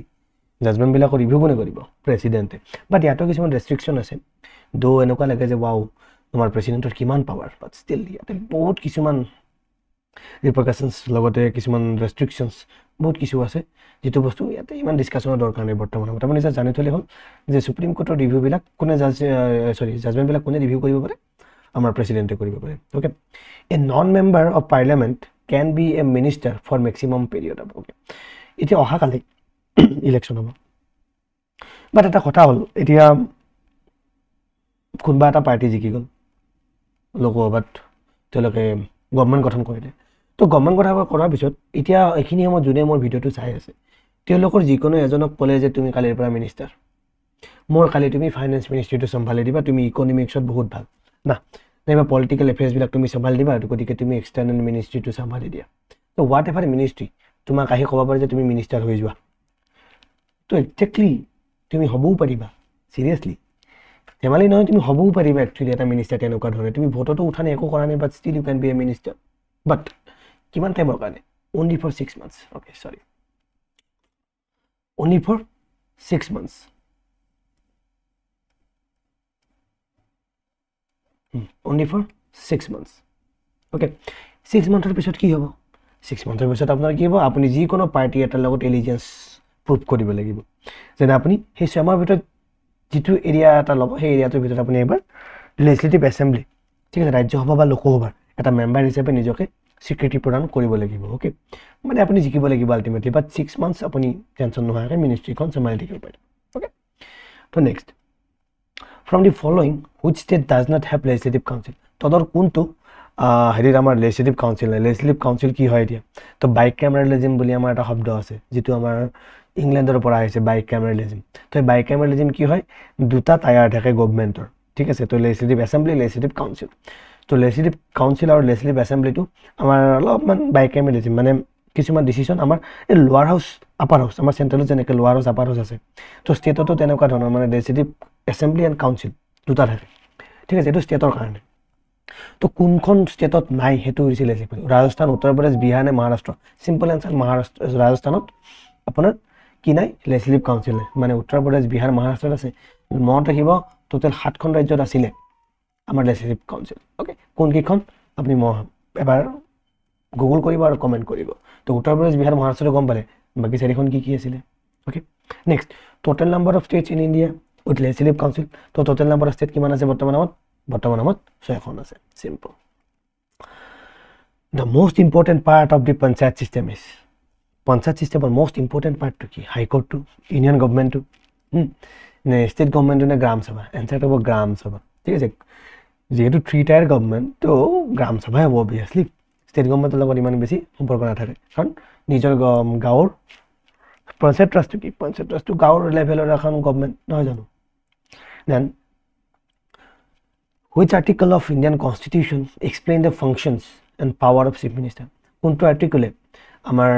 জাজমেণ্টবিলাকৰ ৰিভিউ কোনে কৰিব? প্ৰেচিডেণ্টে। বাট ইয়াতো কিছুমান ৰেষ্ট্ৰিকশ্যন আছে, দ' এনেকুৱা লাগে যে ৱাও তোমাৰ প্ৰেচিডেণ্টৰ কিমান পাৱাৰ, বাট ষ্টিল ইয়াতে বহুত কিছুমান ৰিপাৰকাশ্যনছ, লগতে কিছুমান ৰেষ্ট্ৰিকশ্যনছ বহুত কিছু আছে, যিটো বস্তু ইয়াতে ইমান ডিছকাশ্যনৰ দৰকাৰ নাই বৰ্তমান সময়ত। আপুনি জাষ্ট জানি থ'লে হ'ল যে সুপ্ৰিম কোৰ্টৰ ৰিভিউবিলাক কোনে জাজ, চৰি জাজমেণ্টবিলাক কোনে ৰিভিউ কৰিব পাৰে? আমাৰ প্ৰেচিডেণ্টে কৰিব পাৰে। Okay, a non member of parliament can be a minister for maximum period of, okay. এতিয়া অহাকালি ইলেকশ্যন হ'ব, বাট এটা কথা হ'ল, এতিয়া কোনোবা এটা পাৰ্টি জিকি গ'ল লোকসভাত, তেওঁলোকে গভমেণ্ট গঠন কৰিলে। তো গভমেণ্ট গঠন কৰাৰ পিছত এতিয়া এইখিনি সময়ত যোনে মোৰ ভিডিঅ'টো চাই আছে তেওঁলোকৰ যিকোনো এজনক ক'লে যে তুমি কালিৰ পৰা মিনিষ্টাৰ, মোৰ কালি তুমি ফাইনেন্স মিনিষ্ট্ৰিটো চম্ভালি দিবা, তুমি ইকনমিক্সত বহুত ভাল না, নাইবা পলিটিকেল এফেয়াৰ্ছবিলাক তুমি চম্ভালি দিবা, গতিকে তুমি এক্সটাৰ্নেল মিনিষ্ট্ৰিটো চম্ভালি দিয়া। তো what ever ministry তোমাক আহি ক'ব পাৰে যে তুমি মিনিষ্টাৰ হৈ যোৱা, তো একজেক্টলি তুমি হ'বও পাৰিবা, চিৰিয়াছলি ধেমালি নহয়, তুমি হ'বও পাৰিবা একচুৱেলি এটা মিনিষ্টাৰ তেনেকুৱা ধৰণে। তুমি ভোটতো উঠা নাই, একো কৰা নাই, but still you can be a minister. But কিমান টাইমৰ কাৰণে? Only for 6 months. Okay, sorry, only for 6 months, only for 6 months. Okay, 6 মান্থৰ পিছত কি হ'ব? 6 মান্থৰ পিছত আপোনাৰ কি হ'ব? আপুনি যিকোনো পাৰ্টি এটাৰ লগত এলিজেঞ্চ প্ৰুভ কৰিব লাগিব, যেনে আপুনি সেই ছমাহৰ ভিতৰত যিটো এৰিয়া এটা ল'ব সেই এৰিয়াটোৰ ভিতৰত আপুনি এবাৰ লেজিছলেটিভ এছেম্বলি, ঠিক আছে, ৰাজ্যসভা বা লোকসভাৰ এটা মেম্বাৰ হিচাপে নিজকে স্বীকৃতি প্ৰদান কৰিব লাগিব। অ'কে, মানে আপুনি জিকিব লাগিব আল্টিমেটলি, বাট 6 মান্থছ আপুনি টেনশ্যন নোহোৱাকৈ মিনিষ্ট্ৰীখন চম্ভালি থাকিব পাৰিব। অ'কে, তো next, from the following which state does not have legislative council? তদৰ কোনটো হেৰিত আমাৰ লেজিছলেটিভ কাউঞ্চিল নাই? লেজিছলেটিভ কাউঞ্চিল কি হয় এতিয়া? তো বাইকেমেৰেলিজিম বুলি আমাৰ এটা শব্দ আছে, যিটো আমাৰ ইংলেণ্ডৰ পৰা আহিছে, বাইকেমেৰেলিজিম। তো এই বাইকেমেৰেলিজিম কি হয়? দুটা টায়াৰ থাকে গভমেণ্টৰ, ঠিক আছে। তো লেজিছলেটিভ এছেম্বলি, লেজিছলেটিভ কাউঞ্চিল। তো লেজিছলেটিভ কাউঞ্চিল আৰু লেজিছলেটিভ এছেম্বলিটো আমাৰ অলপমান বাইকেমেৰেলিজিম, মানে কিছুমান ডিচিশ্যন আমাৰ এই লোৱাৰ হাউচ আপাৰ হাউচ, আমাৰ চেণ্ট্ৰেলত যেনেকৈ লোৱাৰ হাউচ আপাৰ হাউচ আছে, তো ষ্টেটতো তেনেকুৱা ধৰণৰ মানে লেজিছলেটিভ এছেম্বলি এণ্ড কাউঞ্চিল দুটা থাকে, ঠিক আছে। এইটো ষ্টেটৰ কাৰণে। তো কোনখন ষ্টেটত নাই সেইটো হৈছে লেজিছলেটিভ? ৰাজস্থান, উত্তৰ প্ৰদেশ, বিহাৰ নে মহাৰাষ্ট্ৰ? Simple answer Maharashtra. ৰাজস্থানত আপোনাৰ কি নাই? লেজিছলেটিভ কাউঞ্চিল নাই, মানে উত্তৰ প্ৰদেশ, বিহাৰ, মহাৰাষ্ট্ৰত আছে। মনত ৰাখিব, টোটেল 7খন ৰাজ্যত আছিলে আমাৰ লেজিছলেটিভ কাউঞ্চিল। অ'কে, কোনকেইখন আপুনি এবাৰ গুগল কৰিব আৰু কমেণ্ট কৰিব। তো উত্তৰ প্ৰদেশ, বিহাৰ, মহাৰাষ্ট্ৰটো গম পালে, বাকী চাৰিখন কি কি আছিলে? Okay, next, total number of states in India with legislative council. তো টোটেল নাম্বাৰ অফ ষ্টেট কিমান আছে বৰ্তমান সময়ত? বৰ্তমান সময়ত 6খন আছে। Simple. The most important part of the panchayat system is, panchayat চিষ্টেমৰ most important পাৰ্টটো কি? হাইকোৰ্টটো, ইউনিয়ন গভমেণ্টটো, নে ষ্টেট গভমেণ্টটো, নে গ্ৰাম সভা? এনচাৰটো হ'ব গ্ৰাম সভা, ঠিক আছে। যিহেতু থ্ৰী টায়াৰ গভমেণ্ট, তো গ্ৰাম সভাই হ'ব অভিয়াছলি। ষ্টেট গভমেণ্টৰ লগত ইমান বেছি সম্পৰ্ক নাথাকে, কাৰণ নিজৰ গাঁৱৰ পঞ্চায়ত ৰাজটো কি? পঞ্চায়ত ৰাজটো গাঁৱৰ লেভেলৰ এখন গভমেণ্ট নহয় জানো? Then which article of Indian constitution explain the functions and power of chief minister? কোনটো আৰ্টিকলে আমাৰ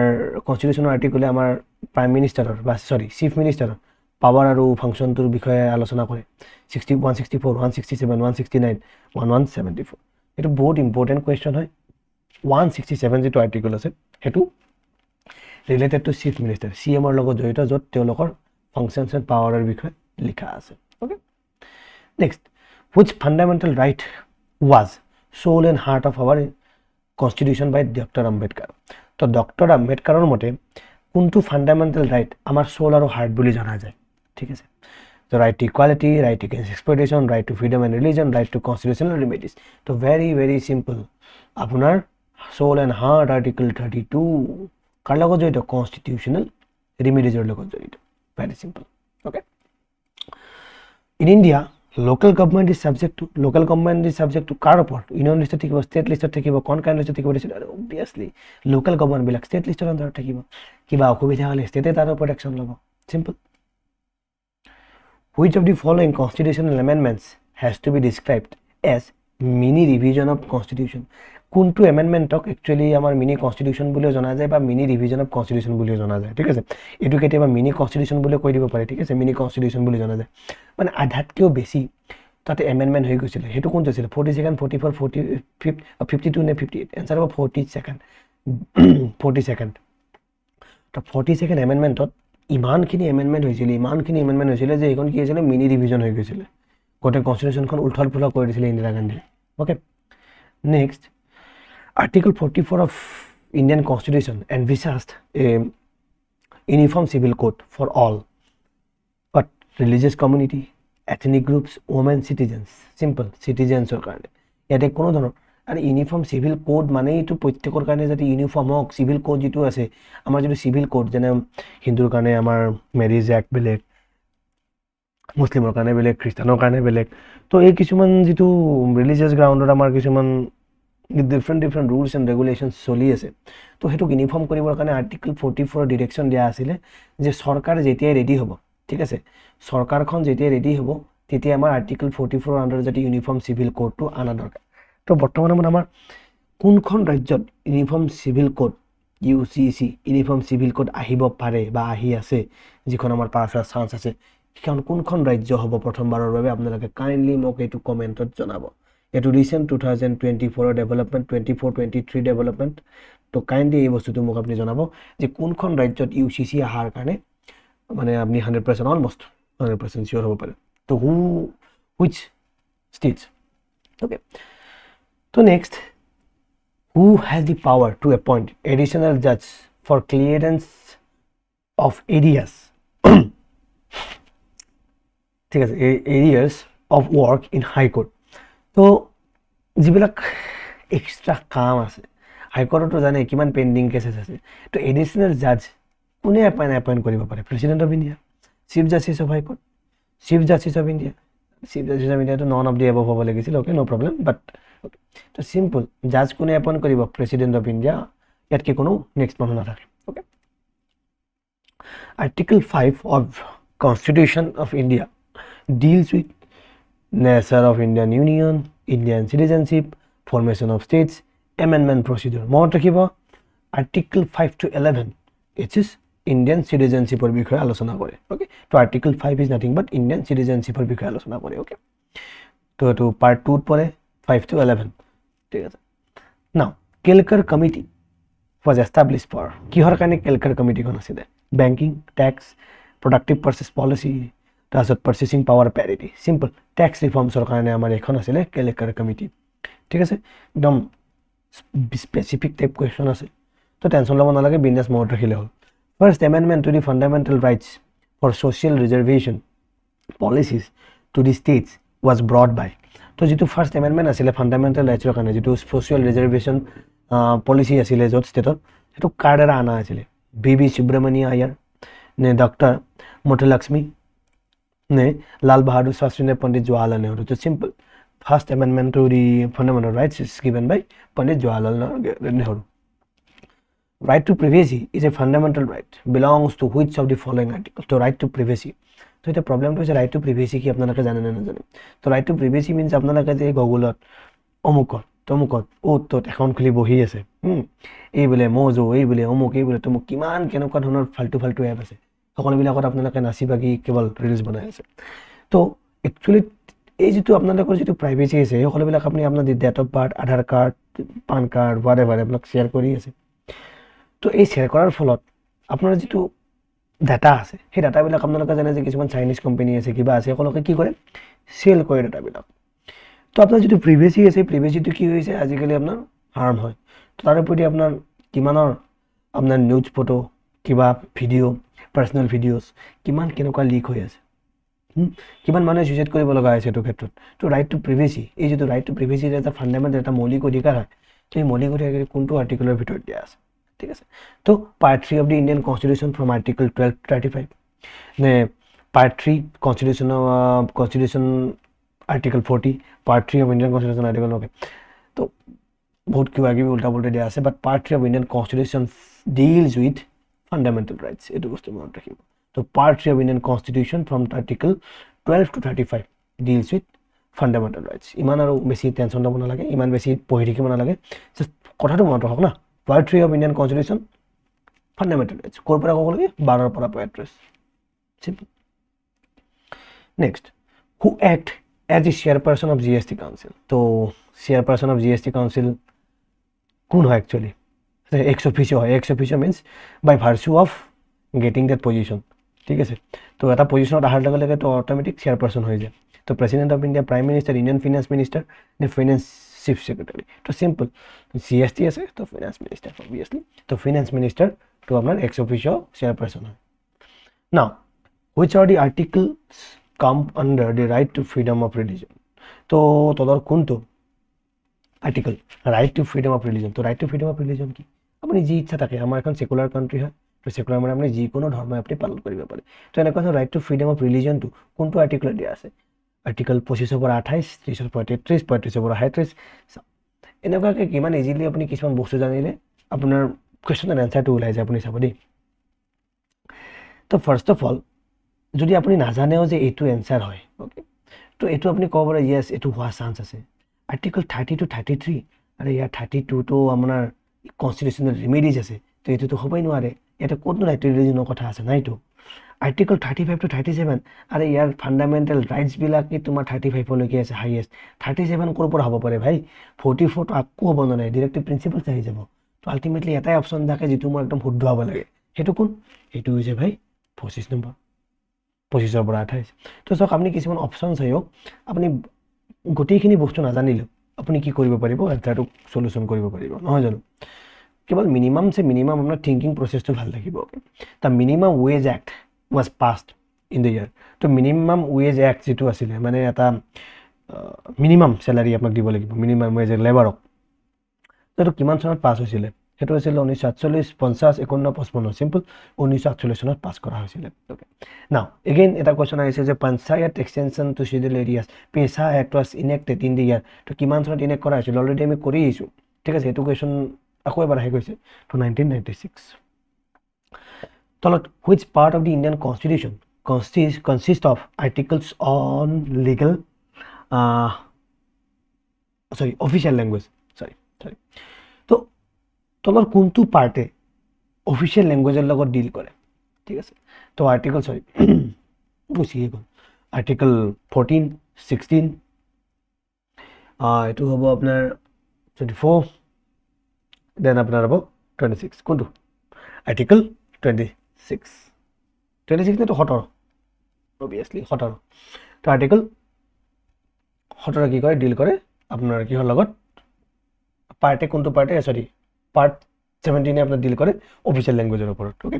কনষ্টিটিউশ্যনৰ আৰ্টিকলে আমাৰ প্ৰাইম মিনিষ্টাৰৰ বা চৰি চিফ মিনিষ্টাৰৰ পাৱাৰ আৰু ফাংচনটোৰ বিষয়ে আলোচনা কৰে? 61, 64, 167, 169, 174। এইটো বহুত ইম্পৰ্টেণ্ট কুৱেশ্যন হয়। 167 যিটো আৰ্টিকল আছে সেইটো related to chief minister, C এমৰ লগত জড়িত, য'ত তেওঁলোকৰ ফাংচনছ এণ্ড পাৱাৰৰ বিষয়ে লিখা আছে। Okay, next, which fundamental right was soul and heart of our constitution by Doctor Ambedkar? তো ডক্টৰ আম্বেদকাৰৰ মতে কোনটো ফাণ্ডামেণ্টেল ৰাইট আমাৰ চ'ল আৰু হাৰ্ট বুলি জনা যায়? ঠিক আছে, তো right to equality, right against exploitation, right to freedom and religion, right to constitutional remedies. তো ভেৰি ভেৰি চিম্পল, আপোনাৰ soul and heart article 32 কাৰ লগত জড়িত? কনষ্টিটিউচনেল ৰিমেডিজৰ লগত জড়িত। Very simple. Okay, in India local government is subject to, local government is subject to কাৰ ওপৰত? ইউনিয়ন লিষ্টত থাকিব, ষ্টেট লিষ্টত থাকিব, কনকাৰেণ্ট লিষ্টত থাকিব। অবভিয়াছলি লোকেল গভৰ্ণমেণ্টবিলাক ষ্টেট লিষ্টৰ আণ্ডাৰত থাকিব। কিবা অসুবিধা হ'লে ষ্টেটে তাৰ ওপৰত একশ্যন ল'ব। Simple. Which of the following constitutional amendments has to be described as mini revision of constitution? কোনটো এমেণ্ডমেণ্টক একচুৱেলি আমাৰ মিনি কনষ্টিটিউশ্যন বুলিও জনা যায় বা মিনি ৰিভিজন অফ কনষ্টিটিউশ্যন বুলিও জনা যায়? ঠিক আছে, এইটো কেতিয়াবা মিনি কনষ্টিটিউশ্যন বুলিও কৈ দিব পাৰে। ঠিক আছে, মিনি কনষ্টিটিউশ্যন বুলি জনা যায়, মানে আধাতকৈও বেছি তাতে এমেণ্ডমেণ্ট হৈ গৈছিলে। সেইটো কোনটো আছিলে? 42nd, 44, 45, 52 নে 58? এনচাৰ হ'ব 42nd, 42nd। তো 42nd এমেণ্ডমেণ্টত ইমানখিনি এমেণ্ডমেণ্ট হৈছিলে, ইমানখিনি এমেণ্ডমেণ্ট হৈছিলে যে এইখন কি হৈছিলে, মিনি ৰিভিজন হৈ গৈছিলে। গোটেই কনষ্টিটিউশ্যনখন উলথল পুলথল কৰি দিছিলে ইন্দিৰা গান্ধীয়ে। Okay, next, article 44 of Indian constitution envisaged a uniform civil code for all but religious community, ethnic groups, women, citizens. Simple, চিটিজেন্সৰ কাৰণে ইয়াতে কোনো ধৰণৰ আৰু ইউনিফৰ্ম চিভিল কোড মানেইতো প্ৰত্যেকৰ কাৰণে যাতে ইউনিফৰ্ম হওক। চিভিল কোড যিটো আছে আমাৰ, যিটো চিভিল কোড, যেনে হিন্দুৰ কাৰণে আমাৰ মেৰিজ এক্ট বেলেগ, মুছলিমৰ কাৰণে বেলেগ, খ্ৰীষ্টানৰ কাৰণে বেলেগ। তো এই কিছুমান যিটো ৰিলিজিয়াছ গ্ৰাউণ্ডত আমাৰ কিছুমান different different rules and regulation চলি আছে, তো সেইটোক ইউনিফৰ্ম কৰিবৰ কাৰণে আৰ্টিকল 44ৰ ডিৰেকশ্যন দিয়া আছিলে যে চৰকাৰ যেতিয়াই ৰেডি হ'ব, ঠিক আছে, চৰকাৰখন যেতিয়াই ৰেডি হ'ব তেতিয়া আমাৰ আৰ্টিকল 44ৰ আণ্ডাৰত যাতে ইউনিফৰ্ম চিভিল কোডটো অনা দৰকাৰ। তো বৰ্তমান সময়ত আমাৰ কোনখন ৰাজ্যত uniform civil code, UCC, uniform civil code আহিব পাৰে বা আহি আছে, যিখন আমাৰ পাছ হোৱাৰ চান্স আছে, সেইখন কোনখন ৰাজ্য হ'ব প্ৰথমবাৰৰ বাবে? আপোনালোকে কাইণ্ডলি মোক এইটো কমেণ্টত জনাব। এইটো ৰিচেণ্ট 2024ৰ ডেভেলপমেণ্ট, 24 23 ডেভেলপমেণ্ট। তো কাইণ্ডলি এই বস্তুটো মোক আপুনি জনাব যে কোনখন ৰাজ্যত ইউ চি চি অহাৰ কাৰণে মানে আপুনি 100%, অলমষ্ট 100% চিয়'ৰ হ'ব পাৰে। তো which states? Okay, তো next, who has the power to appoint additional judge for clearance of areas, ঠিক আছে, arrears of work in high court? তো যিবিলাক এক্সট্ৰা কাম আছে হাইকোৰ্টতো, জানে কিমান পেণ্ডিং কেছেছ আছে, তো এডিশ্যনেল জাজ কোনে এপইণ্ট কৰিব পাৰে? President of India, chief justice of high court, chief justice of India? Chief justice of ইণ্ডিয়াটো none of the above হ'ব লাগিছিল। Okay, no problem, but okay. তো চিম্পল, জাজ কোনে এপইণ্ট কৰিব? প্ৰেচিডেণ্ট অফ ইণ্ডিয়া, ইয়াতকৈ কোনো নেক্সট মানুহ নাথাকে। Okay, article 5 of constitution of India deals with nature of Indian union, Indian citizenship, formation of states, amendment procedure. মনত ৰাখিব, article 5 to 11, it is Indian চিটিজেনশ্বিপৰ বিষয়ে আলোচনা কৰে। অ'কে, তো article 5 is nothing but Indian চিটিজেনশ্বিপৰ বিষয়ে আলোচনা কৰে। অ'কে, তো এইটো পাৰ্ট টুত পৰে, 5 টু 11। ঠিক আছে, now Kelkar committee was establish for, কিহৰ কাৰণে কেলকাৰ কমিটিখন আছিলে? Banking, tax, productive purchase policy, তাৰপিছত purchasing power parity. Simple, tax ৰিফৰ্মছৰ কাৰণে আমাৰ এইখন আছিলে কেলকাৰ কমিটি। ঠিক আছে, একদম স্পেচিফিক টাইপ কুৱেশ্যন আছে, তো টেনশ্যন ল'ব নালাগে, বিন্দাছ মনত ৰাখিলে হ'ল। First amendment to the fundamental rights for social reservation policies to the states was brought by? তো যিটো ফাৰ্ষ্ট এমেণ্ডমেণ্ট আছিলে ফাণ্ডামেণ্টেল ৰাইটছৰ কাৰণে, যিটো ছ'চিয়েল ৰিজাৰ্ভেশ্যন পলিচি আছিলে য'ত ষ্টেটত, সেইটো কাৰ দ্বাৰা অনা আছিলে? বি ভি সুব্ৰমণিয়া আয়াৰ নে ডক্টৰ মুথুলক্ষ্মী নে লাল বাহাদুৰ শাস্ত্ৰী নে পণ্ডিত জৱাহৰলাল নেহৰু? তো simple, first amendment to the fundamental rights is given by Pandit Jawaharlal Nehru. Right to privacy is a fundamental right belongs to which of the following article? তো ৰাইট টু প্ৰিভেচি, তো এতিয়া প্ৰব্লেমটো হৈছে ৰাইট টু প্ৰিভেচি কি আপোনালোকে জানেনে নাজানে? তো ৰাইট টু প্ৰিভেচি মিনছ আপোনালোকে যে গুগলত অমুকত তমুকত অ'ত ত'ত একাউণ্ট খুলি বহি আছে, এই বোলে মজো, এই বোলে অমুক, এই বোলে তমুক, কিমান কেনেকুৱা ধৰণৰ ফাল্টু ফাল্টু এপ আছে, সকলোবিলাকত আপোনালোকে নাচি বাগি কেৱল ৰিলচ বনাই আছে। তো একচুৱেলি এই যিটো আপোনালোকৰ যিটো প্ৰাইভেচি আছে, সেই সকলোবিলাক আপুনি আপোনাৰ date of birth, Aadhaar card, PAN card, whatever এইবিলাক শ্বেয়াৰ কৰি আছে। তো এই শ্বেয়াৰ কৰাৰ ফলত আপোনাৰ যিটো ডাটা আছে, সেই ডাটাবিলাক আপোনালোকে জানে যে কিছুমান চাইনিজ কোম্পানী আছে, কিবা আছে, সকলোকে কি কৰে, চেল কৰে ডাটাবিলাক। তো আপোনাৰ যিটো প্ৰিভেচি আছে, প্ৰিভেচিটো কি হৈছে আজিকালি আপোনাৰ হাৰ্ম হয়। তো তাৰ উপৰি আপোনাৰ কিমানৰ আপোনাৰ নিউজ ফটো, কিবা ভিডিঅ', পাৰ্চনেল ভিডিঅ'ছ কিমান কেনেকুৱা লিক হৈ আছে, কিমান মানুহে চুইচাইড কৰিব লগা হৈছে এইটো ক্ষেত্ৰত। তো ৰাইট টু প্ৰিভেচি, এই যিটো ৰাইট টু প্ৰিভেচি এটা ফাণ্ডামেণ্টেল, এটা মৌলিক অধিকাৰ হয়, তো এই মৌলিক অধিকাৰ কোনটো আৰ্টিকলৰ ভিতৰত দিয়া আছে? ঠিক আছে, তো part 3 of the Indian constitution from article 12 35, নে part 3 constitution article 40, part 3 of Indian constitution article, okay. তো বহুত কিবা কিবি উল্টা পুল্টা দিয়া আছে, but part 3 of Indian constitution deals with fundamental rights, এইটো বস্তু মনত ৰাখিব। তো part 3 of Indian constitution from article 12 to 35 deals with fundamental rights. ইমান আৰু বেছি টেনশ্যন ল'ব নালাগে, ইমান বেছি পঢ়ি থাকিব নালাগে, জাষ্ট কথাটো মনত ৰাখক না। Part 3 of Indian constitution fundamental rights ক'ৰ পৰা ক'ব লাগে? 12ৰ পৰা 35। Simple. Next, who act as the chairperson of GST council? তো chairperson of GST council কোন হয় একচুৱেলি? এক্স অফিচিঅ' হয়। Ex officio means by virtue of getting that position. ঠিক আছে, তো এটা পজিশ্যনত অহাৰ লগে লগে তো অট'মেটিক চেয়াৰপাৰ্চন হৈ যায়। তো president of India, prime minister, Indian finance minister নে ফাইনেন্স চিফ ছেক্ৰেটাৰী? তো চিম্পল, GST আছে তো ফাইনেন্স মিনিষ্টাৰ অবভিয়াছলি, তো ফাইনেন্স মিনিষ্টাৰটো আপোনাৰ এক্স অফিচিঅ' চেয়াৰপাৰ্চন হয়। Now which are the articles come under the right to freedom of religion? তো তলৰ কোনটো article right to freedom of religion? তো right to freedom of religion কি? আপুনি যি ইচ্ছা থাকে, আমাৰ এখন ছেকুলাৰ কাণ্ট্ৰি হয়, তো ছেকুলাৰ মানে আপুনি যিকোনো ধৰ্ম আপুনি পালন কৰিব পাৰে। তো এনেকুৱা ধৰণৰ ৰাইট টু ফ্ৰীডম অফ ৰিলিজনটো কোনটো আৰ্টিকলত দিয়া আছে? আৰ্টিকল 25ৰ পৰা 28, 30ৰ পৰা 33, 35ৰ পৰা 37। এনেকুৱাকৈ কিমান ইজিলি আপুনি কিছুমান বস্তু জানিলে আপোনাৰ কুৱেশ্যনৰ এনচাৰটো ওলাই যায়, আপুনি চাব দেই। তো ফাৰ্ষ্ট অফ অল যদি আপুনি নাজানেও যে এইটো এনচাৰ হয়, অ'কে, তো এইটো আপুনি ক'ব পাৰে য়েছ এইটো হোৱা চান্স আছে। আৰ্টিকল 30 to 33, আৰু ইয়াৰ 32টো আপোনাৰ কনষ্টিটিউচনেল ৰিমেডিজ আছে, তো এইটোতো হ'বই নোৱাৰে, ইয়াতে ক'তনো ৰাইট টু ৰিলিজনৰ কথা আছে, নাইতো। আৰ্টিকল 35 to 37, আৰু ইয়াৰ ফাণ্ডামেণ্টেল ৰাইটছবিলাকেই তোমাৰ 35লৈকে আছে হাইয়েষ্ট, 37 ক'ৰ পৰা হ'ব পাৰে ভাই? 44টো আকৌ হ'ব নোৱাৰে, ডিৰেক্টিভ প্ৰিন্সিপালছ আহি যাব। তো আল্টিমেটলি এটাই অপশ্যন থাকে যিটো মোৰ একদম শুদ্ধ হ'ব লাগে, সেইটো কোন? সেইটো হৈছে ভাই 25 নম্বৰ, 25ৰ পৰা 28। তো চাওক আপুনি কিছুমান অপশ্যন চাইও আপুনি গোটেইখিনি বস্তু নাজানিলেও আপুনি কি কৰিব পাৰিব, এনচাৰটো চলিউশ্যন কৰিব পাৰিব, নহয় জানো? কেৱল মিনিমাম চে মিনিমাম আপোনাৰ থিংকিং প্ৰচেছটো ভাল থাকিব। Okay, the minimum wage act was passed in the year. তো মিনিমাম ৱেজ এক্ট যিটো আছিলে, মানে এটা মিনিমাম চেলাৰী আপোনাক দিব লাগিব, মিনিমাম ৱেজ লেবাৰক, এইটো কিমান চনত পাছ হৈছিলে? সেইটো হৈছিলে 1948, 50, 51, 55। চিম্পল, 1948 চনত পাছ কৰা হৈছিলে। অ'কে, নাও এগেইন এটা কুৱেশ্যন আহিছে যে Panchayat extension to schedule areas PESA act was enacted in the year. তো কিমান চনত ইনেক্ট কৰা হৈছিল? অলৰেডি আমি কৰি আহিছোঁ, ঠিক আছে, এইটো কুৱেশ্যন আকৌ এবাৰ আহি গৈছে। তো 1996। তলত which part of the Indian constitution consist of articles on legal sorry official language, sorry sorry, তো তলৰ কোনটো পাৰ্টে অফিচিয়েল লেংগুৱেজৰ লগত ডিল কৰে? ঠিক আছে, তো আৰ্টিকল চৰি গুচিয়ে গ'ল, আৰ্টিকল 14, 16, এইটো হ'ব আপোনাৰ 24, then আপোনাৰ হ'ব 26। কোনটো? Article 26, 26 নেতো 17, obviously 17। তো আৰ্টিকল 17 কি কৰে? ডিল কৰে আপোনাৰ কিহৰ লগত? পাৰ্টে কোনটো পাৰ্টে, চৰি পাৰ্ট 17 আপোনাৰ ডিল কৰে অফিচিয়েল লেংগুৱেজৰ ওপৰত। অ'কে,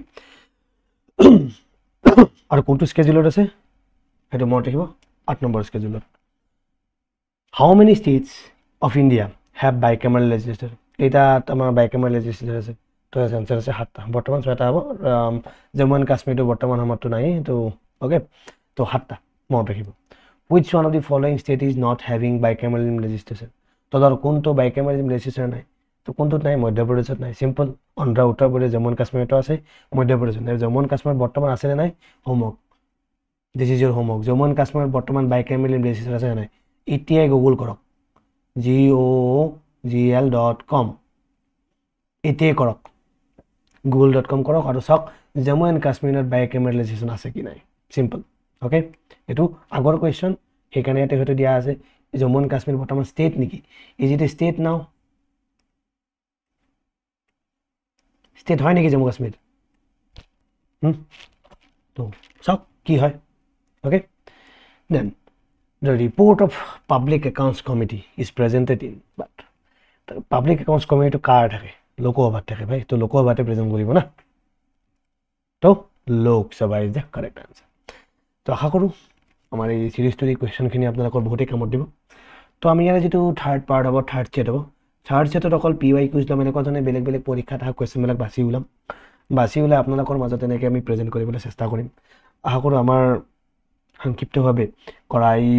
আৰু কোনটো স্কেজুলত আছে সেইটো মনত ৰাখিব, 8 number স্কেজুলত। How many states of India have bicameral legislature? কেইটাত আমাৰ বাইকেমাৰ লেজিছলেচাৰ আছে? তো এনচাৰ আছে 7টা, বৰ্তমান 6টা হ'ব, জম্মু এণ্ড কাশ্মীৰটো বৰ্তমান সময়ততো নাই, তো অ'কে, তো 7টা মনত ৰাখিব। Which one of the following state is not having bicameral legislature? তলৰ কোনটো বাইকেমাৰেল লেজিছলেচাৰ নাই? তো কোনটোত নাই? মধ্যপ্ৰদেশত নাই। চিম্পল, অন্ধ্ৰ, উত্তৰ প্ৰদেশ, জম্মু এণ্ড কাশ্মীৰতো আছে, মধ্যপ্ৰদেশত নাই। জম্মু এণ্ড কাশ্মীৰ বৰ্তমান আছেনে নাই? Homework, this is your homework. Jammu and কাশ্মীৰত বৰ্তমান বাইকেমেৰেল লেজিছলেশ্যন আছে নাই? এতিয়াই গুগল কৰক, googl.com, এতিয়াই কৰক, google.com কৰক আৰু চাওক জম্মু এণ্ড কাশ্মীৰত বাইকেমেৰেল লেজিছলেশ্যন আছে কি নাই। Simple, okay. এইটো আগৰ কুৱেশ্যন, সেইকাৰণে ইয়াতে হয়তো দিয়া আছে। জম্মু এণ্ড কাশ্মীৰ বৰ্তমান ষ্টেট নেকি? Is it a state now? State হয় নেকি জম্মু কাশ্মীৰ? তো চাওক কি হয়। Okay, then the report of public accounts committee is presented in, but public accounts কমিটিটো কাৰ থাকে? লোকসভাত থাকে ভাই, তো লোকসভাতে প্ৰেজেণ্ট কৰিব না। তো Lok Sabha is the correct answer. তো আশা কৰোঁ আমাৰ এই চিৰিজটোৰ এই কুৱেশ্যনখিনি আপোনালোকৰ বহুতেই কামত দিব। তো আমি ইয়াৰে যিটো থাৰ্ড পাৰ্ট হ'ব, থাৰ্ড ছেট হ'ব, থাৰ্ড ছেটত অকল পি ৱাই কুইজ ল'ম, এনেকুৱা ধৰণে বেলেগ বেলেগ পৰীক্ষাত অহা কুৱেশ্যনবিলাক বাছি ওলাম, বাছি ওলাই আপোনালোকৰ মাজত এনেকৈ আমি প্ৰেজেণ্ট কৰিবলৈ চেষ্টা কৰিম। আশা কৰোঁ আমাৰ সংক্ষিপ্তভাৱে কৰা এই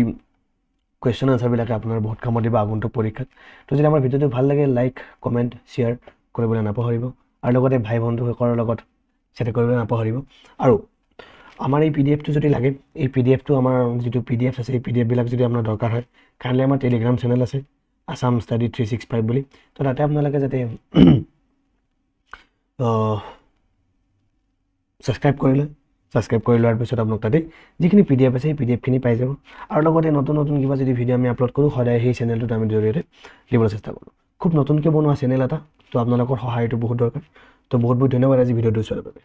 কুৱেশ্যন আনচাৰবিলাকে আপোনাৰ বহুত কামত দিব আগন্তুক পৰীক্ষাত। তো যদি আমাৰ ভিডিঅ'টো ভাল লাগে, লাইক, কমেণ্ট, শ্বেয়াৰ কৰিবলৈ নাপাহৰিব আৰু লগতে ভাই বন্ধুসকলৰ লগত শ্বেয়াৰ কৰিবলৈ নাপাহৰিব। আৰু আমাৰ এই পি ডি এফটো যদি লাগে, এই পি ডি এফটো আমাৰ যিটো পি ডি এফ আছে, এই পি ডি এফবিলাক যদি আপোনাৰ দৰকাৰ হয়, কাইণ্ডলি আমাৰ টেলিগ্ৰাম চেনেল আছে আছাম ষ্টাডি 365 বুলি, তো তাতে আপোনালোকে যাতে ছাবস্ক্ৰাইব কৰি লয়। ছাবস্ক্ৰাইব কৰি লোৱাৰ পিছত আপোনাক তাতে যিখিনি পি ডি এফ আছে সেই পি ডি এফখিনি পাই যাব। আৰু লগতে নতুন নতুন কিবা যদি ভিডিঅ' আমি আপলোড কৰোঁ, সদায় সেই চেনেলটোত আমি জৰিয়তে দিবলৈ চেষ্টা কৰোঁ। খুব নতুনকৈ বনোৱা চেনেল এটা, তো আপোনালোকৰ সহায়টো বহুত দৰকাৰ। তো বহুত বহুত ধন্যবাদ আজি ভিডিঅ'টো চোৱাৰ বাবে।